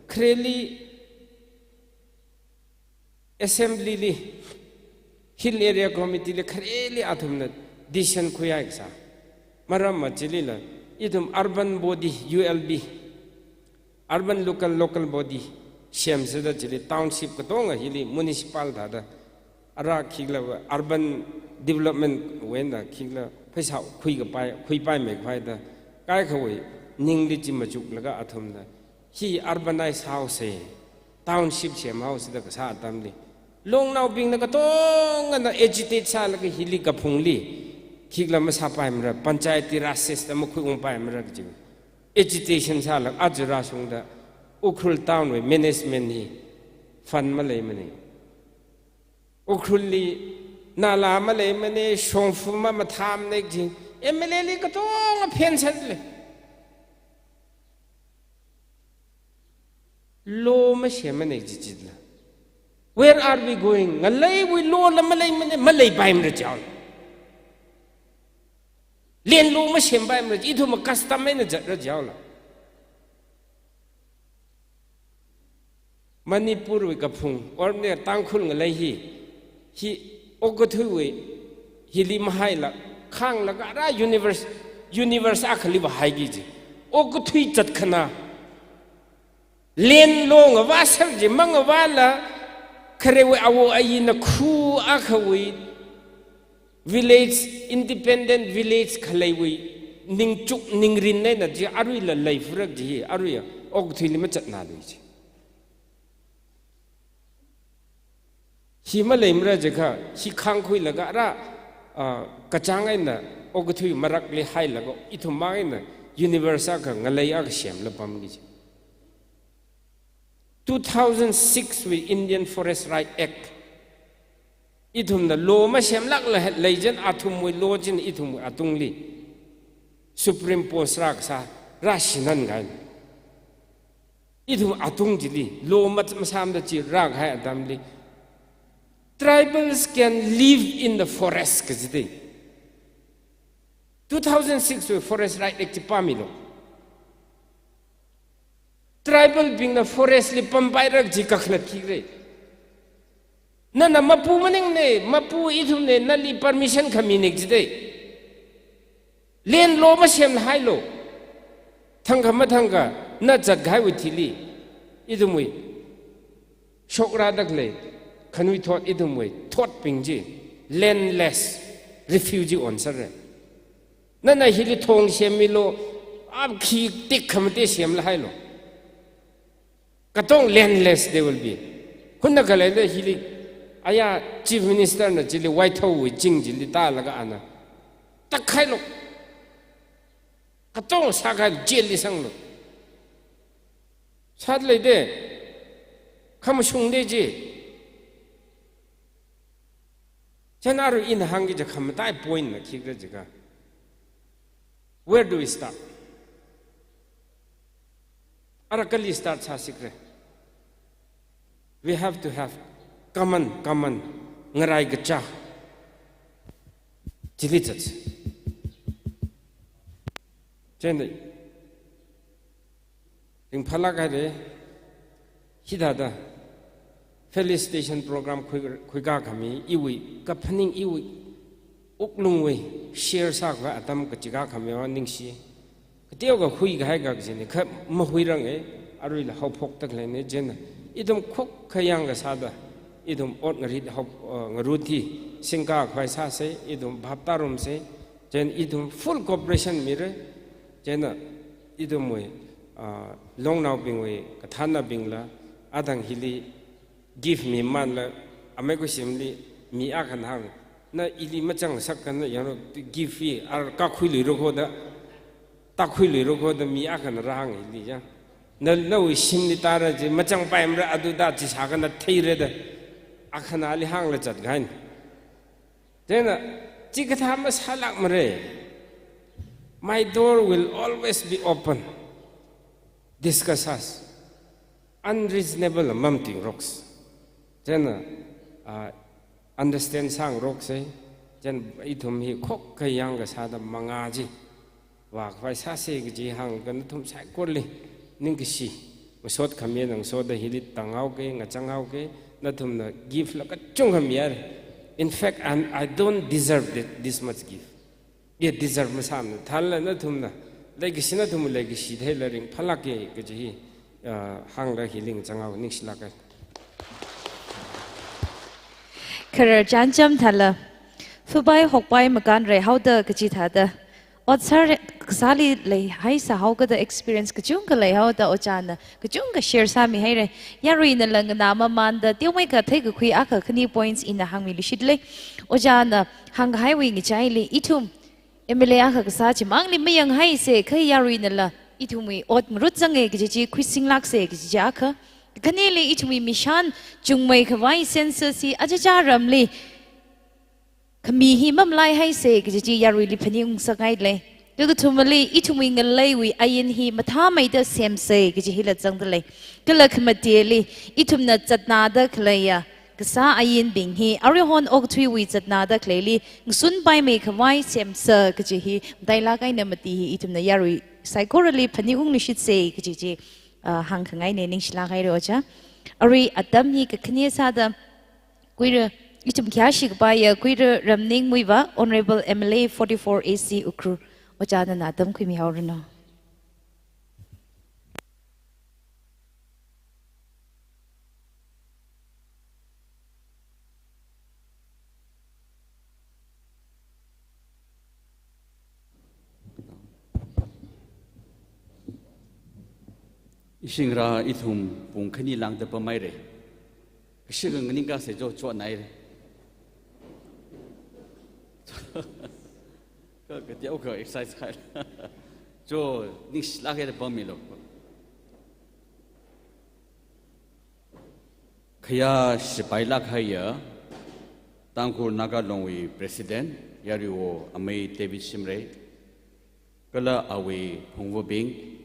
khareli assembly li, Hill Area Committee li khareli athumna decision khuihai kasā. Maram ma chilila, ithum urban body, U L B, urban local, local body semsada chili township katonga hili municipal thāda, ara khikhala urban development wui eina khikhala pheisā khuikapai, khuipaimeikhavai da kaikhawui ningli chi machuklaga athumna hi urbanize haosa, township semhaosada kasā atamli, longnaobingna katongana agitate sālaga hili kaphungli khikhala masāpaimara, Panchayati Raj system makhuiungpaimara kaji agitation sālaga aja rāshungda Ukhrul town wui management hi fund maleimane. Ukhrulli nala maleimane, shongfa ma mathāmane kaji M L A li katonga phensatle. Law masemmane jichitla. Where are we going? Ngaleiwui law la maleimane, maleipaimara jihaola. Land law masempaimara, ithum ma custom eina zatra jihaola. Manipur wui kaphung, or ne Tangkhul ngalei hi, hi okathuiwui, hili mahaila, khānglaga ara universe, universe akhali vāhaiki ji. Okathui zatkhana, land law ngavāser ji, mangavāla, kharewui awo ayina khu akhawui, village, independent village khaleiwui ningchuk ningrin eina ji aruila leifurak ji hi, aruiya okathuili mazatnalui ji. Hi maleimara jiakha, hi khangkhuilaga ara, ah, kachāng eina okathui marakli hailaga, ithum mang eina universe akha ngalei akha semla pamki ji. Two thousand six wui Indian Forest Right Act. Ithumna law masemlākla leichān athumwui law china ithumwui atungli Supreme Post rākasā, rāshinan kahai. Ithum atung chili, law mat-, masāmada chi rākahai atamli, "Tribals can live in the forest," kaji dei. Two thousand six wui Forest Right Act chi pāmilu. Tribal bingna forest li pampairak chi kakhalat khikre. Nana mapu maningna, mapu ithumna, nali permission khami nik jidei. Land law masemhailu. Thangkha mathangkha, na zatkahaiwui thili. Ithumwui shokra dakle, khanuithot ithumwui thotbing chi, landless refugee onsāre. Nana hili thong semmilu, ap khi tik khamate semhailu. Katonga landless they will be. Hunna khaleida hili, aya Chief Minister na chili White House wui ching chili tālaga ana takhailu. Katonga sākahai jail li sanglu. Sāda leidei, khamashungdei ji. Chān arui ina hāngki jiakha khamatai point na khikra jiakha, where do we start? Ara kali start sāsikra. We have to have common, common, ngarai kachā. Chili zatsa. Chān dei. Ringphālāk haire, hithāda felicitation program khui, khuikā khami, iwui kaphaning iwui wuklungwui share sākhavai atam kachikā khami vang ningshi. Kateokha huikahai kajina, kha mahuirange, aruila haophokda khaleina, chieina ithum khokkhayang kasāda, ithum ot ngarit hao, uh, ngarut hi singkakhavai sāsa, ithum bhap tārumsa, chieina ithum full cooperation mira, chieina ithumwui, ah, longnaobingwui kathānabingla, athang hili gift mimanla, amei kushimli mi akhana hāng, "Na ili machang sak kan na yanglu gift hi ar kakhuiluira kho da, takhuiluira kho da," mi akhana rāhāng ili ya. "Na, nawui shimli tāra chi machangpaimara, aduda chi sākana theira da," akhanali hāngla zatkahaina. Chieina, chikathā masālākmara. My door will always be open. Discuss us. Unreasonable mamting rocks. Chieina, ah, understand sāngaroksa. Chieina ithum hi khokkhayang kasāda mangā chi vākhavai sāsa kaji hānglaga nathum saikorali ningkashi, ngasot khami ngasotda hili tānghaoke, ngachanghaoke, nathumna gift la kachungkha miya. In fact, I'm, I don't deserve thi-, this much gift. I deserve masāmana. Thālala nathumna leikashi, nathum leikashi theila ringphālāke kaji hi, ah, hāngda hili ngachanghao, ningshilāka. Kharar chānjam thāla, phapai hokpai makān reihaoda kaji thāda, ot sār kasāli leihaisāhaokida experience kachungkha leihaoda ojāna kachungkha share sāmihaira. Yaruinala nganāmamānda teomeikha theikakhui akha khani points ina hāngmiluishit lei. Ojāna hāngkahaiwui ngachaili ithum M L A akha kasā chimangli mayanghaisa, kha yaruinala ithumwui ot ngarut zanga kaji chi khuisinglāksa kaji chi akha. Khanili ithumwui mishan chungmeikhavai census hi achacha ramli khami hi mamalaihaisa kaji chi yaruili phaningung sāngai lei. Kakathumali ithumwui ngaleiwui ain hi mathāmeida semsa kaji hila zangda lei. Kala khamateli ithumna zatnāda khaleiya kasā ainbing hi aruihon okathuiwui zatnāda khaleili ngasunpaimeikhavai semsa kaji hi matailāk eina mati hi ithumna yarui saikorali phaningungluishitsa kaji chi, ah, hāngkhangaina, ningshilāk haira ojā. Arui atam hi kakhane sāda Kuira, ithum khayāshi kapaiya Kuira Ramning Muivah, Honorable M L A forty-four A C Ukhrul, ojāna atam khuimihaoranu. Ishi ngarā ithum pung khani lāngda pamhaira. Kashi khanganing kasā jo chotnai. Ka, kateokha exercise hai. Jo, ningshilāk haida pammilu. Khayā shipailāk haiya, Tangkhul Naga Longwui President, yaruiwo amei David Shimray, kala awui phungvabing,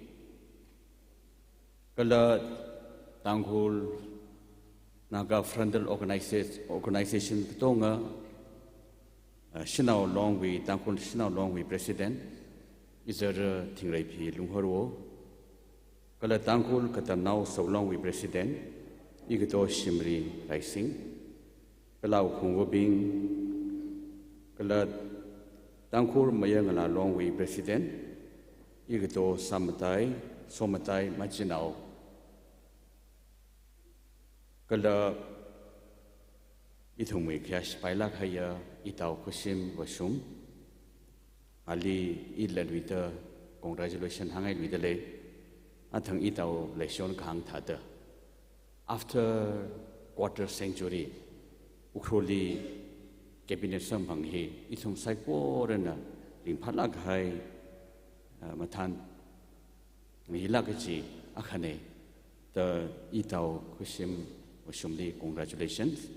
kala Tangkhul Naga Frontal Organisa-, Organization katonga, uh, Shanao Longwui, Tangkhul Shanao Longwui President, izar Thingreiphi Lunghorwo, kala Tangkhul Katamnao Sholongwui President, ikato Shimri Raising, kala awui phungvabing, kala Tangkhul Mayar Ngala Longwui President, ikato Samatai, Somatai Machinao, kala ithumwui khayā shipailāk haiya, itao Khushim Vashum, ali ila luida congratulation hāngngai luidalei, athang itao leishon kahāng thāda. After quarter century, Ukhrulli cabinet samphang hi, ithum saikorana ringphālāk kahai, uh, mathān ngayilāk kaji akhana, da itao Khushim Vashumli congratulations.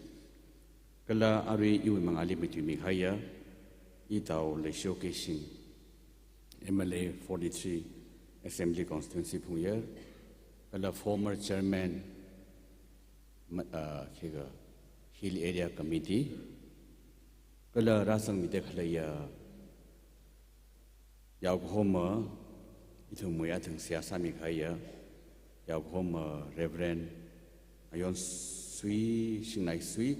Kala arui iwui mangāli matuimi kahaiya, itao Leisho Keishing, M L A forty-three Assembly Constituency Phungyar, kala former chairman, ma-, ah, khikha Hill Area Committee, kala rāzangmida khaleiya, yaokahoma, ithumwui athang seihā sāmi kahaiya, yaokahoma Reverend Ayonsui Shingnaisui,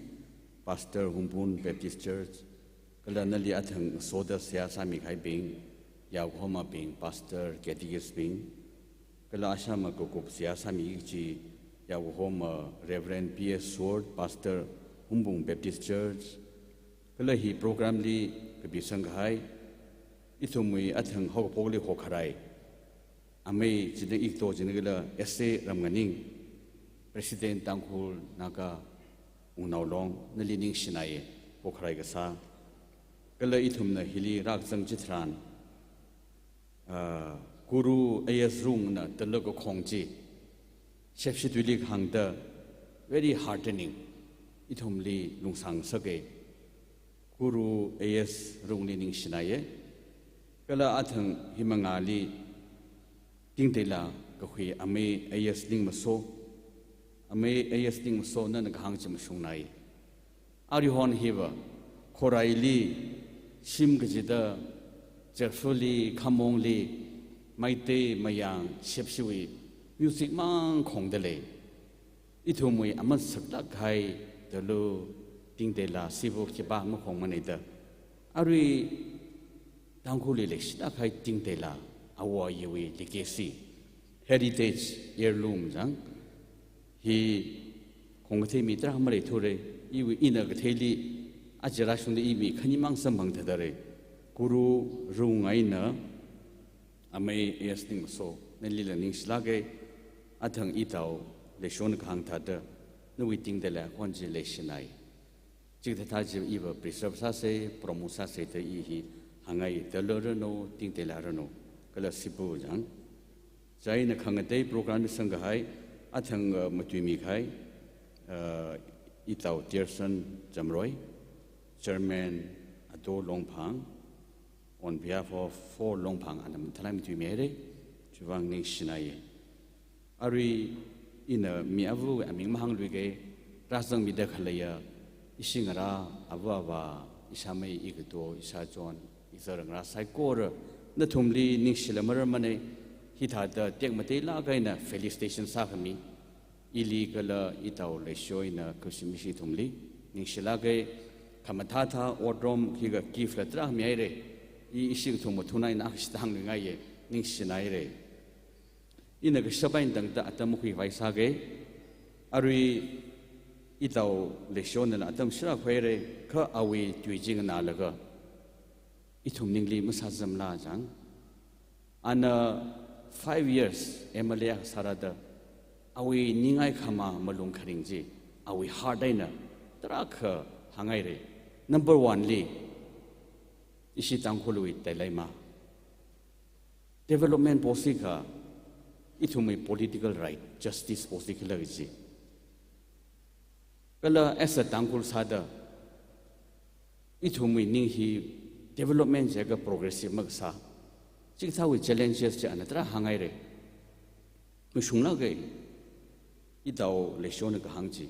Pastor Hungpung Baptist Church, kala nali athang soda seihā sāmi kahaibing, yaokahomabing, Pastor, Catechist bing, kala ashama kakup seihā sāmi kaji, yaokahoma Reverend P S Sword, Pastor, Hungpung Baptist Church, kala hi program li kapisang kahai, ithumwui athang haokaphokli hokharai, amei china ikato china kala S A Ramnganing, President Tangkhul Naga Wungnao Long, nali ningshinaiya, hokharai kasā. Kala ithumna hili rākazang chitharan, ah, Guru A S Rungna tala kakhong chi, Shepshi tuili kahāngda, very heartening, ithumli lungsāngasaka. Guru A S Rungli ningshinaiya. Kala athang hi mangāli Tingteila kahui amei A S Ningmaso, amei A S Ningmaso nana kahāng chi mashungnai. Aruihon hiva, khoraili, shim kachida, cheerfully, khamongli, Meitei, Mayang, Shepshiwui music mang khongdalei. Ithumwui aman saklāk kahai, dalu, Tingteila, sibu khipā makhongmanei da. Arui Tangkhulli leishilāk kahai Tingteila, awo ayiwui legacy, heritage, heirloom jang. Hi khongkathei mi tarākha maleithurei, iwui ina katheili, aja rāshungda i mi khanimang samphang thādarei. Guru Rung eina, amei A S Ningmaso, nalila ningshilāka, athang itao leishon kahāng thāda, nawui Tingteila khon chi leishinai. Chikathā chi iva preserve sāsei, promote sāsei da i hi hāngngai, dalu ranu, Tingteila ranu, kala sibu jang. Chieina khangatei program li sangkahai, athang, uh, matuimi kahai, uh, itao Tierson Jamroi, Chairman Ato Longphang, on behalf of four Longphang, ana mathalai matuimirei, chiwuivang ningshinai. Arui ina mi avu aming mahāngluika, rāzangmida khaleiya, ishi ngarā, avu avā, ishāmei, ikato, ishāchon, izar ngarā saikora, nathumli ningshila mararmanei, hithāda tekmateilāk eina felicitation sākhami, ili kala itao Leisho eina Khushim ishi ithumli, ningshilāka, khamathāthā, otrom, khikha gift la tarākha mihairei, i ishi ithum mathuna eina akhashi tāngluingaiya, ningshinairei. Ina kashap eina tangda atam makhuikhavai sāka, arui itao Leishonala atam shira khuirei, kha awui tui chi nganālaga, ithum ningli masāzamla jang. Ana five years M L A akha sārada, awui ningai khama malung kharing chi, awui heart eina tarākha hānghaira. Number one li, ishi Tangkhulwui dilemma. Development posi kha, ithumwui political right, justice posi khala kaji. Kala as a Tangkhul sāda, ithumwui ning hi development jiakha progressive makasā. Chikathāwui challenges chi ana tarā hānghaira. Mashunglāka, itao Leishona kahāng chi.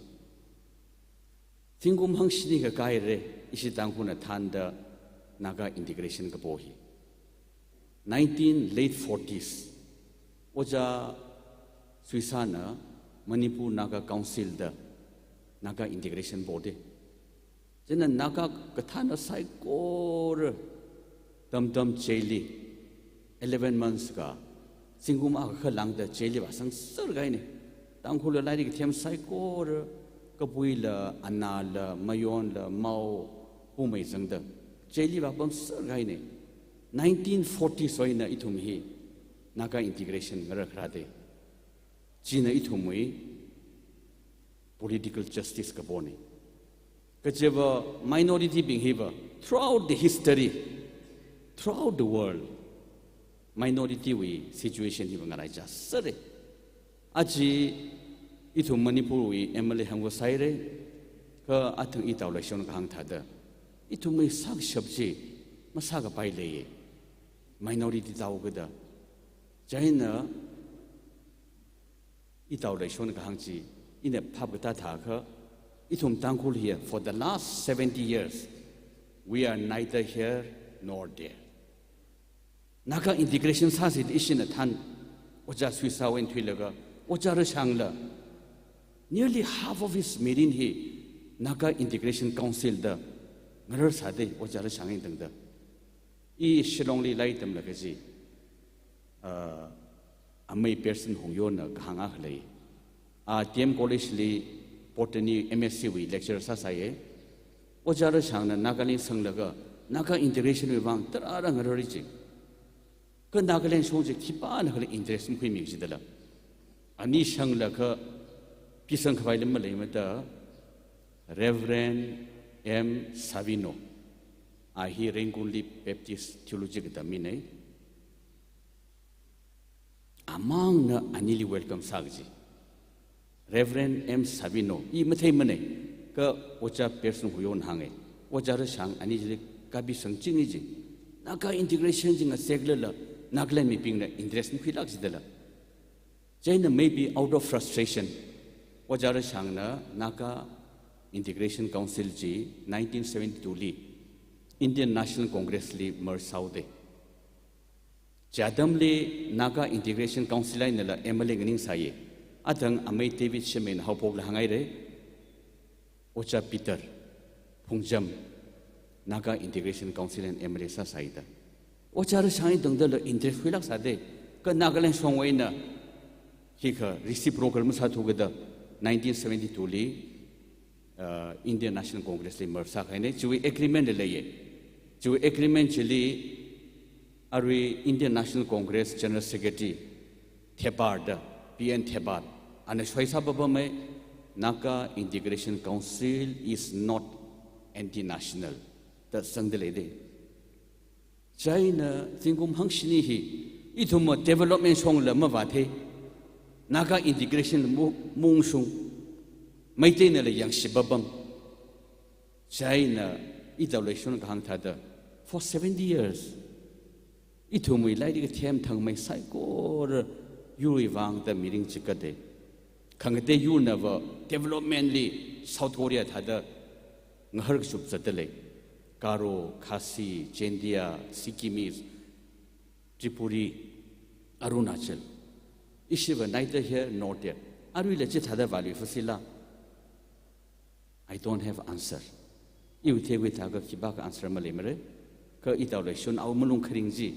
Zingkum hangshini kakāhaira, ishi Tangkhulna thānda Naga integration kapo hi. Nineteen late forties, Ojā Suisāna Manipur Naga Council da Naga integration po da. Chieina Naga kathāna saikora tamtam jail li eleven months kha, zingkum akha lāngda jail li vāsangser kahaina. Tangkhul lairik kathem saikora, kapuila, anala, mayonla, mao, pumei zangda jail li vāpamser kahaina. Nineteen forties wui eina ithum hi Naga integration ngarar kharā da. China ithumwui political justice kapona. Kachiva minority bing hiva throughout the history, throughout the world, minority wui situation hiva ngaraichā sera. Aja ithum Manipur wui M L A hāngva sāhaira, kha athang itao Leishona kahāng thāda, ithumwui sākashap chi masākapai leiya, minority tao kada. Chieina itao Leishona kahāng chi ina phap katā thākha, ithum Tangkhul hi for the last seventy years, we are neither here nor there. Naga integration sāsi da ishina thān, Ojā Suisāwui eina thuilaga, Ojā Rashangla, nearly half of his mirin hi Naga Integration Council da ngarar sāda, Ojā Rashang eina tangda. I Shillong li lairik tamlaga chi, ah, amei Pearson Hungyona kahāng akha lei. A D M College li botany M S C wui lecturer sāsāya. Ojā Rashangna Nagaland sanglaga Naga integration wui vang tarāra ngararra chi. Kha Nagaland shong chi khipānakhala interest makhuimi kajidala, ani shanglaga pisang khavai lam maleimada, Reverend M Savino, a hi Rangoon li Baptist Theology katam mina. Amangna anili welcome sā kaji. Reverend M Savino, i matheimana, kha Ojā Pearson Hunyona hānga, Ojā Rashang ani chili kapisangchinga ji. Naga integration chi ngaseklala, Nagaland mibingna interest makhuilāk jidala. Chieina maybe out of frustration, Ojā Rashangna Naga Integration Council chi nineteen seventy-two li Indian National Congress li merge sāhaoda. Chi atamli Naga Integration Council einala M L A nganingsāya. Athang amei David Shimei eina haophokla hānghaira, Ojā Peter Phungcham, Naga Integration Council eina M L A sāsāi da. Ojā Rashang eina tangdala interest khuilāk sāda, kha Nagaland shongwui eina hikha reciprocal masāthu kada, nineteen seventy-two li, uh, Indian National Congress li merge sākahaina, chiwui agreement la leiya. Chiwui agreement chili arui Indian National Congress General Secretary Thepar da, P N Thepar, ana shoisā papamai, Naga Integration Council is not anti-national da sangda leida. Chieina zingkum hangshini hi, ithumva development shongla mavāthei, Naga integration la mu-, maungshung, Meiteinala yangshi papam. Chieina itao Leishona kahāng thāda, for seventy years, ithumwui lairik kathem thangmei saikora yurwui vangda mirin chikatda. Khangatei yurnava development li South Korea thāda ngahar kachupzatda lei. Garo, Khasi, Jaintia, Sikkimese, Tripuri, Arunachal. Ishiva neither here nor there. Aruila chithāda vāluifasila, I don't have answer. Iwui theikhui thākha khipākha answer maleimara. Kha itao Leishona awui malung kharing chi,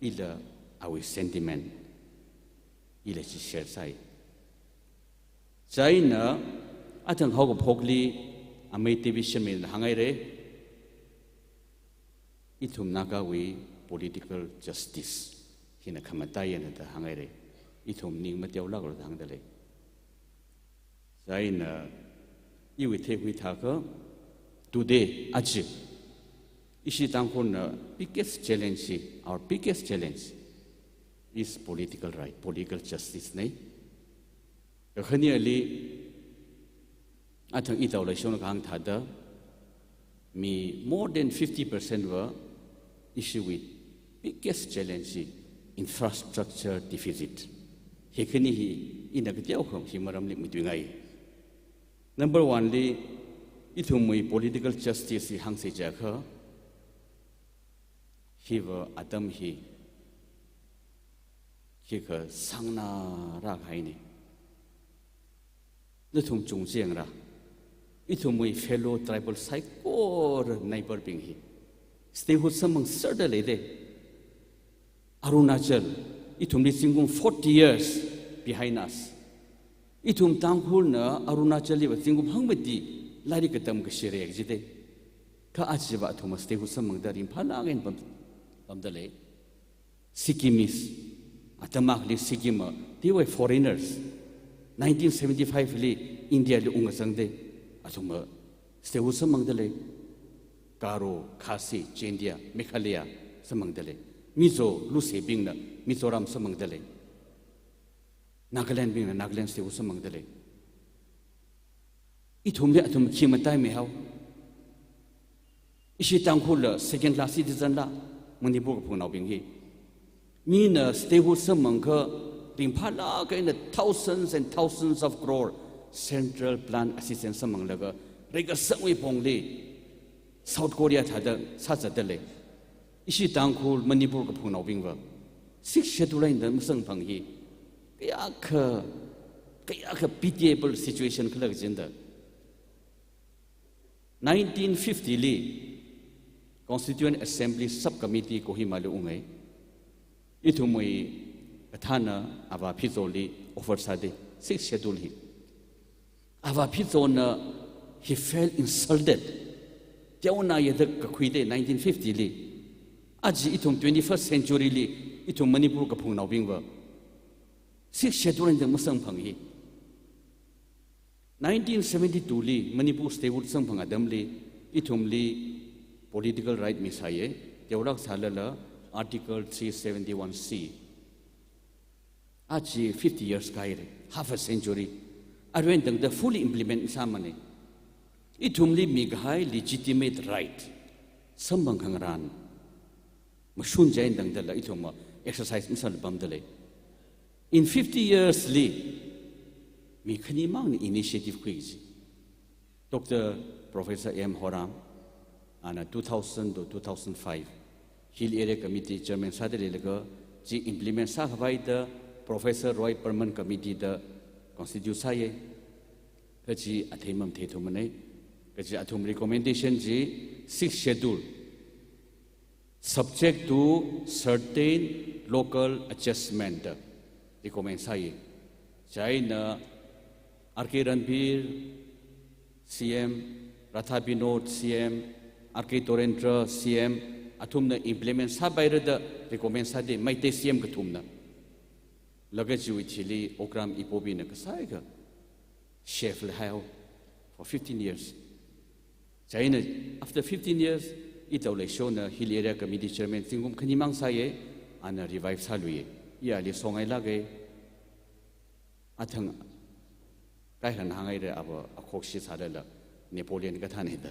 ila awui sentiment ila chi share sāi. Chieina athang haokaphokli amei David Shimei eina hānghaira, ithum Nagawui political justice hina khamataiyana da hānghaira. Ithum ning mateolāklu da hāngda lei. Chieina iwui theikhui thākha, today, aja, ishi Tangkhulna biggest challenge hi, our biggest challenge is political right, political justice nei. Kakhane ali, athang ithumla shong kahāng thāda, mi more than fifty percent va ishiwui biggest challenge hi infrastructure deficit. Hi khani hi ina kateokha hi maramli matuingai. Number one li, ithumwui political justice hi hāngsa chiakha, hiva atam hi, hi kasāngna rākahai nei. Nathum chungchāngra. Ithumwui fellow tribal saikora neighbor bing hi statehood samphang sāda lei de. Arunachal, ithumli zingkum forty years behind us. Ithum Tangkhulna Arunachal liva zingkum hangmati lairik katam kashi rek ji de. Kha aja va athum statehood samphangda ringphālāk eina pam, pamda lei. Sikkimese, atam akhali Sikkim, they were foreigners. Nineteen seventy-five li India li ungkazang de, athum statehood samphangda lei. Garo, Khasi, Jaintia, Meghalaya samphangda lei. Mizo, Lusebingna Mizoram samphangda lei. Nagaland bingna Nagaland statehood samphangda lei. Ithumli athum khi mataimei hao. Ishi Tangkhulla second class citizen la, Manipur kaphungnaobing hi. Mina statehood samphangakha ringphālāk eina thousands and thousands of crore central plan assistance samphanglaga, reikasangwui pongli South Korea thāda sāzatda lei. Ishi Tangkhul Manipur kaphungnaobing va Sixth Schedule eina masamphang hi kayākha, kayākha pitiable situation khala kajida. Nineteen fifty li Constituent Assembly Subcommittee Kohima li ungai. Ithumwui kathāna Avā Phizo li offer sāda, Sixth Schedule hi. Avā Phizona, he felt insulted. Teonā yada kakhui de nineteen fifty li. Aja ithum twenty-first century li, ithum Manipur kaphungnaobing va Sixth Schedule eina masamphang hi. Nineteen seventy-two li Manipur statehood samphang atamli, ithumli political right misāya, teolāk sālala Article three seventy-one C. Aja fifty years kāhaira, half a century. Arui eina tangda fully implement sāmana. Ithumli mikahai legitimate right samphang khangarān mashun chieina tangdala ithumva exercise masāla pamda lei. In fifty years li, mi khanimangna initiative khuiki ji. Doctor Professor M Horam, ana two thousand to two thousand five Hill Area Committee Chairman sāda leilaga, chi implement sākhavai da Professor Roy Perman Committee da constitute sāya. Kaji athei mamathei thummana. Kaji athum recommendation chi Sixth Schedule subject to certain local adjustment recommend sāya. Chieina R K Ranbir C M, Radha Binod C M, R K Torendra C M, athumna implement sāpaira da recommend sāda, Meitei C M kathumna. Laga chiwui thili Okram Ibobi na kasāikha chef lei haowa for fifteen years. Chieina, after fifteen years, ithumla shona Hill Area Committee Chairman zingkum khanimang sāya, ana revive sāluiya. Iya ali songailāka. Athang, kaihān hāngngaira ava akhokshi sālala, Napoleon kathāna da.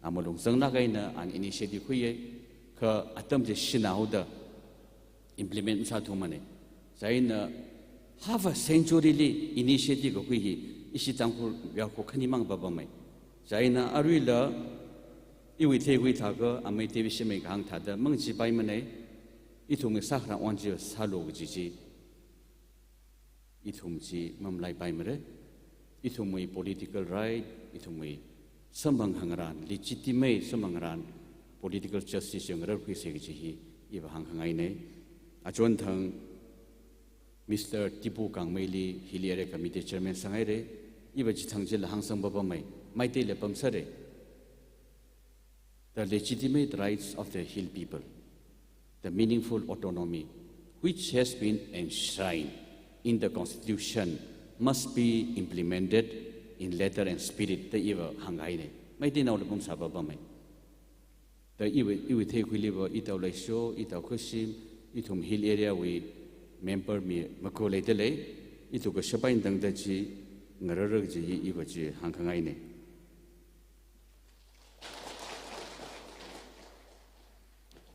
Ama lungzanglāk eina ana initiative khuiya, kha atam chi shinaoda implement masāthumana. Chieina half a century li initiative kakhui hi ishi Tangkhul yākho khanimang papamai. Chieina aruila iwui theikhui thākha, amei David Shimei kahāng thāda mangchipaimana, ithumwui sākharā on chi sālu kaji chi. Ithum chi mamalaipaimara. Ithumwui political right, ithumwui samphang khangarān, legitimate samphang khangarān, political justice chi ngararkhuisa kaji hi iva hāngkhangaina. Achonthang Mister Tipu Kangmeili Hill Area Committee Chairman sāngaira. Iva chithang chila hāngsang papamai, Meiteila pamsāra. The legitimate rights of the Hill people, the meaningful autonomy which has been enshrined in the Constitution must be implemented in letter and spirit da iva hāngkahaina. Meiteinaoli pamsāpapamei. Da iwui, iwui theikhuiliva itao leisho, itao khashim, ithum hill area wui member mi makhaleida lei, ithum kashapai tangda chi ngararra kaji iva chi hāngkhangaina.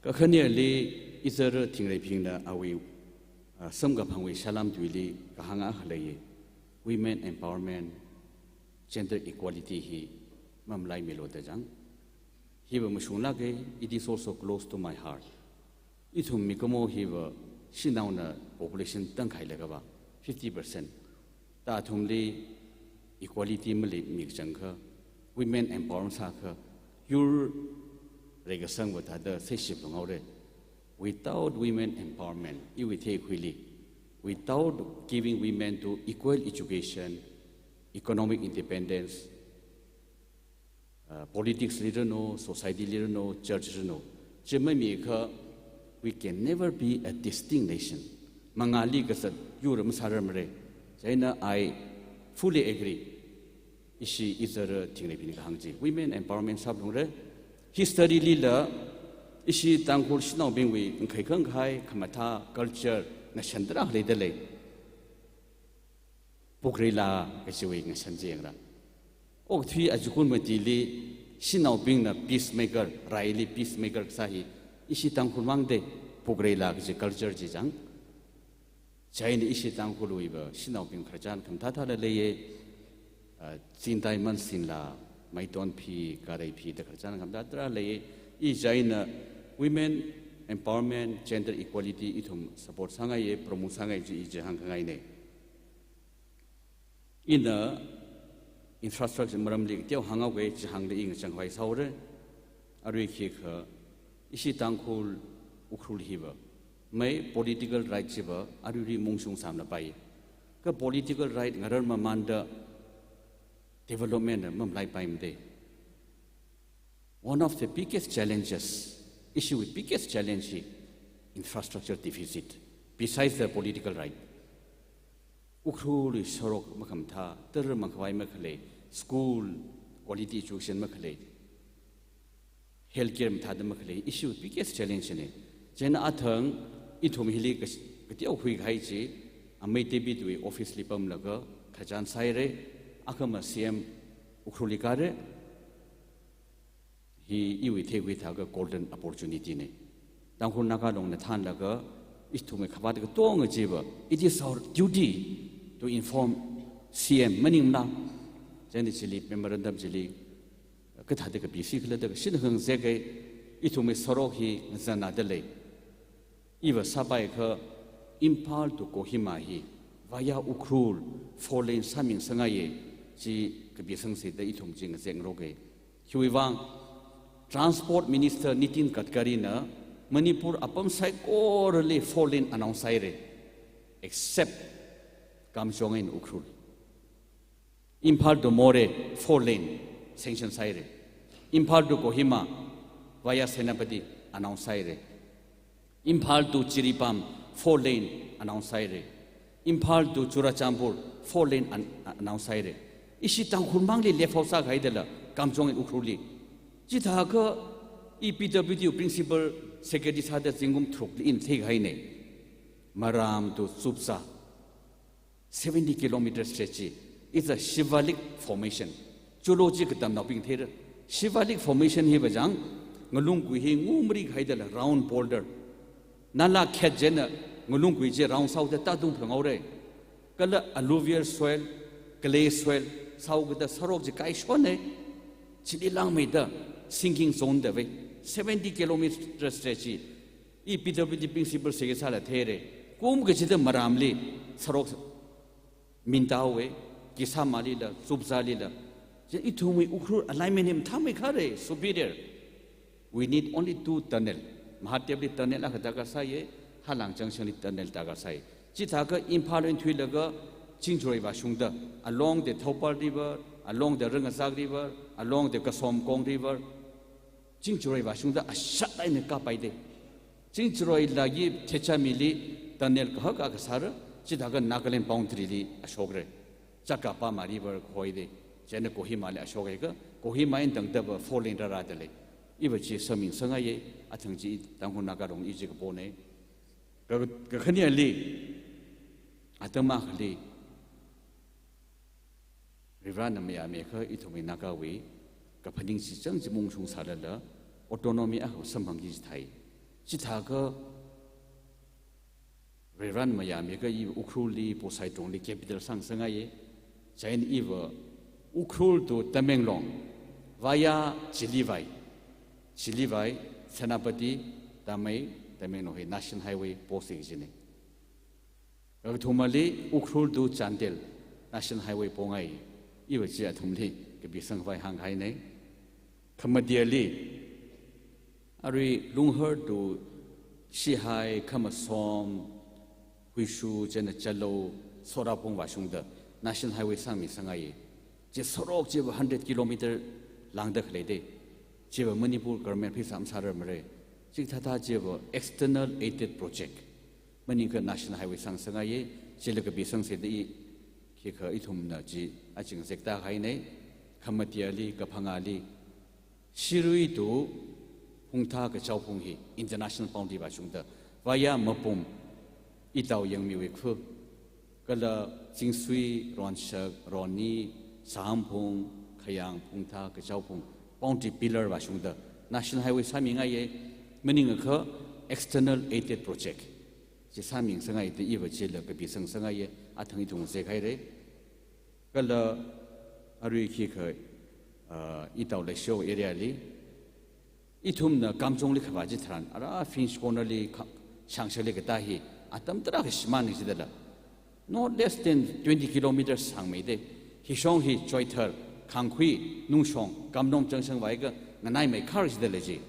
Kakhaneli izar Thingreibingna awui, ah, samkaphangwui salam tuili kahāng akha lei, women empowerment, gender equality hi mamalaimilu da chang. Hiva mashunglāka, it is also close to my heart. Ithum mikumo hiva shanaona population tangkhailaga va, fifty percent. Ta athumli equality maleimi kachangkha, women empowerment sākha, yur reikasangva thāda seiship lunghaora. Without women empowerment, iwui theikhuili, without giving women to equal education, economic independence, uh, politics li ranu, society li ranu, church ranu, chi mamiakha, we can never be a distinct nation. Mangāli kazat yur masārarmara. Chieina I fully agree. Ishi izar Thingreibingna kahāng chi, women empowerment sāphalungra. History lila ishi Tangkhul shanaobingwui ngakhai khangakhai, khamathā, culture ngashan tarākha leida lei. Pukreila kajiwui ngashan chi yangra. Okathui achikun matili shanaobingna peacemaker, raili peacemaker kasā hi ishi Tangkhul mangda, Pukreila kaji culture chi chang. Chieina ishi Tangkhulwui va shanaobing khararchan khamathā thāla leiya, ah, Chingdai Mansinla, Maitonphi, Kareiphi da khararchan khamathā tarā leiya. I chieina women empowerment, gender equality ithum support sāngaiya, promote sāngai chi i chi hāngkhangaina. Ina infrastructure maramli kateo hānghaoga, chi hāngda i ngachang khavai sāhaora. Arui khikha ishi Tangkhul Ukhrul hiva, mai political right chiva aruirui mungshung sāmlapai. Kha political right ngararmamānda development na mamalaipaimada. One of the biggest challenges, ishiwui biggest challenge hi infrastructure deficit, besides the political right. Ukhrulwui sorok makhamathā, tara makhavai makhalei, school, quality education makhalei, healthcare mathāda makhalei, ishiwui biggest challenge na. Chieina athang ithum hili kas-, kateo khuikahai chi, amei David wui office li pamlaga khararchan sāhaira, akhama C M Ukhrulli kāra. Hi iwui theikhui thākha golden opportunity na. Tangkhul Naga Long na thānlaga, ithumwui khavāt katonga chiva, it is our duty to inform C M maningla. Chieina chili memorandum chili kathāda kapisi khala da kashin hāngzeka, ithumwui sorok hi ngazanna da lei. Iva sāpaiakha Imphal to Kohima hi via Ukhrul four lane sāmingsangaiya, chi kapisangsa da ithum chi ngazek ngaroka. Hiwui vang Transport Minister Nitin Gadkari na Manipur apam saikorali four lane announce sāhaira, except Kamjong and Ukhrul. Imphal to Moreh four lane sanction sāhaira. Imphal to Kohima via Senapati announce sāhaira. Imphal to Jiribam four lane announce sāhaira. Imphal to Churachandpur four lane an-, announce sāhaira. Ishi Tangkhul mangli left out sākahaidala Kamjong and Ukhrulli. Chithākha i P W D principal secretary sāda zingkum tharukli ina theikahaina. Maram to Chupza, seventy kilometer stretch chi is a Shivalik formation. Cholo chi katamnaobing theira. Shivalik formation hiva chang, ngalungkui hi ngumari kahaidala round boulder. Nala khet chieina ngalungkui chi round sāhaoda tātung phalunghaora. Kala alluvial soil, clay soil sāhaokada sorok chi kaishonna. Chili langmeida sinking zone da vai. Seventy kilometer stretch chi i P W D principal secretary sāla theira. Kum kachida Maramli sorok mintahaowa, Kishamalila, Chupzalila. Chieina ithumwui Ukhrul alignment hi mathāmeikharei, superior. We need only two tunnel. Mahatepli tunnel akha darkar sāya, Halang Junction li tunnel darkar sāya. Chithākha Imphal eina thuilaga Chingjaroi vāshungda, along the Thoubal River, along the Rangazak River, along the Kasomkong River, Chingjaroi vāshungda ashat eina kāpaida. Chingjaroila hi Thechamili tunnel kahak akha sāra, chithākha Nagaland boundary li ashokra. Chakapama River kahoida. Chieina Kohima li ashok haikha, Kohima eina tangda va four lane rāra dalei. Iva chi sāmingasakngaiya, athang chi Tangkhul Naga Long i chi kaponei. Ka, kakhaneli, atam akhali, Varena mayāmikha ithumwui Nagawui kaphaning chi chang chi maungshung sālala, autonomy akha samphangki chithāi. Chithākha Varena mayāmikha i Ukhrulli, Posaitungli capital sāngasakngaiya. Chieina iva Ukhrul to Tamenglong via Chilivai, Chilivai, Senapati, Tamei, Tamenglong hi National Highway posi kajinei. Kakathumali Ukhrul to Chandel National Highway pongai. Iva chi athumli kapisangvai hāngkahainei. Khamateli, arui Lunghar to Sihai, Khamasom, Huishu, chieina Chalou, Sorapung vāshungda National Highway sāmingasakngaiya. Chi sorok chiva hundred kilometer lāngda khalei dei. Chiva Manipur government pheisā masārarmarei. Chikathāthā chiva external aided project. Maningakha National Highway sāngasakngaiya, chila kapisangse da i, khikha ithumna chi aja ngazekta kahainei. Khamateli, kaphangāli, Shirui to Phungtha kachaophung hi international boundary vāshungda via Mapum, itao Yangmiwui khu, kala Chingsui, Ronshak, Roni, Sahamphung, Khayang, Phungtha kachaophung boundary pillar vāshungda National Highway sāmingaiya, maningakha external aided project. Chi sāmingasakngaida iva chila kapisangsangai, athang ithum ngazekhairei. Kala arui khikha, ah, itao Leishiho area li, ithumna Kamjongli khavā chitharan, ara Finch Corner li kha-, Shangshakli katā hi, atam tarākha shimān kajidala, not less than twenty kilometers sāngmei dei. Hishong hi Choithar, Khangkhui, Nungshong, Kamnom junction vāakha nganaimeikha kajidala chi.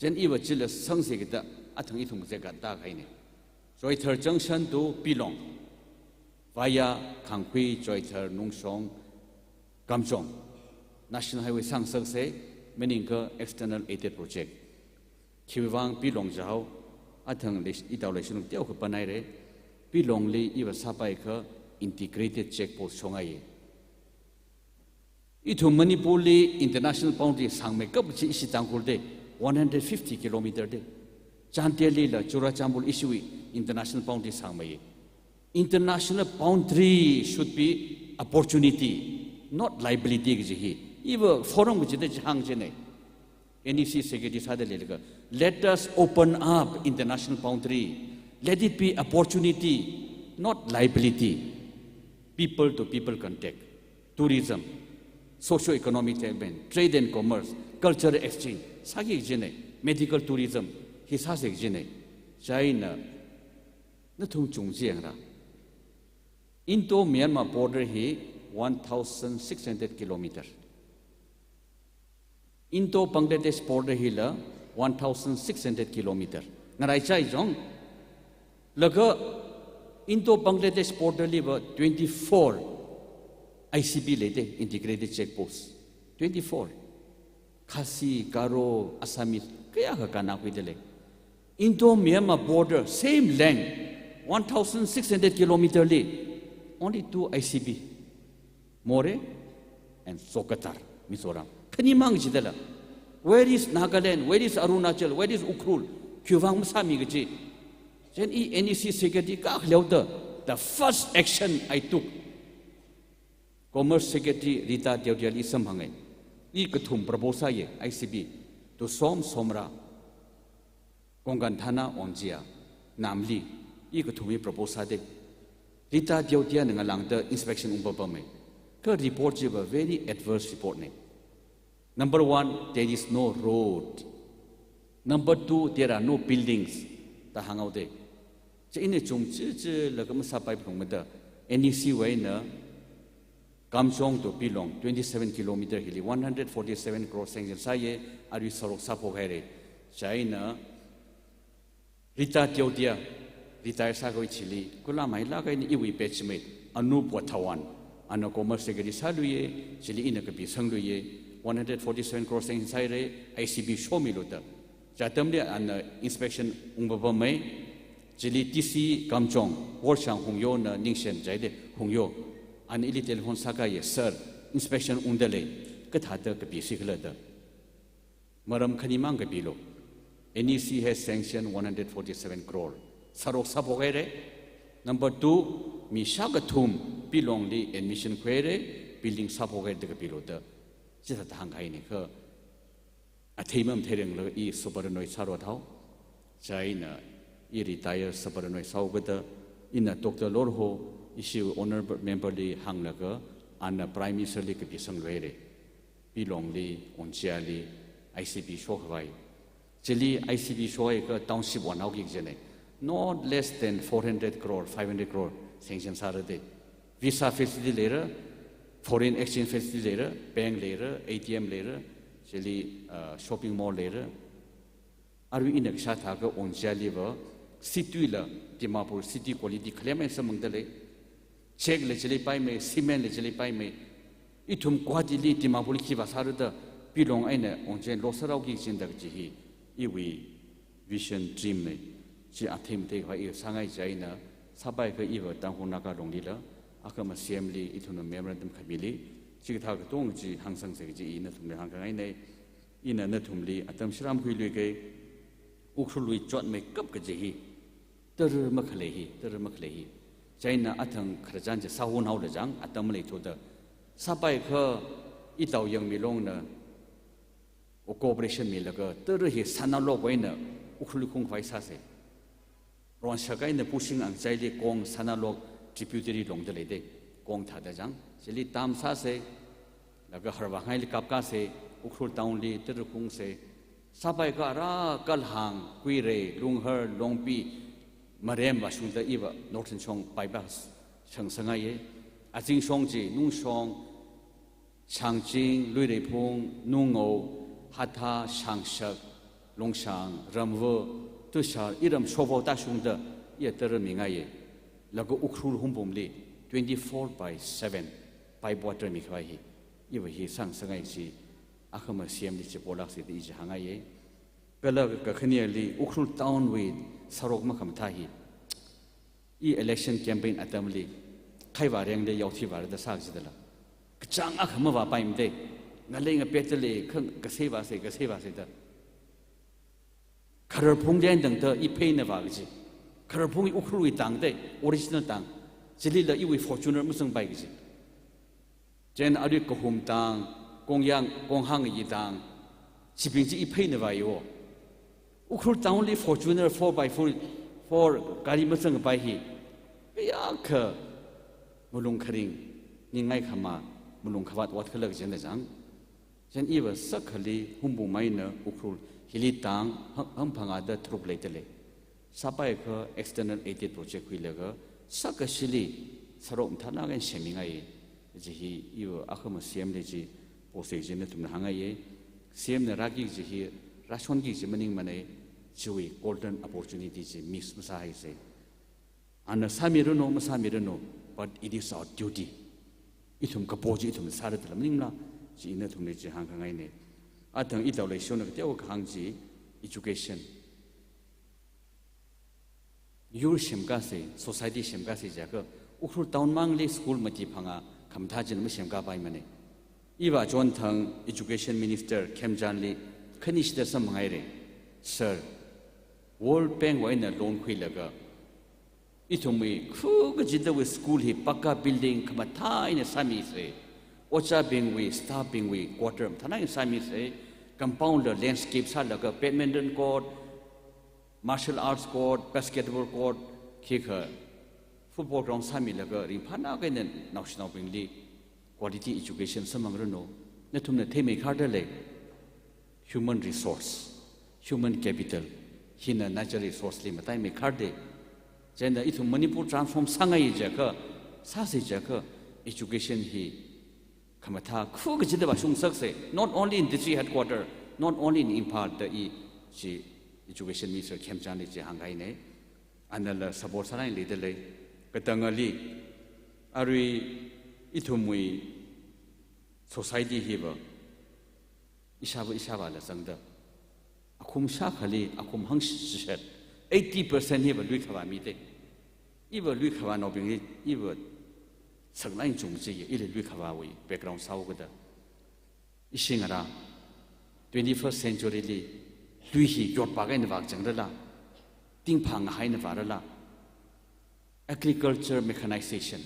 Chieina iva chila sangse kida athang ithum ngazek katā kahainei. Choithar junction to Pilong via Khangkhui, Choithar, Nungshong, Kamjong National Highway sāngasakse, maningakha external aided project. Khiwuivang Pilong jihao, athang Leish-, itao Leishilung teokha panhairei. Pilongli iva sāpaikha integrated check post shongaiya. Ithum Manipurli international boundary sāngmeikap chi ishi Tangkhul dei, one hundred fifty kilometer dei. Chandelila Churachandpur ishiwui international boundary sāngmeiya. International boundary should be opportunity, not liability kaji hi iva forum kachida chi hāngchinei. N E C secretary sāda leilaga, let us open up international boundary. Let it be opportunity, not liability. People to people contact, tourism, socio-economic development, trade and commerce, cultural exchange sāki kajinei, medical tourism hi sāse kajinei. Chieina nathum chungchi yangra. Indo-Myanmar border hi one thousand six hundred kilometer. Indo-Bangladesh border hila one thousand six hundred kilometer. Ngaraichai jong, laga Indo-Bangladesh border liva twenty-four I C P lei dei, integrated check post. Twenty-four. Khasi, Garo, Assamese, kayākha kannakhuida lei. Indo-Myanmar border, same length, one thousand six hundred kilometer li, only two I C P. Moreh and Sokatar, Mizoram. Khanimang jidala. Where is Nagaland? Where is Arunachal? Where is Ukhrul? Khiwuivang masāmi kaji. Chieina i N E C secretary kaleoda, the first action I took, Commerce Secretary Rita Teodia li samphanga. I kathum propose sāya, I C P, Tusom, Somra, Konkan Thana, Onjia, Namli, i kathum hi propose sāda, Rita Teodia na ngalāngda inspection ungpapamei. Kha report chiva very adverse report nei. Number one, there is no road. Number two, there are no buildings, da hānghaodei. Chieina chungchichilaga masāpai phalungmada, N E C wuina Kamjong to Pilong, twenty-seven kilometer hili one hundred forty-seven crore sanction sāya, arui sorok sāphok hairei. Chieina Rita Teodia, retire sākhui chili, kula mailāk eina iwui batchmate, Anup Wadhawan, ana Commerce Secretary sāluiya, chili ina kapisangluiya, one hundred forty-seven crore sanction sāhairei, I C P shomilu da. Chi atamli ana inspection ungpapamei, chili D C Kamjong, Worshang Hungyo na ningshen chai dei, Hungyo. Ana ili telephone sākahaiya, sir, inspection ungda lei, kathāda kapisi khala da. Maram khanimang kapilu. N E C has sanctioned one hundred forty-seven crore. Sārok sāphokhaira. Number two, mi shākathum Pilongli admission khuihaira, building sāphokhaira da kapilu da. Chithāda hāngkahaina kha. Athei matheiranglaga i superannuated sāra thao. Chieina i retire superannuated sāhaokada, ina Doctor Lorho, ishi honourable member li hānglaga, ana Prime Minister li kapisangluihaira. Pilongli, Wungchayali, I C P shokhavai. Chili I C P shohaiakha township wanhaoki kajina. Not less than four hundred crore, five hundred crore sanction sāra da. Visa facility leira, foreign exchange facility leira, bank leira, A T M leira, chili, uh, shopping mall leira. Arui ina kashā thākha Wungchayaliva, city la, Dimapur city quality khalem eina samphangda lei. Chek la chili paimei, cement la chili paimei. Ithum Guwahati li, Dimapur li khi vāsāra da, Pilong eina Wungchayali lo sāraoki kajina da kaji hi, iwui vision, dream na. Chi athei matheikhavai i sāngai chieina, sāpaiakha iva Tangkhul Naga Long lila, akhama C M li, ithumna memorandum khamili, chikathā katonga chi hāngsangsa kaji i nathumli hāngkhangaina. Ina nathumli atam shāram khuiluiki, Ukhrulwui chotmeikap kaji hi, tara makhalei hi, tara makhalei hi. Chieina athang khararchan chi sāhunhaola chang, atam maleithuda. Sāpaiakha, itao Yangmi Longna, o cooperation milaga, tara hi Sanalok wui eina Ukhrul khungkhavai sāsa. Ronshak eina Pushing Angchaili kong Sanalok tributary longda lei da. Kong thāda chang. Chili dam sāsa. Laga Harvang haili kapkāsa. Ukhrul town li tara khungsa. Sāpaiakha ara Kalhang, Kuirei, Lunghar, Longpi, Marem vāshungda iva Northern shong bypass shang sāngaiya. Azing shong chi, Nungshong, Shangching, Luireiphung, Nungao, Hatha, Shangshak, Longshang, Ramva, Tushar, iram shokvao tāshungda iya tara mingaiya. Laga Ukhrul Hungpungli twenty-four by seven pipe water mikhavai hi, iva hi sāngasakngai chi, akhama C M li chi polāksa da i chi hāngngaiya. Kala kakhaneli Ukhrul town wui sārok makhamathā hi, i election campaign atamli, khaivā rengda yaothi vāra da sā kajidala. Kachāng akha mavāpaimada, ngalei ngapetda lei, kha kasei vāsa, kasei vāsa da. Khararphung lendangda i pheina vā kaji. Khararphung i Ukhrulwui tāngda, original tāng. Chilila iwui Fortuner mazangpai kaji. Chieina arui Kahum tāng, Kongyang, Konghang yi tāng, chibing chi i pheina vāyo. Ukhrul town li Fortuner four by four, four gari mazangpai hi, kayākha malung kharing, ningai khama, malung khavāt ot khala kajina chang. Chieina iva sākhali Hungpung eina Ukhrul hili tāng, hang, hangphangā da tharuk leida lei. Sāpaiakha external aided project khuilaga, sākashili sārok mathānā eina semmingai. Chi hi iva akhama C M li chi posa chi nathumna hāngngaiya. C M na rāki kaji hi, rāshonki kaji maningmana, chiwui golden opportunity chi miss masāhaisa. Ana sāmiranu, masāmiranu, but it is our duty. Ithum kapo chi ithum sāra dala maningla, chi ina nathumli chi hāngkhangaina. Athang itao Leishona kateokha kahāng chi education. Yur semkāsa, society semkāsa jiakha, Ukhrul town mangli school mati phangā khamathā china masemkāpaimana. Iva chonthang Education Minister Khemchandli khanishida samphanghaira. Sir, World Bank wui eina loan khuilaga, ithumwui khukajidawui school hi pakka building khamathā eina sāmisa. Ojābingwui, staff bingwui quarter mathānā eina sāmisa. Compound la landscape sālaga badminton court, martial arts court, basketball court, khikha football ground sāmilaga ringphānā eina naoshinaobingli quality education samphangranu. Nathumna theimeikhar da lei. Human resource, human capital, hina natural resource li mataimeikhar da. Chieina ithum Manipur transform sāngai jiakha, sāsa jiakha, education hi khamathā khukajida vāshungsaksa, not only in district headquarter, not only in Imphal da i chi Education Minister Khemchand li chi hāngkahaina. Anala support sāngai leida lei. Katangali, arui ithumwui society hiva, ishāva ishāvāla zangda, akhum shākhali, akhum hangchishat, eighty percent hiva lui khavā mida. Iva lui khavānaobing hi, iva Sāklāk eina chungchingaiya, ili lui khavāwui background sāhaokida. Ishi ngarā, twenty-first century li, lui hi yorpāk eina vākazangrala, tingphang ngahai eina vārala, agriculture mechanization.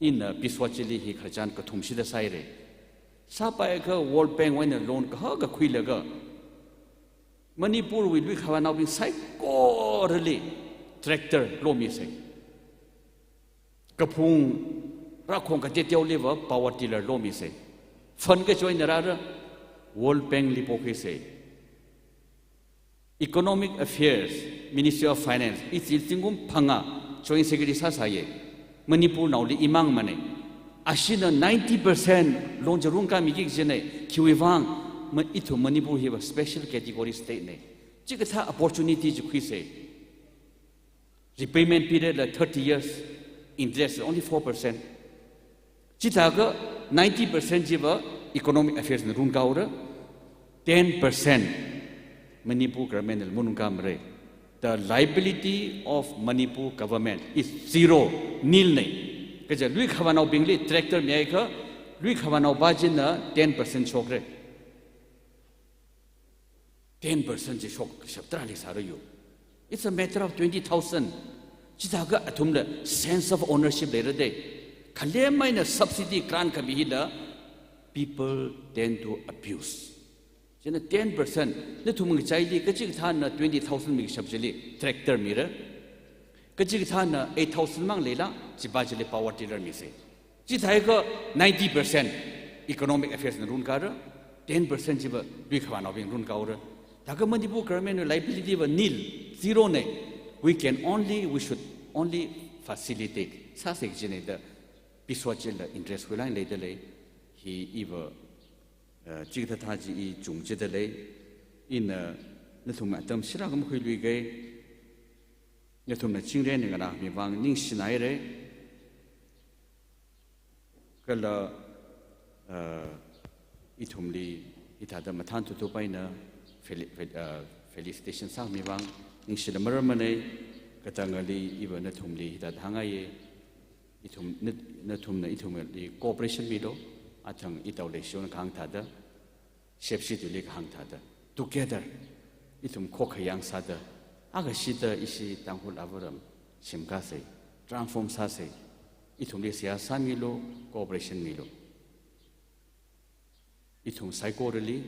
Ina Biswa chili hi khararchan kathum shida sāhaira. Sāpaiakha World Bank wui eina loan kahaka khuilaga, Manipurwui lui khavānaobing saikorali tractor lomisa. Kaphung rākhong kateoteoliva power tiller lomisa. Fund kajoin eina rāra, World Bank li pokhuisa. Economic Affairs, Ministry of Finance, ichi zingkum phangā Joint Secretary sāsāya. Manipurnaoli imang mana. Ashina ninety percent loan chi runkamiki kajina, khiwuivang, ma-, ithum Manipur hiva special category state na. Chikathā opportunity chi khuisa. Repayment period la thirty years, interest only four percent. Chithākha ninety percent chiva Economic Affairs na runkahaora, ten percent Manipur government na marunkāmara. The liability of Manipur government is zero, nil na. Kaja lui khavānaobingli tractor mihaiakha, lui khavānao pā china ten percent shokra. Ten percent chi shok kashap tarāli sāra yo. It's a matter of twenty thousand. Chithākha athumla sense of ownership leira da. Khalem eina subsidy grant khami hila people tend to abuse. China ten percent, nathum ngachaili kachikathāna twenty thousand mikashap chili tractor mira. Kachikathāna eight thousand mang leila, chipā chili power tiller misa. Chithākha ninety percent Economic Affairs na runkāra, ten percent chiva lui khavānaobing runkahaora. Thākha Manipur government liability va nil, zero na. We can only, we should only facilitate. Sāsa kajina da Biswa chila interest khuilāk eina leidalei. Hi iva, eh, chikathā thā chi i chungchingdalei. Ina nathum atam shirākha makhuiluiga, nathumna chingri eina nganāmi vang ningshinaira. Kala, uh, ithumli hithāda mathān thuthupā eina feli-, fel-, uh, felicitation sāmi vang ningshila maram mana. Katangali iva nathumli hithāda hāngngaiya. Ithum, nat-, nathumna ithumli cooperation milu, athang itao leishiwui kahāng thāda, shepshi tuili kahāng thāda, together, ithum khokhayang sāda, akashida ishi Tangkhul avaram shimkāsa, transform sāsa, ithumli seihā sāmilu, cooperation milu. Ithum saikorali,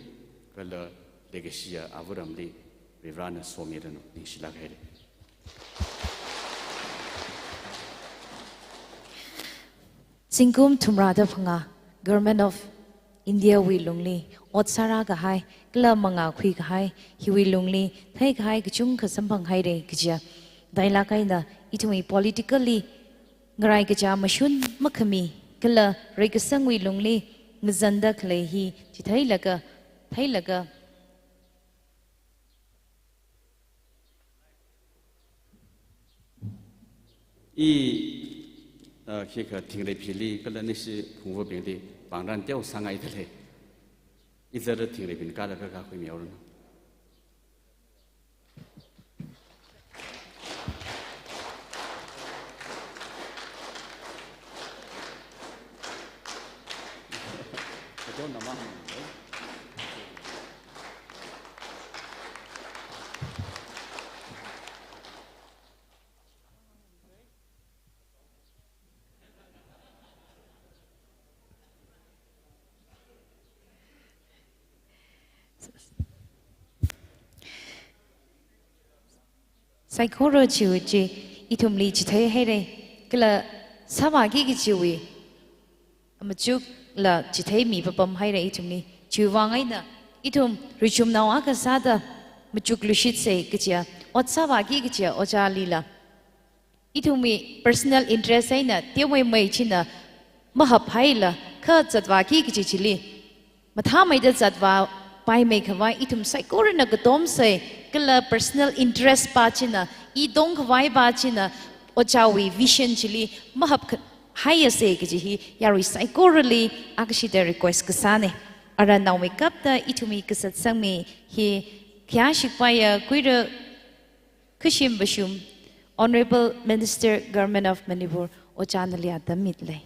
kala leikashiya avaramli, Varivarana somiranu, ningshilāk haira. Zingkum thumrāda phangā, Government of India wui lungli, ot sārākahai, kala mangā khuikahai, hiwui lungli, theikahai kachungkha samphanghaira kaja. Thālāk eina, ithumwui politically, ngarai kachā mashun makhami, kala reikasangwui lungli, ngazanda khalei hi, chitheilaga, theilaga, I, ah, khikha Thingreibingli, kala nishi phungvabingli, pāngran teo sāngaidalei. Izara Thingreibing kala kakā khuimihaoranu. Saikora chiwui chi, ithumli chitheihaira, kala sāvāki kajiwui, amachukla chitheimi papamhaira ithumli. Chiwuivang eina, ithum richumnao akha sāda machukluishitsa kaja, ot sāvāki kaja, ojālila. Ithumwui personal interest eina teomeimei china mahaphaila, kha zatvāki kaji chili mathāmeida zatvāpaimei khavai ithum saikorana katomsa, kala personal interest pā china, i tongkhavai pā china, ojāwui vision chili mahap kha-, haiyasa kaji hi yarui saikorali akashida request kasāna. Ara naomeikapta ithumwui kasatsangmi hi khayāshikpaiya kuira Khashim Vashum, Honourable Minister, Government of Manipur, Ojā nali atam mitlei.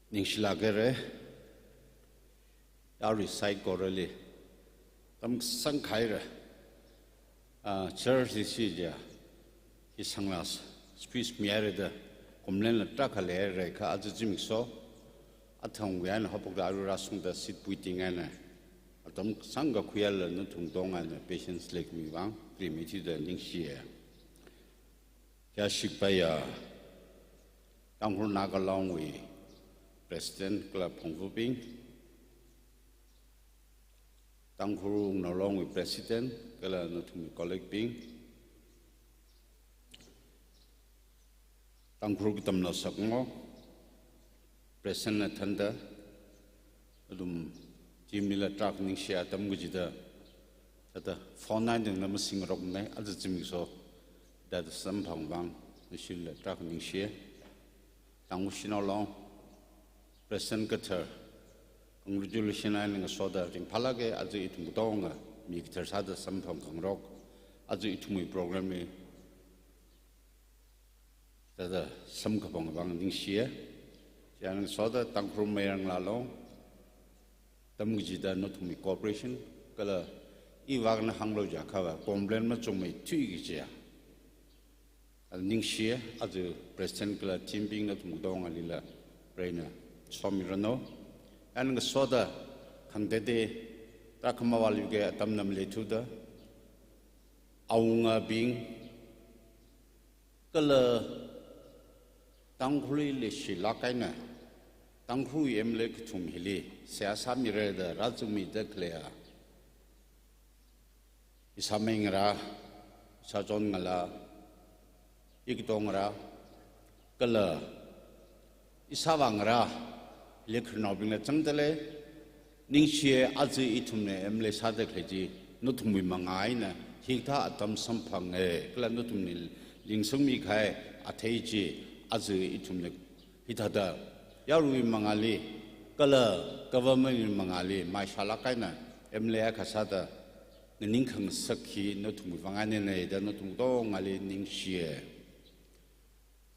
Ningshilāk haira, yarui saikorali, tamsang khaira, ah, church li si ja, hi sangla speech mihaira da, complain la tarākha leihaira kha aja zimiksho, athang wiyan hapok da aru rasung da seat puiting ana, atam sangkakhuiya la nathum katonga na patience leikmi vang, primiti da ningshiya. Kayā shikpaiya, Tangkhul Naga Long wui President kala phongphubing, Tangkhul Wungnao Long wui President kala nathumwui colleague bing, Tangkhul Katamnao Sakngo, President na thānda, athum team li la tarākha ningshiya atam kachida, thāda phone line tangda masingrokmana, aja zimiksho, thāda samphang vang, nashila tarākha ningshiya. Tangkhul Shanao Long, President kathar, congratulation eina ngasoda ringphālāka, aja ithum katonga mi kathar sāda samphang khangarok, aja ithumwui program hi thāda samkaphang vang ningshiya. Chieina ngasoda Tangkhul Mayar Ngalā Long, atam kachida nathumwui cooperation, kala iwui vang na hānglu jiakha va, complain machungmeithui kajiya. Ningshiya, aja President kala team bing nathum katongali la, Varena somiranu. Chieina ngasoda, khangatei, tarākha mavāluika atam na maleithuda, awungabing, kala Tangkhulli leishilāk eina, Tangkhulwui M L A kathum hili, seihā sāmira da rāzangmida khaleiya, ishāmei ngarā, ishāchon ngalā, ikato ngarā, kala ishāvā ngarā, leikhararnaobingla zangda lei, ningshiya aja ithumna M L A sāda khalei chi, nathumwui mangā eina, hikathā atam samphanga, kala nathumna lingsangmi kahai athei chi, aja ithumna hithāda, yaruiwui mangāli, kala government wui mangāli, maishālāk eina, M L A akha sāda, nganingkhangasak hi nathumwui vang eina da nathum katongali ningshiya.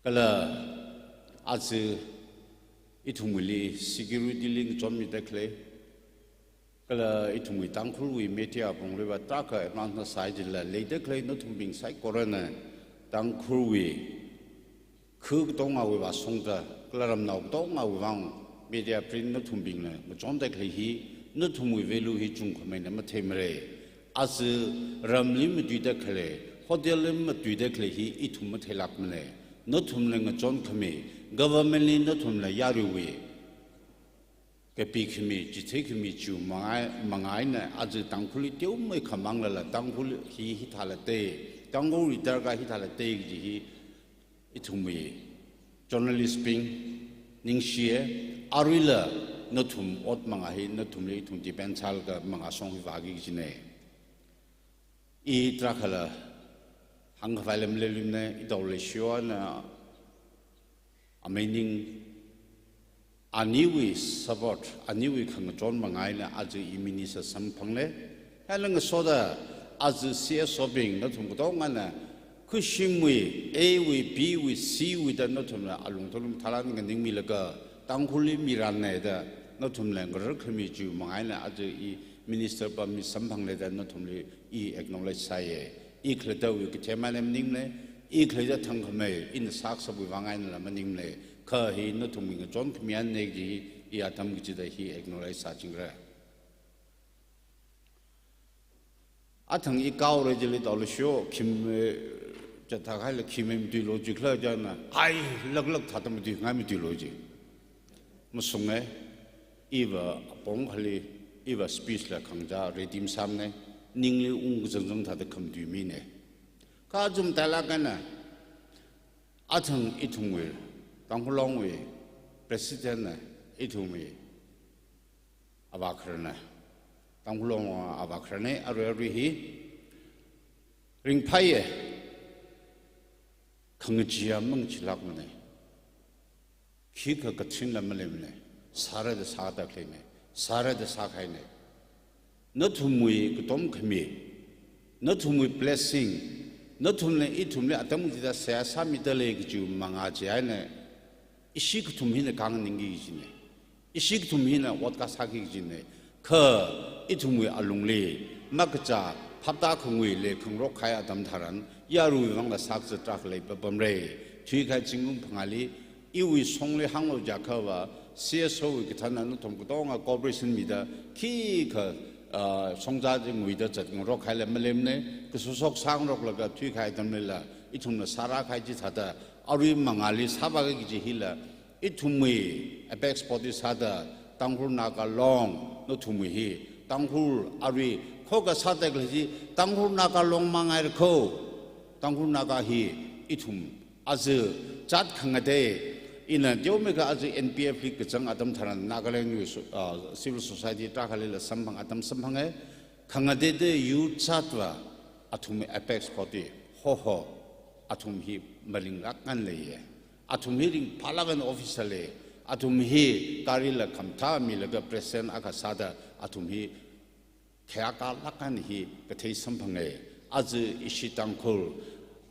Kala aja ithumwuili security li ngachonmida khalei, kala ithumwui Tangkhulwui media pongli va tarākha advance na sāi jila leida khalei nathumbing saikorana Tangkhulwui khu katongawui vāshungda, kala ramnao katongawui vang media print nathumbingna ngachonda khalei hi, nathumwui value hi chungkhameina matheimara. Aja ramli matuida khalei, hotel li matuida khalei hi ithum matheilākmana. Nathumna ngachonkhami, government li nathumna yaruiwui kapikhami, chitheikhamiju mangā, mangā eina aja Tangkhulli teomeikha manglala Tangkhul hi hithāla tei, Tangkhulwui darkar hithāla tei kaji hi ithumwui journalist bing ningshiya, aruila nathum ot mangā hi nathumli ithum depend sālaga mangāshong hi vāki kajina. I tarākhala hāngkhavai lam leilumna, i tao leishiwana, amei ning, aniwui support, aniwui khangachon mangā eina aja i minister samphangna. Chieina ngasoda aja C S O bing nathum katongana khuishimwui, A wui, B wui, C wui da nathumla alung thalung tharan nganingmilaga Tangkhulli mirānna da nathumla ngararkhamichiwui mangā eina aja i minister pamli samphangna da nathumli i acknowledge sāya. I khalattawui kathemana maningmana, i khalatta thangkhamei, ina sākashapwui vang einala maningmana, kha hi nathumwui ngachonkhami eina kaji hi i atam kachida hi acknowledge sāchingra. Athang i kaora jili tao leishiyo, khim, eh, chatthākhaila khim matuilu jikhala jana, ai, laklak thāda matuingai matuilu ji. Mashunga, iva apong akhali, iva speech la khangachā ready masāmana, ningli ungkazangzang thāda khamatui mina. Kha aja matailāk eina, athang ithumwui, Tangkhul Longwui, President na, ithumwui, avā khararna, Tangkhul Long avā khararna, arui arui hi, ringphāya, khangacheeya mangacheelākmana. Khikha kathinla maleimana, sāra da sāda khaleina, sāra da sākahaina. Nathumwui katom khami, nathumwui blessing, nathumna ithumli atam chida seihā sāmida lei kaji mangā chieina, ishi kathum hina kanganingki kajina. Ishi kathum hina ot kasāki kajina. Kha ithumwui alungli makachā, phaptā khangui lei khangarok kahai atam tharan, yaruiwui vangla sākazat tarākha leipapamra. Thuikahai zingkum phangāli, iwui shongli hānglu jiakhava, C S O wui kathānna nathum katonga cooperation mida, khikha, ah, shongza chi nguida zat ngarok kahaila malemna, kashok shok sāngaroklaga thuikahai atamlila, ithumna sārākahai chithāda, arui mangāli sāvāki kaji hila, ithumwui apex body sāda, Tangkhul Naga Long, nathumwui hi, Tangkhul arui, khokkha sāda khalei chi, Tangkhul Naga Long mang haira kho, Tangkhul Naga hi, ithum, aja, jat khangatei, ina teomeikha aja N P F li kazang atam tharan Nagaland wui so-, ah, civil society tarākhalila samphang atam samphanga, khangateida yur jatva, athumwui apex body, ho ho, athum hi malinglāk ngan leiya. Athum hi ringphālāk eina officer lei, athum hi garila khamathā milaga president akha sāda, athum hi khayākalāk eina hi kathei samphanga. Aja ishi Tangkhul,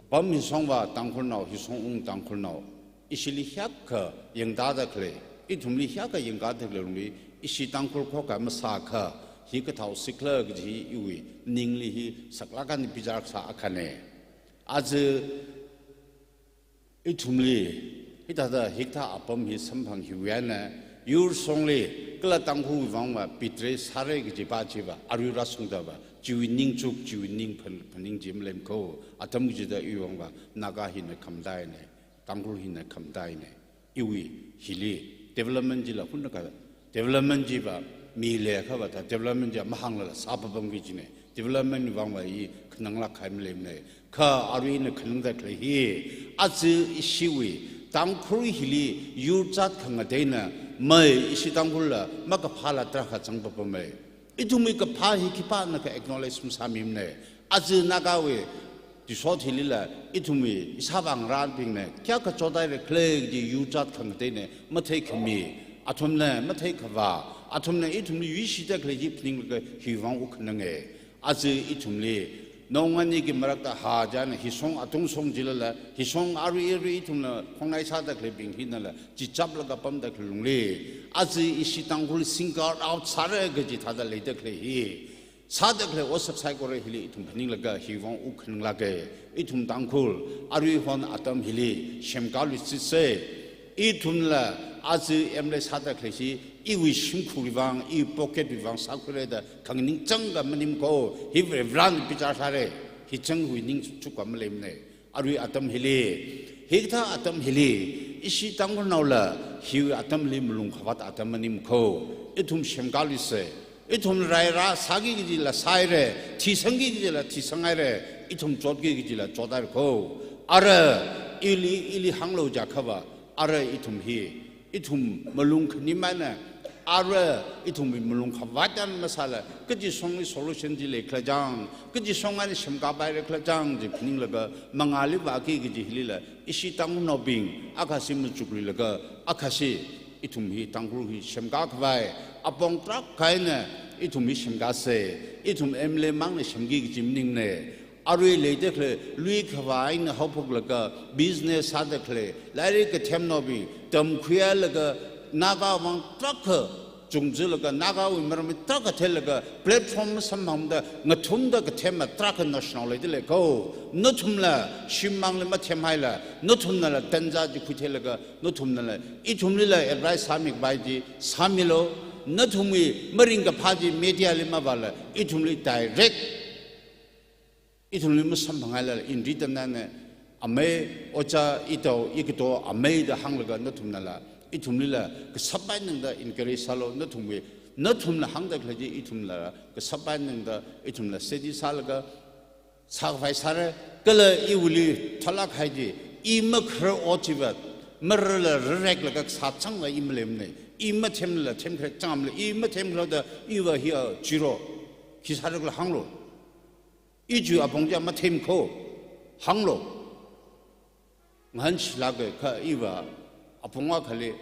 apam hi shongva Tangkhulnao, hi shong ung Tangkhulnao, ishili hiyākha yangtāda khalei, ithumli hiyākha yangtāda khalei lungli, ishi Tangkhul khokkha masākha, hi kathao sikhala kaji hi iwui ningli hi saklāk eina bichar kasā akhana. Aja ithumli, hithāda hikathā apam hi samphang hiwui eina, yur shongli, kala Tangkhulwui vangva betray sāra kajipa chiva, arui rāshungdava, chiwui ningchuk, chiwui ning phan-, phaning chi malem kho, atam kachida iwui vangva, Naga hina khamataina, Tangkhul hina khamataina, iwui hili, development chila hunakha, development chiva, mi leiakhava thā, development chiva mahānglala sāpapamki kajina. Development vangva i khananglāk kahai malemna. Kha arui ina khanangda khalei hi, aja ishiwui, Tangkhul hili yur jat khangateina, mai ishi Tangkhulla, makaphāla tarākha zangpapama. Ithumwui kaphā hi khipānakha acknowledge masāmimana. Aja Nagawui, tishot hilila, ithumwui, ishāvā ngarānbingna, kayākha chothaira khala kaji yur jat khangateina, matheikhami, athumna matheikhavā, athumna ithumli yuishida khalei hi phaninglaga hiwui vang wuk khananga. Aja ithumli, nong ani ki marakta hā chieina, hi shong atung shong chilala, hi shong arui arui ithumna khongnai sāda khaleibing hinala, chichaplaga pamda khalei lungli, aja ishi Tangkhul single out sāra kaji thāda leida khalei hi, sāda khalei otsak saikora hili ithum phaninglaga hiwui vang wuk khananglāka. Ithum Tangkhul, arui hon atam hili, semkāluishitsa. Ithumla, aja M L A sāda khalei chi, iwui shimkhurwui vang, iwui pocketwui vang sākhuira da khanganing changkha maning kho, hi Reverend bichar sāra, hi changwui ningchukva malemna. Arui atam hili, hikathā atam hili, ishi Tangkhulnaola, hiwui atamli malung khavāt atam maning kho, ithum semkāluisa, ithum rairā sāki kajila sāhaira, thisangki kajila thisanghaira, ithum chotki kajila chothaira kho. Ara, ili, ili hānglu jiakhava, ara ithum hi, ithum malung khanim eina, ara ithumwui malung khavāt eina masāla, kachi shongli solution chi leikhala chang, kachi shong eina semkāpaira khala chang chi phaninglaga, mangāli vāki kaji hilila, ishi Tangkhulnaobing, akhashi machukluilaga, akhashi ithum hi Tangkhul hi semkākhavai, apong tarākha eina ithum hi semkāsa, ithum M L A mangna semki kaji maningmana. Arui leida khalei, lui khavā eina haophoklaga, business sāda khalei, lairik kathemnaobing, tamkhuilaga, Naga vang tarākha, chungzalaga, Nagawui maram tarākha theilaga, platform masamphangda, ngathumda kathema tarākha national leida lei kho. Nathumla, shimmangli mathemhaila, nathumnala tanja chi khuitheilaga, nathumnala, ithumlila advice sāmikapai chi, sāmilu, nathumwui maringkaphā chi media li mavāla, ithumli direct, ithumli masamphanghailala, in return eina, amei, oja, ito, ikato, amei da hānglaga nathumnala, ithumlila, kashap eina tangda encourage sālu, nathumwui, nathumna hāngda khalei chi, ithumla, kashap eina tangda, ithumla, steady sālaga, sākhavai sāra, kala iwuili, thalak hai chi, i makharar ot chiva, mararla, rareklaga, sāchangva i malemna, i mathemla, themkharek changmala, i mathemkhala da, iva hi a, zero, khi sārakhala hānglu. I chi apong chi mathemkho, hānglu. Ngahānshilāka kha iva, apong akhali,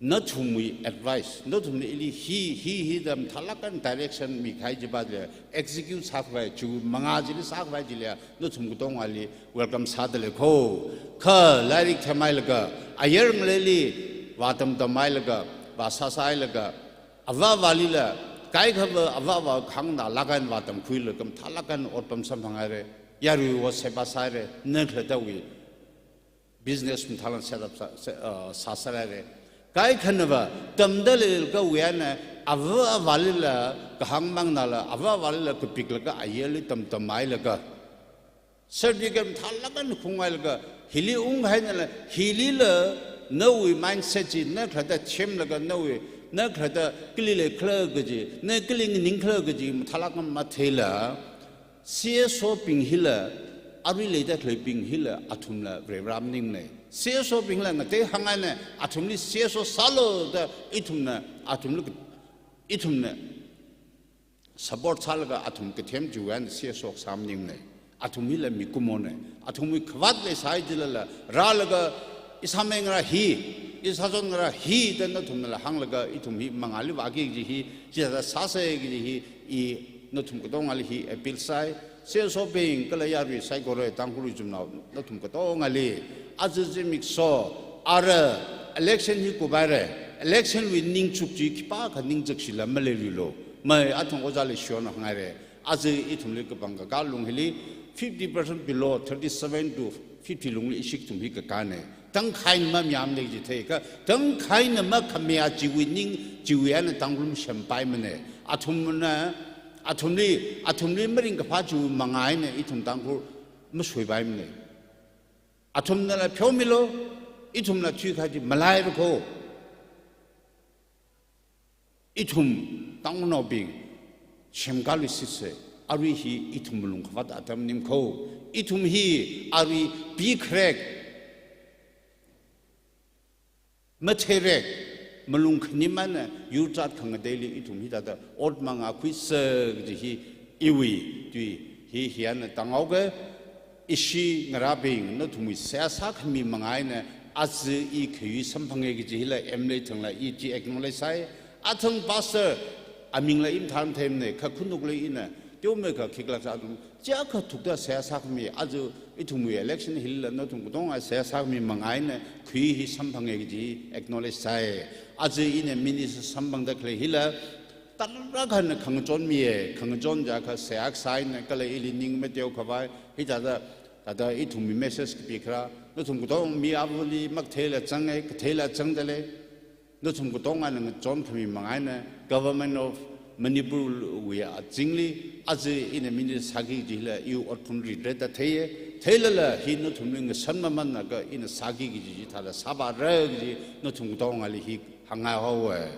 Nathumwui advice, nathumna ili hi, hi, hi da mathālāk eina direction mikahai chiva le, execute sākhavai, chi manga chili sākhavai chili, nathum katongali welcome sādalei kho. Kha lairik themhailaga, ayar ngaleili vātamtamhailaga, vāsāsāhailaga, ava avalila, kaikhava ava avā kahāng ngalāk eina vātamkhuilaga, mathālāk eina otpam samphanghaira, yaruiwui ot seba sāhaira, na khalattawui business mathālāk set up sā, sā, uh, sāsāhaira. Kaikhanava tamda leilakha wui eina, ava avalila kahāng manganāla, ava avalila kapiklaga ayarli tamtamhailaga, certificate mathālāk eina khunghailaga, hili unghainala, hilila nawui mindset chi na khalatta semlaga, nawui, na khalatta kali leikhala kaji, na kali nganingkhala kaji mathālāk eina matheila, C S O bing hila, arui leida khaleibing hila, athumla Varivara maningmana. C S O bingla ngatei hāngngaina, athumli C S O sālu da ithumna, athumli, ithumna support sālaga athum kathem chiwui eina C S O sā maningmana. Athum hila mikumona. Athumwui khavāt leisai jilala, rālaga, ishāmei ngarā hi, ishāchon ngarā hi da nathumnala hānglaga, ithum hi mangāli vāki kaji hi, chithāda sāsa kaji hi, i nathum katongali hi appeal sāi. C S O bing kala yarui saikora, Tangkhul rizumnao nathum katongali, aja zimiksho, ara election hi kuphaira, election wui ningchuk chi khipākha ningchakshila maleiluilu. Mai athang ojāli shon hānghaira. Aja ithumli kapangkakā lung hili, fifty percent below, thirty-seven to fifty lungli ishi kathum hi kakāna. Tangkhaina mamayāmana kaji theiakha, tangkhaina makhamayā chiwui ning, chiwui eina Tangkhul mashempaimana. Athumna, athumli, athumli maringkaphā chiwui manga eina ithum Tangkhul masuipaimana. Athumnala pheomilu, ithumla thuikahai chi malaira kho. Ithum Tangkhulnaobing, semkāluishitsa, arui hi ithum malungkhavāt atam maning kho. Ithum hi arui pikharek, matheirek, malung khanim eina yurchāt khangateili ithum hithāda ot mangākhuisa kaji hi iwui tui hi, hi eina tānghaoga. Ishi ngarābing, nathumwui seihā sākhami manga eina aja i khayui samphanga kaji hila M L A thangla i chi acknowledge sāi. Athang pastor amingla i mathāmatheimana, kha khanukli ina teomeikha khiklak sā athum, chiakha thukda seihā sākhami, aja ithumwui election hila nathum katonga seihā sākhami manga eina khui hi samphanga kaji acknowledge sāi. Aja ina minister samphangda khalei hila, tarākhana khangachon miya, khangachon chiakha seihā kasā eina kala ili ning mateokhavai, hithāda, thāda ithumwui message kapi kharā, nathum katong mi avali makatheila zanga, katheila zangdalei. Nathum katongana ngachonkhami manga eina Government of Manipur wui azingli, aja ina minister sāki kajila iwui otphun regret da theiya. Theilala hi nathumli ngasan mamanlaga ina sāki kaji chi thāda sāvāra kaji nathum katongali hi hāngngai haowa.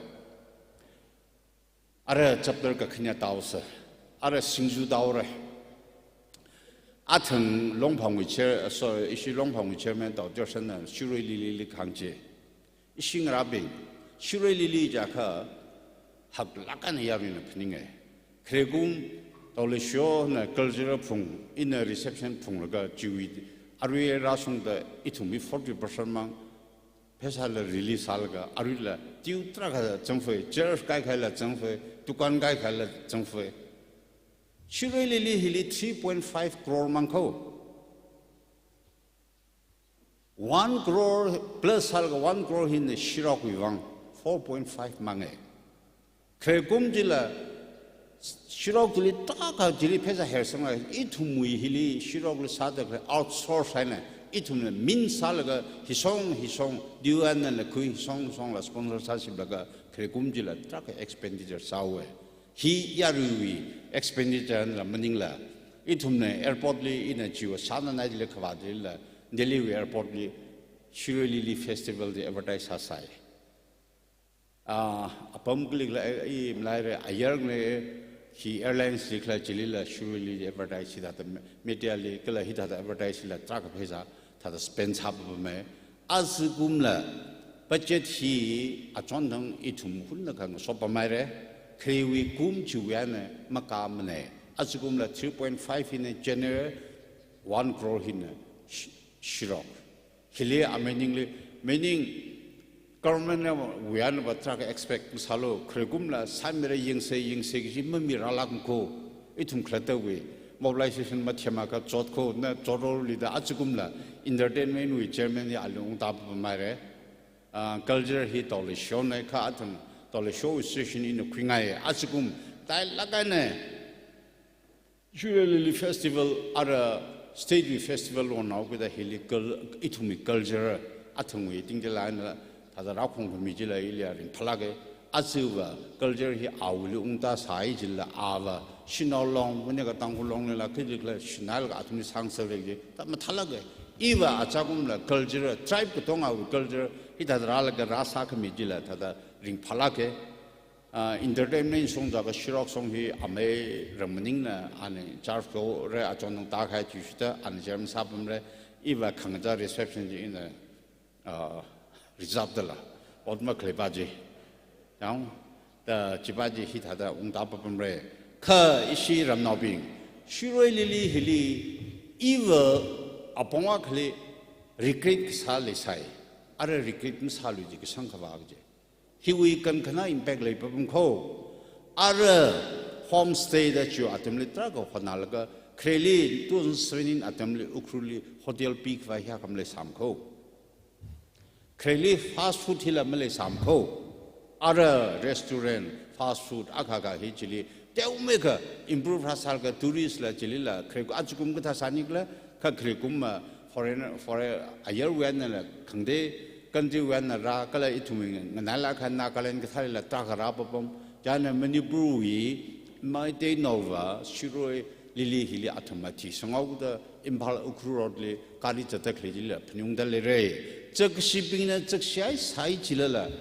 Ara chapter kakhane taosa. Ara singju taora. Athang Longphangwui chair, uh, sorry, ishi Longphangwui chairman Tao Jerson na Shirui Lily li kahāng chi. Ishi ngarābing, Shirui Lily chiakha haklāk eina yaruina phaninga. Khare kum Tao Leishiyo na cultural phung, ina reception phunglaga chiwui, arui rāshungda ithumwui forty percent mang pheisāla release sālaga, aruila tiu tarākha zangfai, church kaikhaila zangfai, dukan kaikhaila zangfai. Shirui Lily hili three point five crore mang kho. One crore plus sālaga one crore hina shirokwui vang four point five manga. Khare kum chila shirok chili tarākha chili pheisā hersangla, ithumwui hili shirokli sāda khalei outsource eina, ithumna min sālaga, hishong, hishong, diwan na lakhui, hishong, hishongla sponsor sāshimlaga, khare kum chila tarākha expenditure sāhaowa. Hi yaruiwui expenditure la maningla, ithumna airport li ina chiwui sānanai chili khavā chilila, Delhi wui airport li Shirui Lily Festival da advertise sāsai. Ah, apam kalikla i, i malaira ayar ngalei hi airlines li khala chilila Shirui Lily advertise hithāda me-, media li kala hithāda advertise la tarākha pheisā thāda spend sāpapama. Aja kumla budget hi achonthang ithum hunna khangasopamhaira. Kharewui kum chiwui eina makāmana. Aja kumla three point five hina general, one crore hina shi-, shirok. Hili a meaning li, meaning Government nawui eina va tarākha expect masālu, khare kumla sāmira yangsa, yangsa kaji mamirālākmana ko, ithum khalattawui mobilization mathema kachot ko, na chot roli da ajakumla entertainment wui chairman hi ali ungtā pamhaira. Ah, culture hi tawlishona kha athang tawlisho association ina khuingai ajakum tailāk eina Shirui Lily Festival, ara state wui festival wonao kida hili cul-, ithumwui culture athangwui tingdela eina thāda rākhong khami chila ili ringphālāka. Aja va culture hi awuili ungtā sāi chila ava shanao long, mane ka Tangkhul longlila khili khala shanao laga athumli sāngasakra kaji thāda mathālāka. Iva ajakumla culture, tribe katongawui culture hi thāda rālaga rāsā khami chila thāda ringphālāka. Ah, entertainment song jiakha Shirok song hi amei Rangmaningna ana charge kore, achon nang tākahai chi shita ana chairman sāpamra, iva khangachā reception chi ina, ah, reserve dala, ot makhaleipa chi. Yang, da chipa chi hithāda ungtā papamra. Kha ishi ramnaobing, Shirui Lily hili, iva apong akhali regret kasā leisai, ara regret masālu ji kasang khavā kaji. Hiwui kankhana impact leipapam ko. Ara homestay da chiwui atamli tarākha hotnalaga, khareli two thousand seventeen atamli Ukhrulli hotel pikhavai hiyākha maleisāma ko. Khareli fast food hila maleisāma ko. Ara restaurant, fast food, akha akha hi chili teomeikha improve rāsālaga tourist la chilila, khare ajakum kathā sānikhala, kha khare kum ma foreign, foreign, ayarwui einala khangatei country wui eina rā, kala ithumwui nganailakha Nagaland kathālila tarākha rāpapam. Chieina Manipurwui Meiteinaova Shirui Lily hili athum athi sangao kida Imphal Ukhrul road li gari zatda khalei chila phaningungda leira. Chakshibingna chakshihai sāi chilala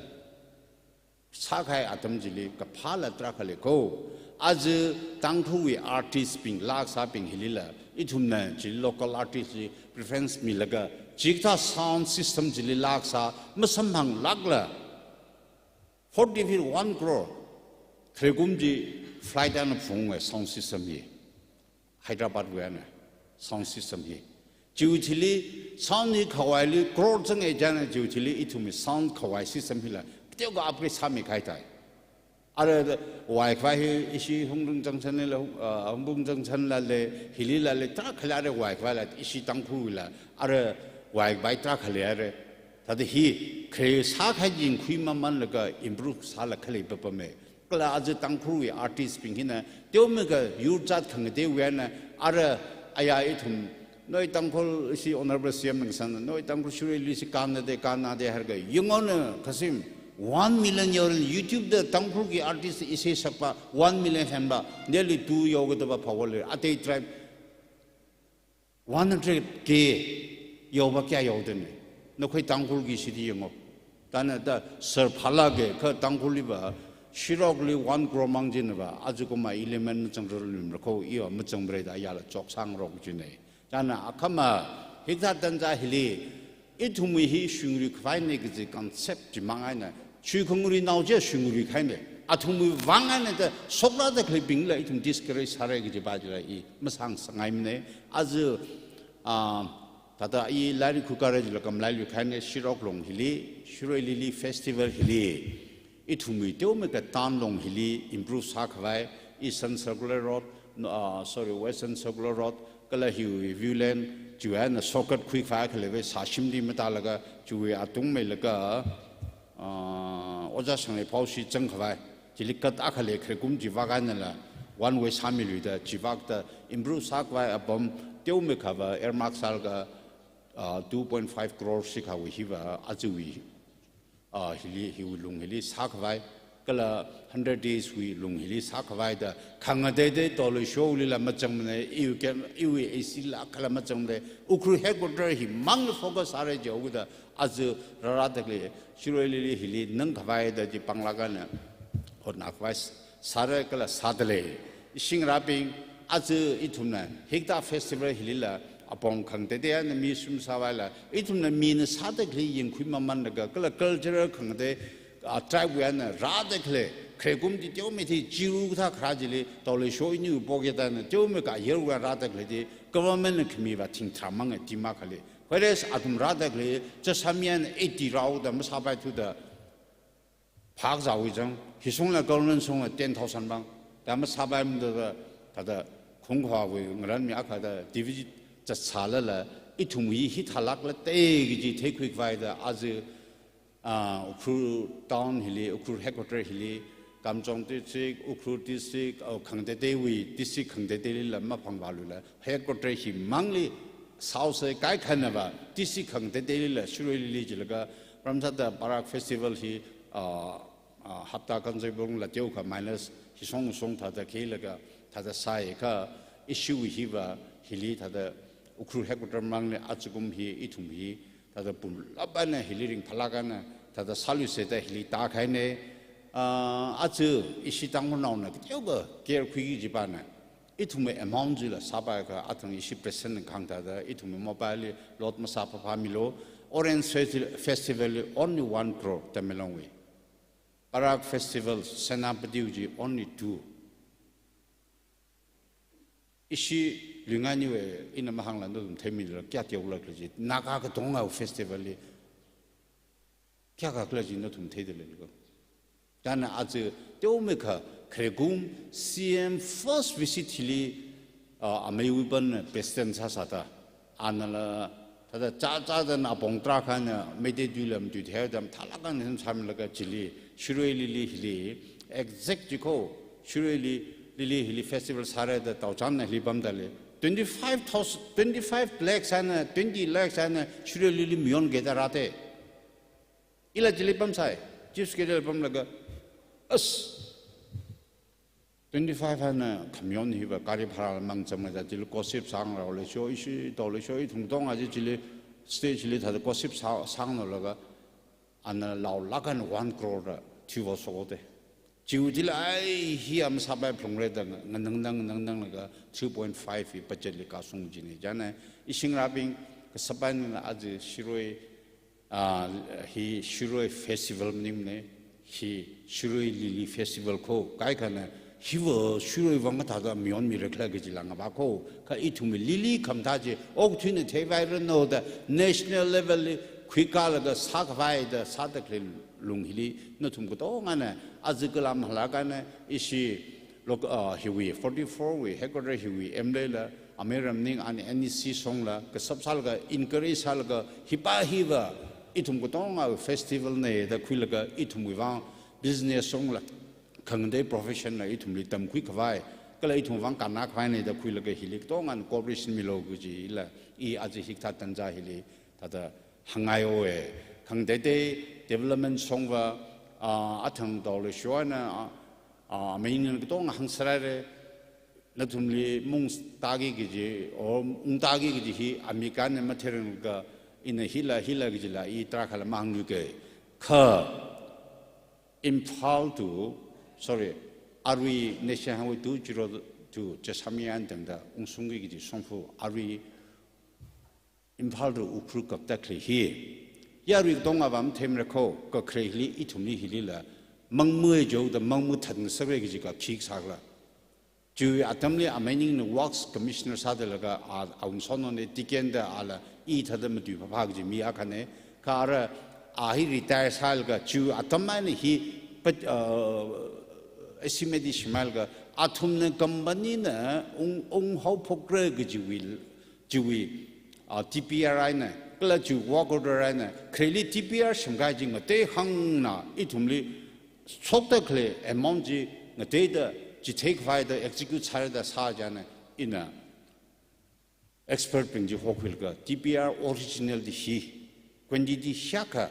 sākahai atam chili kaphāla tarākha lei ko. Aja Tangkhulwui artist bing, laa kasābing hilila, ithumna chili local artist li preference milaga, chikathā sound system chili laa kasā masamphanglākla, forty feet, one crore. Khare kum chi flight eina phunga sound system hi. Hyderabad wui eina sound system hi. Chiwui thili sound hi khavaili crore zanga chieina chiwui thili ithumwui sound khavai system hila kateokha upgrade sāmikahai thai. Ara vaikhavai hi ishi Hungpung Junction la, ah, Hungpung Junction la lei, hilila lei, tarākha lei ara vaikhavai la ishi Tangkhulwuila, ara vaikhavai tarākha lei ara. Thāda hi khare sākahai chi yangkhui mamanlaga improve sālaga khalei papama. Kala aja Tangkhulwui artist bing hina teomeikha yur jat khangateiwui eina ara aya ithum, noi Tangkhul ishi Honorable C M nang san, noi Tangkhul Shirui Lily si kannada, kannada hairaka, yangona kasim, one million yaora YouTube da Tangkhulwui artist isei sakpa one million hemba, nearly two yaokada va power lei, atei tribe one hundred K yaopa kayā yaodana. Nakhoi Tangkhulwui sidi yango. Thāna da sir phālāka, kha Tangkhulli va, Shirokli one crore mang china va, ajakumva element mazangrarluimara ko, iva mazangmara da ayala choksang rok china. Chieina akhama hikathā tanja hili, ithumwui hi shingri khavaina kaji concept chimang eina, chuikhangarui nao chi shingri khaina. Athumwui vang eina da shokrāda khaleibingla ithum discourage sāra kajipa chila i masāngasakngaimana. Aja, ah, thāda i lairik khuikara chila kamlai luikahaina, Shirok long hili, Shirui Lily Festival hili, ithumwui teomeikha town long hili improve sākhavai, Eastern Circular Road, no, ah, sorry, Western Circular Road, kala hiwui Viewland, chiwui eina shortcut khuikhavai khaleiva sāshimli matālaga, chiwui atung meilaga, ah, Ojā Shanglei Phao si zangkhavai, chili cut akha lei, khare kum chivak einala one way sāmiluida, chivakta improve sākhavai apam teomeikhava earmark sālaga, ah, two point five crore sikhawui hiva, ajawui, ah, hili, hiwui lung hili sākhavai, kala hundred days wui lung hili sākhavai da, khangateitei tolui show lila mazangmana, iwui kem, iwui A C la kala mazangmana, Ukhrul headquarter himangla focus sāra jihaoda, aja rārāda khalei, Shirui Lily hili nangkhavai da chi panglāk eina hotnakhavai sāra kala sāda lei. Shingrabing, aja ithumna hikathā festival hilila apong khangateitei eina mi sum sāvaila, ithumna mina sāda khalei yangkhui mamanlaga, kala cultural khangatei, ah, tribe wui eina rāda khalei, khare kum chi teomeithei chiru kathā kharā chili, tolui show iniwui pocket eina teomeikha ayarwui eina rāda khalei chi, government na khamiva thingtharāmang e, tima khali. Whereas athum rāda khalei, chasāmi eina eighty rāhaoda masāpaithuda, phak zāwui zang, hi songla government songla ten thousand bang. Da masāpaimada, thāda khongkhawui ngaranmi akha da deficit zatsālala, ithum hi hithālākla te kaji theikhuikhavai da aja, ah, Ukhrul town hili, Ukhrul headquarter hili, Kamjong district, Ukhrul district, oh, khangateiteiwui district khangateitilila maphangvāluila, headquarter himangli saose kaikhanava district khangateiteilila, Shirui Lily jilaga, maram sāda Barak Festival hi, ah, ah, hapta kanzei bungla teokha minus hi song song thāda kheilaga thāda sāi kha, issue hiva hili thāda Ukhrul headquarter mangli ajakum hi ithum hi thāda pulap eina hili ringphālāk eina thāda sāluise da hili tākahaina. Ah, aja ishi Tangkhulnaona kateokha care khuiki kajipana, ithumwui amount chila sāpai kha athang ishi president khangda da ithumwui mobile li load masāphaphāmilu. Orange Festi-, Festival li only one crore Tamenglongwui. Barak Festival Senapatiwui chi only two. Ishi Luingainiwui ina mahāngla nathum theimila kayā teolākla chi, Naga katonga festival li kayākhala chi nathum theidalei ko. Chieina aja teomeikha kharekum C M first visit hili, ah, ameiwui pan president sāsāda, anala thāda chāchāda na apong tarākhana Meitei tui lam tui theihaida mathālāk eina sāmilaga chili Shirui Lily hili exact chi ko, Shirui Li-, Lily hili festival sāra da taochanna hili pamdalei. Twenty-five thousand, twenty-five lakhs eina twenty lakhs eina Shirui Lily mayonkida rāte. Ila chili pamsai, chief secretary pamlaga, as, twenty-five eina khamayon hiva gari bhara mang changmada chili gossip sāngarao leisho, ishi tao leisho, ithum katonga chi chili stage li thāda gossip sā-, sāngarolaga, ana laolāk eina one crore da thuiva sokote. Chiwui chili ai hi am sāpai phalungra da nganangdang nganangdanglaga three point five hi budget li kasung jina. Chieina ishi ngarābing, kasāpaina aja Shirui, ah, hi Shirui Festival maningmana, hi Shirui Lily Festival ko, kaikhana hiva Shirui vang kathāda mayonmirakhala kajila ngavā ko, kha ithumwui Lily khamathā chi okathuina theivairanu da national level li khuikalaga sākhavai da sāda khalei lung hili nathum katongana aja kala mahalakana ishi lok-, ah, hiwui forty-four wui headquarter hiwui M L A la, amei Ramning and N E C songla, kasāp sālaga, encourage sālaga, hipa hiva ithum katonga festival na da khuilaga, ithumwui vang business songla, khangatei profession la ithumli tamkhuikhavai, kala ithum vang kannākhavaina da khuilaga hili katongana cooperation milu kajila, i aja hikathā tanja hili thāda hāngngaihaowa. Khangateitei development songva, ah, athang tao leisho eina, ah, ah, amei nina katonga hāngsāraira, nathumli mung tāki kaji, or ung tāki kaji hi amei kana matheiranglaga ina hila, hila kajila i tarākhala mahāngluike. Kha Imphal to, sorry, arui National Highway two zero two Jessamiah eina tangda ungsungki kaji shongfa arui Imphal to Ukhrul kapta khalei hi, yarui katongava matheimara ko, kakhalei hili ithumli hilila mangmui jao da mangmui than ngasakra kaji kha khi sākhala. Chiwui atamli amei ningna Works Commissioner sādalaga a, awungshonona tikhaning da ala i thāda matuiphaphā kaji mi akhana, kha ara a hi retire sālaga chiwui atam eina hi pat, uh, estimate shimānlaga athumna company na ung, unghaophokra kajiwui, chiwui, ah, D P R eina, kala chiwui work order eina, khaleili D P R semkahai chi ngatei hāngna, ithumli shokda khalei amount chi ngateida, chitheikhavai da execute sāra da sā chieina, ina expert bing chi hokhuilaga, D P R original di hi, quantity hiyākha,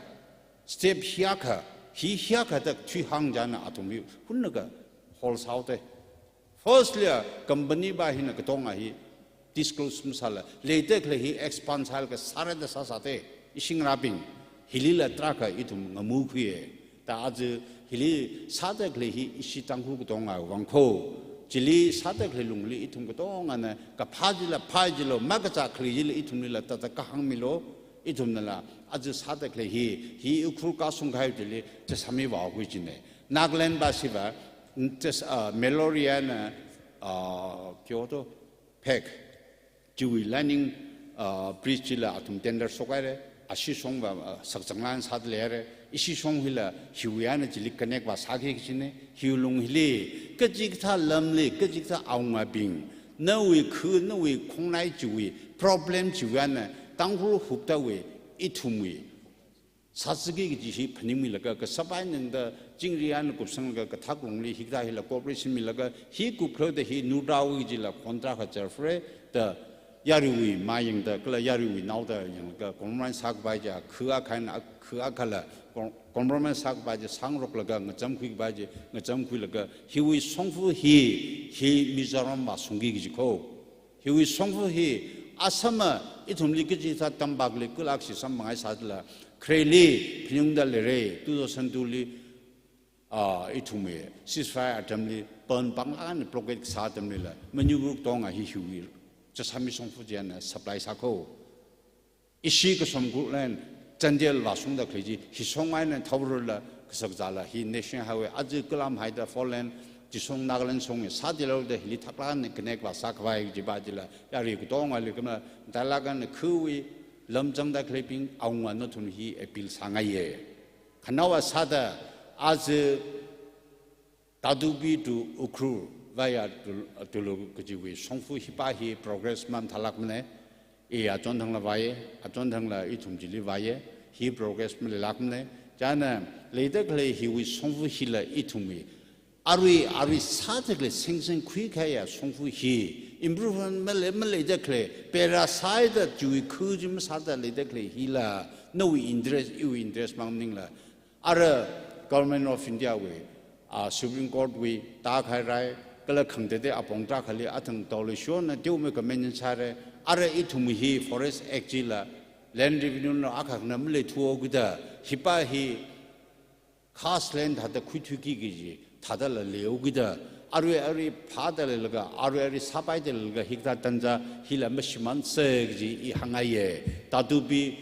step hiyākha, hi hiyākha da thuihāng chieina athumli hunlaga hol sāhaoda. Firstly, a company va hina katonga hi disclose masāla, leida khalei hi expand sālaga sāra da sāsāda, ishi ngarābing, hilila tarākha ithum ngamukhuiya. Da aja hili sāda khalei hi ishi Tangkhul katonga vang ko. Chili sāda khalei lungli ithum katongana kaphā chila phā chilo, makachā khalei chila ithumlila thāda kahāngmilu, ithumnala aja sāda khalei hi, hi Ukhrul kasungkahai chili Jessamiah vākhui china. Nagaland va siva, Jess-, ah, Meiluri eina, ah, Kyoto, Phek, chiwui lining, ah, bridge chila athum tender shokhaira, ashi shongva, ah, sakchanglan sādalei haira, Ishi shong hila hiwui eina chili connect vāsāki kajina, hiwui lung hili, kachikathā lamli, kachikathā awungabing, nawui khu, nawui khongnai chiwui problem chiwui eina, Tangkhul huptāwui, ithumwui sāsāki kaji hi phaningmilaga, kasāpai ningda, chingri eina kupsanglaga, kathak lungli, hikathā hila cooperation milaga, hi kupkhala da hi nurda wui jila contract ha charfre, da yaruiwui mayangda, kala yaruiwui naoda yanglaga, compromise sākapai ja, khu akha eina, khu akhala, com-, compromise sākapai ja, sāngaroklaga, ngachamkhuikapai ja, ngachamkhuilaga, hiwui shongfa hi, hi Mizoram vāshungki kaji kho. Hiwui shongfa hi, Assam a, ithumli kachikathā tampakli kulak shi samphang haisā jila, khareli, phaningungda leira, two thousand two li, ah, ithumwui ceasefire atamli, pon panglāk eina blockade kasā atamlila, Manipur katonga hi hiwui, Jessami shongfa china supply sā kho. Ishi Kasomkhull land, Chandel vāshungda khalei chi, hi shong eina thaorala, kasakzāla, hi National Highway, aja kalam haida four lane, Chisong Nagaland shong hi, sāda leoda hili thaklāk eina connect vāsākhavai kajipa chila, yarui katongali kama, thaklāk eina khuiwui, lam zangda khaleibing, awunga nathum hi appeal sāngaiya. Khanaowa sāda, aja Tatupi to Ukhrul via Tul-, Tuluk kajiwui shongfa hipa hi progress mamathālākmana. I achonthangla vāya, achonthangla ithum chili vāya, hi progress maleilākmana. China leida khalei hiwui shongfa hila ithumwui, arui, arui sāda khalei sanction khuikahaiya shongfa hi, improvement malei, maleida khalei, para sāida chiwui khu chi masāda leida khalei hila, nawui interest, iwui interest mang maningla, ara Government of India wui, ah, Supreme Court wui tākahai rai, kala khangatei apong tarākhali athang tao leishona teomeikha manage sāra, ara ithum hi Forest Act chila, Land Revenue Law akha khana maleithuakida, hipa hi khas land thāda khuithuiki kaji, thādala leihaokida, arui arui phāda leilaga, arui arui sāpaida leilaga, hikathā tanja hila mashimānsa kaji i hāngngaiya. Tatupi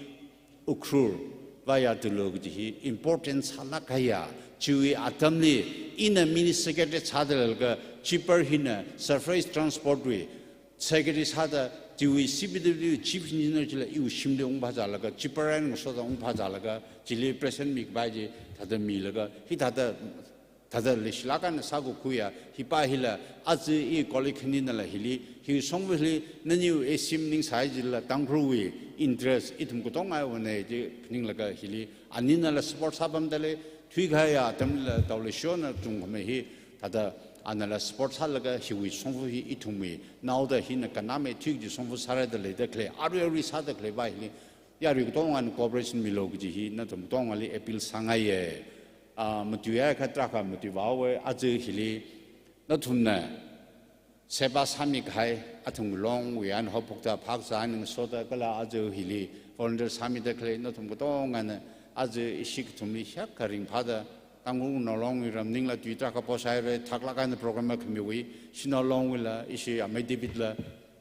Ukhrul via Tuluk kaji hi important sālāk kahaiya, chiwui atamli ina Mini Secretariat sāda leilaga, chipper hina surface transport wui Secretary sāda, chiwui C P W D Chief Engineer chila iwui shimli ungphāzālaga, chipper eina ngasoda ungphāzālaga, chili present mikapai chi, thāda milaga, hithāda, thāda leishilāk eina sākakhuiya, hipa hila, aja i colleague khaninala hili, hi shongfa hili, naniwui A C M ningsāi jila, Tangkhulwui interest, ithum katongawui eina chi phaninglaga hili, aninala support sāpamda lei, thuikahaiya atamla tao leishona chungkhamei hi, thāda anala support sālaga hiwui shongfa hi ithumwui, naoda hina kannamei thuiki kaji shongfa sāra da leida khalei, arui arui sāda khaleipa hili, yarui katongana cooperation milu kaji hi nathum katongali appeal sāngaiya. Ah, matuiakha tarākha matuivāhaowa, aja hili, nathumna, seba sāmikahai, athang longwui eina haophokta phākazā eina ngasoda kala aja hili volunteer sāmida khalei nathum katongana aja ishi kathumli hiyākha ringphāda, Tangkhul Naga Long wui ram maningla tui tarākha poshaira, thaklāk eina program khamiwui, Shanao Long wuila, ishi amei David la,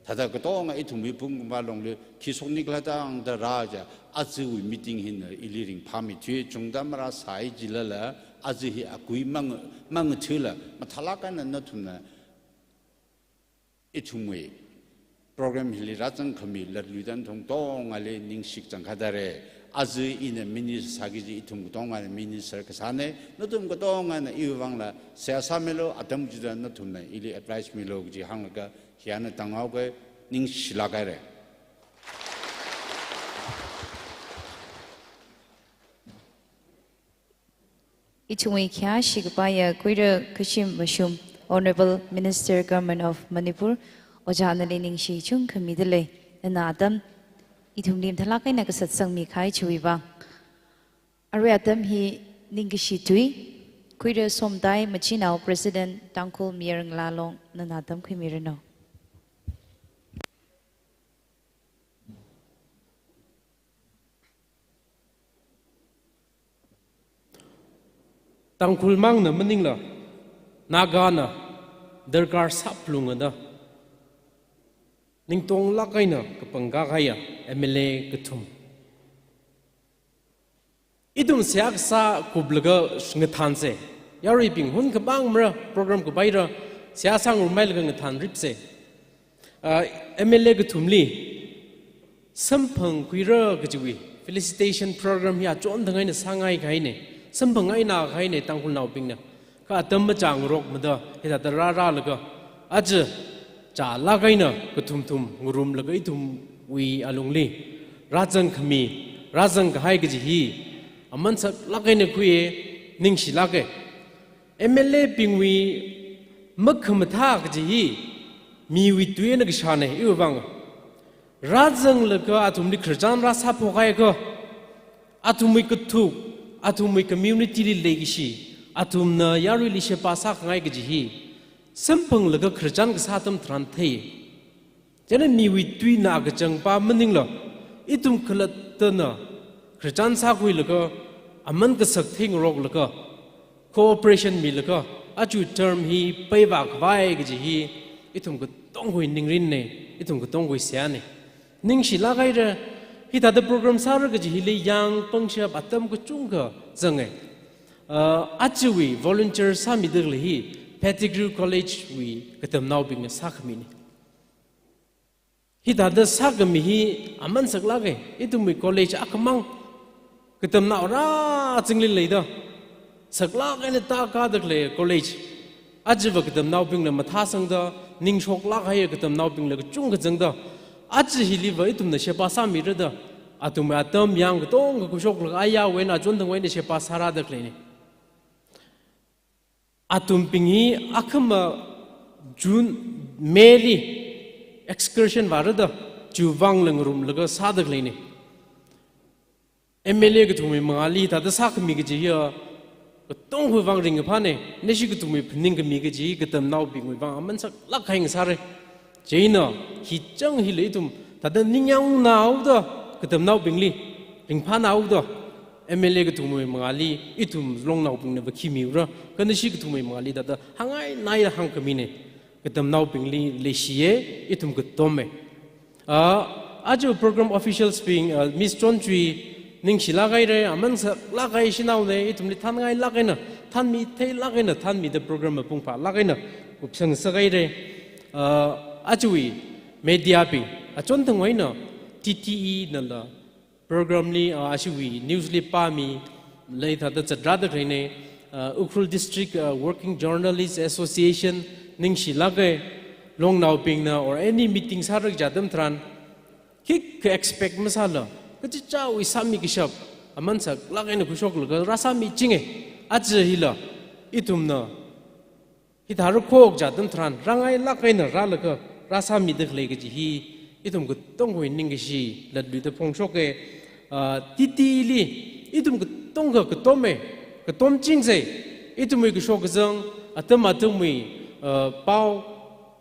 thāda katonga ithumwui Pungkumpa Longli khi shoknikhala tangda rāja, ajawui meeting hina ili ringphāmithui, chungda marāsai jilala, aja hi akui mang, mangathula, mathālāk eina nathumna ithumwui program hili rāzangkhami latluida nathum katongali ningshi kachangkhat dara. Aja ina minister sāki kaji ithum katongana minister kasāna, nathum katongana iwui vangla seihā sāmilu, atam chida nathumna ili advice milu kaji hānglaga, hi eina tanghaoga, ningshilāk haira. Ithumwui khayāshi kapaiya Kuira Kashim Mashum, Honourable Minister, Government of Manipur, Ojā nali ningshi chungkha mida lei, nana atam ithumli mathālāk eina kasatsangmi kahai chiwui vang. Arui atam hi ningkashi tui, Kuira Somdai Machinao, President, Tangkhul Mayar Ngala Long, nana atam khuimiranu. Tangkhul mangna maningla, Nagana darkar sāphalunga da, ningtonglāk eina kapangkā kahaiya M L A kathum. Ithum seihā kasā kuplaga ngathānsa. Yaruibing hun khamang mara program kapaira seihā sāngarumhailaga ngathānripsa. Ah, M L A kathumli samphangkhuira kajiwui Felicitation program hi achonthang eina sāngai kahaina, samphang eina kahaina Tangkhulnaobingna. Kha atam machāngarokmada hithāda rārālaga, aja chālāk eina kathumthum ngarumlaga ithumwui alungli rāzangkhami, rāzangkahai kaji hi aman saklāk eina khuiya, ningshilāka. M L A bingwui makhamathā kaji hi miwui tui eina kashāna, iwui vang. Rāzanglaga athumli khararchan rāsāphokhaiakha, athumwui kathuk, athumwui community li leikashi, athumna yaruili sheba sākhangai kaji hi samphanglaga khararchan kasā atam tharan thei. Chieina miwui tuina kachangpa maningla, ithum khalattana khararchan sākhuilaga, aman kasak theingaroklaga, cooperation milaga, aja term hi peivākhavai kaji hi ithum katongawui ningrinna, ithum katongawui seihāna. Ningshilāk haira, hithāda program sāra kaji hili yāng pangshap atam kachungkha zanga. Ah, ajawui volunteer sāmida khalei hi Pettigrew College wui katamnaobingna sākhamina. Hithāda sākhami hi aman saklāka, ithumwui college akhamang katamnao rāzingli leida, saklāk eina tākāda khalei college. Ajava katamnaobingla mathāsangda, ningshoklāk kahai katamnaobingla kachungkha zangda, aja hiliva ithumna sheba sāmira da, athumwui atam yāng katongkha khuishoklaga ayāwui eina achonthangwui eina sheba sārāda khaleina. Athumbing hi akhama June, May li excursion vāra da, chiwui vangla ngarumlaga sāda khaleina. M L A kathumwui mangāli hithāda sākhami kaji hiya katongawui vang ringkaphāna, nashi kathumwui phaningkhami kaji hi katamnaobingwui vang aman saklāk kahai ngasāra. Chieina hi chang hila ithum thāda ningyāng naoda katamnaobingli ringphānaoda, M L A kathumwui mangāli ithum longnaobingnava khi miura, kha nashi kathumwui mangāli thāda hāngngainai hāngkhamina. Katamnaobingli leishiya, ithum katoma. Ah, aja program officials bing, ah, Miss Chonchui, ningshilāk haira, aman saklāk kahai shanaona, ithumli thānngailāk eina, thānmitheilāk eina, thānmida program mapung phālāk eina kupsang sāhaira. Ah, ajawui media bing, achonthangwui eina T T E nala program li, ah, ashiwui news li pāmi, leithāda zatrāda khaleina, ah, Ukhrul District, ah, Working Journalists Association, ningshilāka, longnaobingna or any meeting sāra kaji atam tharan, khikha expect masāla, kachichāwui sāmi kashap, aman saklāk eina khuishoklaga rāsāmichinga, aja hila, ithumna hithāda khok kaji atam tharan, rāngailāk eina rālaga, rāsāmida khalei kaji hi, ithum katongawui ningkashi latluida phongshoka, ah, T T E li, ithum katongkha katoma, katomchingsa, ithumwui kashok kazang, atam atamwui, ah, pao,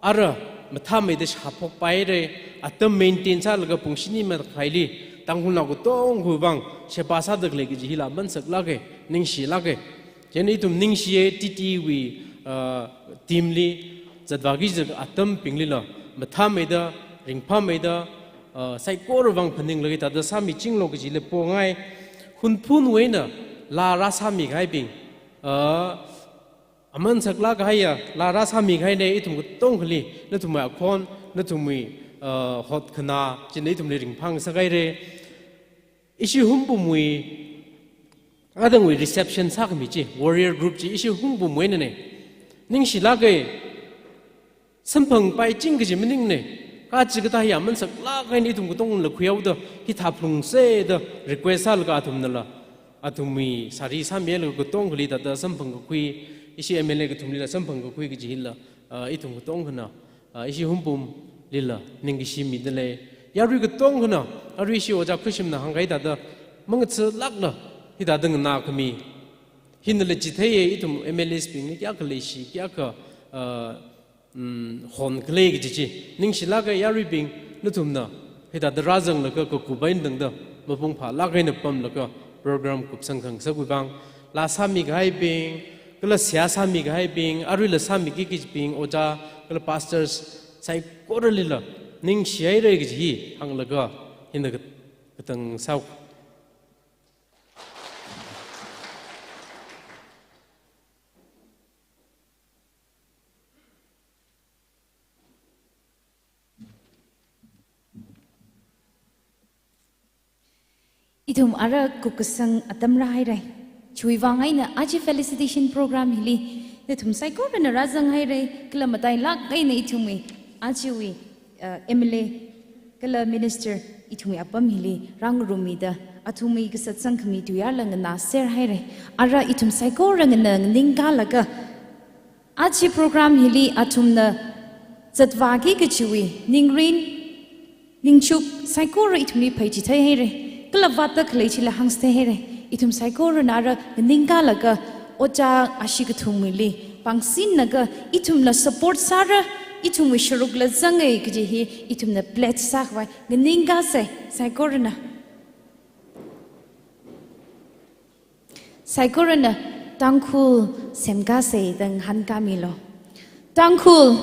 ara, mathāmeida shāphokpaira, atam maintain sālaga pung shini makhaili, Tangkhulnao katongawui vang, sheba sāda khalei kaji hila aman saklāka, ningshilāka. Chieina ithum ningshiya T T E wui, ah, team li, zatvāki zat atam binglila, mathāmeida, ringphāmeida, ah, saikora vang phaninglaga thāda sāmichinglu kajila pongai, Hunphunwui eina, laa rāsāmikahaibing, ah, aman saklāk kahaiya, laa rāsāmikahaina ithum katongkhali, nathumwui akhon, nathumwui, ah, hotkhana, china ithumli ringphāngasak haira. Ishi Hunphunwui, atangwui reception sākhami chi, warrior group chi, ishi Hunphunwui einana. Ningshilāka, samphangpaiching kaji maningna. Kachikathā hi aman saklāk eina ithum katongla khuihaoda, hithā phalungsa da request sālaga athumnala, athumwui sari sāmilaga katongkhali thāda samphangkakhui, ishi M L A kathumlila samphangkakhui kaji hila, ah, ithum katongkhana, ah, ishi Hunphunlila ningkashi mida lei. Yarui katongkhana, arui ishi ojā Khuishimna hāngkahai thāda, mangathalākla, hithāda nganākhami. Hinala chitheiya ithum M L As bingli kayākha leishi, kayākha, ah, mm, hon khalei kaji chi. Ningshilāka yaruibing, nathumna, hithāda rāzanglaga kakup eina tangda, mapung phālāk eina pamlaga, program kupsang khangasakwui vang, laa sāmikahaibing, kala seihā sāmikahaibing, aruila sāmiki kajibing, ojā, kala pastors, saikoralila, ningshihaira kaji hi, hānglaga, hina kat-, katang sāu. Ithum ara kupkasang atam rāhaira. Chiwui vang eina aja felicitation program hili nathum saikorana rāzanghaira, kala matailāk eina ithumwui ajawui, uh, M L A kala minister ithumwui apam hili rāngarummida athumwui kasatsang khami tuiyarla nganāserhaira. Ara ithum saikorana nganingkālaga aja program hili athumna zatvāki kajiwui ningrin, ningchuk saikora ithumli phaichitheihaira. Kala vātda khalei chila hāngchitheihaira. Ithum saikorana ara nganingkālaga ojā ashi kathumwuili pāngsinlaga ithumla support sāra, ithumwui sharukla zangai kaji hi ithumna pledge sākhavai nganingkāsa saikorana. Saikorana Tangkhul semkāsa da ngahānkāmilu. Tangkhul.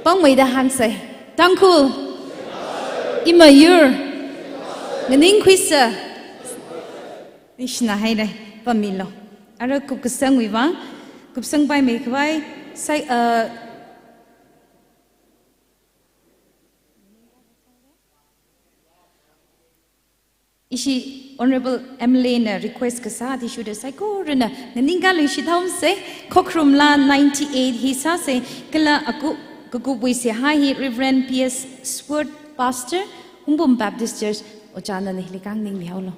Pāngmeida hāngsa. Tangkhul. Imayur. Nganingkhuisa. Ningshina haira. Pāmilu. Ara kupkasangwui vang kupsangpaimei khavai sai, uh, ishi Honorable M L A na request kasā athishurda saikorana nganingkāluishit haomasa. Khokharum laa ninety-eight hi sāsa, kala aku kakupwui seihā hi Reverend P S Sword, Pastor, Hungpung Baptist Church, ojā nana hili kāngningmihaolu.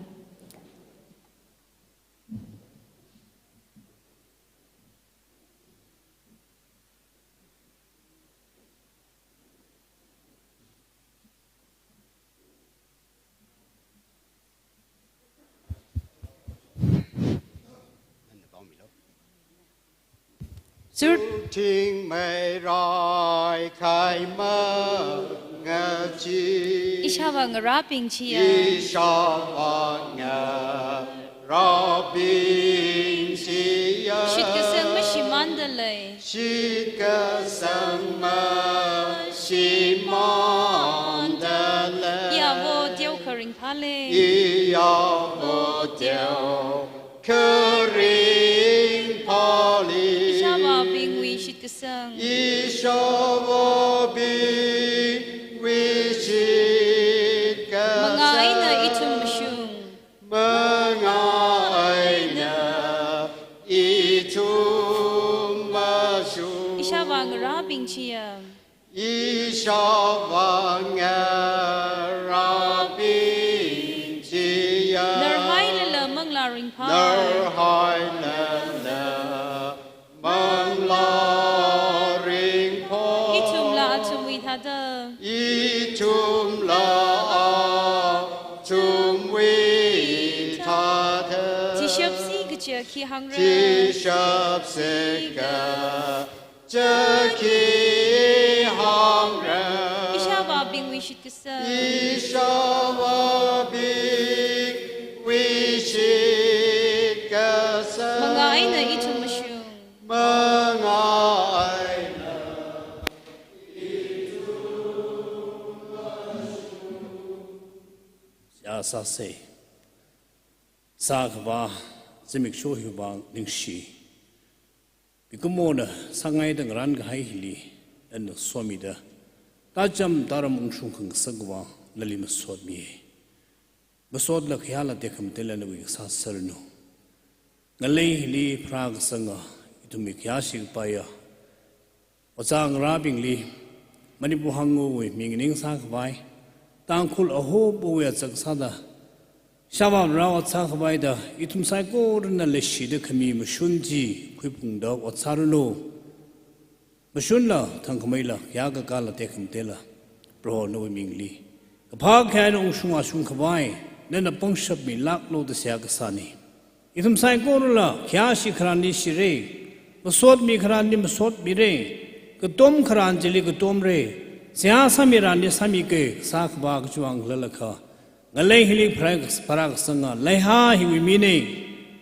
Church. Thingmei raikhai mangachi. Ishāvā ngarābing chiya. Ishāvā ngarābing chiya. Shitkasang mashimānda lei. Shitkasang mashimānda lei. Iyavo teokha ringphālei. Iyavo teokha ringphālei. Ishāvābingwui shitkasang. Ishāvābingwui shitkasang. Mangā eina ithum mashung. Mangā eina ithum mashung. Ishāvā ngarābing chiya. Ishāvā ngarābing chiya. Narhailala manglā ringphā. Narhailala manglā ringphā. Ithumla athumwui thāda. Ithumla athumwui thāda. Tishapsi kaja khi hāngra. Tishapsi kaja khi hāngra. Ishāvābingwui shitkasang. Ishāvābingwui shitkasang. Mangā eina ithum mashung. Mangā eina ithum mashung. Seihā sāsa. Sākhavā zimiksho hiwui vang ningshi. Mikumona sāngaida ngarānkahai hili nana somida, tacham taram ungshung khangasak vang nali masotmi. Masotla khayāla tekhamatela nawui kasā sāranu. Ngalei hili pharākasanga ithumwui khayāshi kapaiya ojā ngarābingli, Manipur Hangngawui ming ningsākhavai, Tangkhul ahopawui achak sāda, ishāvā rao ot sākhavai da, ithum saikorana leishida khami mashun chi khuiphungda ot sāranu. Mashunla, thangkhameila, khayā kakāla tekhamatela, Proho nawui mingli kaphā khayāna ungshung ashungkhavai nana pangshap milāklu da seihā kasāni. Ithum saikorala khayāshi kharānli shira, masotmi kharānli masotmira, katom kharān chili katomra, seihā sāmi kharānli sāmika, sākhavā kachiwui vang khalalakha, ngalei hili pharā-, pharākasanga leihā hiwui mina,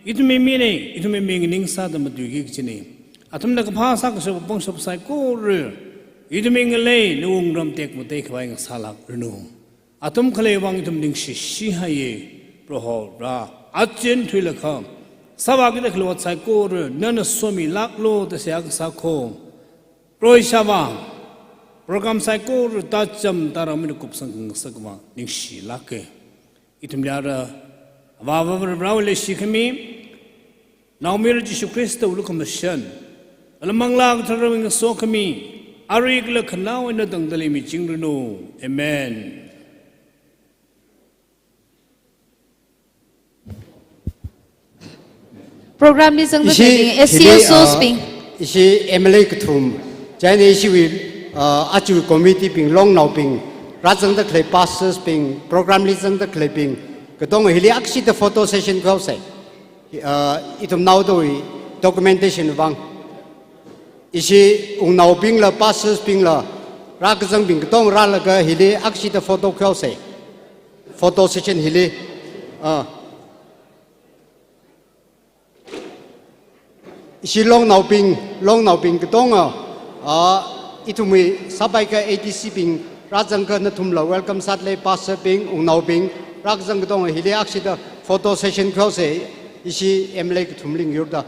ithumwui mina, ithumwui ming ningsāda matuiki kachina. Athumna kaphā sākashok pangshap saikora ithumwui ngalei nawui wungram tekmateikhavai ngasālākranu. Athum khaleiwui vang ithum ningshi shihaiya, Proho rā, achin thuilakha, sāvākida khalei ot saikora nana somilāklu da seihā kasā kho. Proho ishāvā, program saikora tacham taram eina kupsang khangasak vang ningshilāka. Ithumli ara Avāva Varewui leishi khami, Naomayara Jishu Khristawui lukhamashan, kala Manglā Katharawui ngasokhami, arui kala khanaowa eina tangda leimichingranu. Amen. Program li zangda, ishi khalei bing, S C O, hili, SOs, uh, bing, ishi M L A kathum, chieina ishiwui, uh, aja committee bing, longnaobing, rāzangda khalei pastors bing, program li zangda khaleibing, katonga hili akshida photo session khuihaosei. Uh, ithum naodawui documentation vang. Ishi wungnaobingla, pastors bingla, rākazangbing katonga rālaga hili akshida photo khuihaosei. Photo session hili. Uh, ishi longnaobing, longnaobing katonga, ah, ithumwui sāpaikha A D C bing rāzangakha nathumla welcome sāda lei, pastor bing, wungnaobing, rākazang katonga hili akshida photo session khuihaosei, ishi M L A kathumli ngayurda.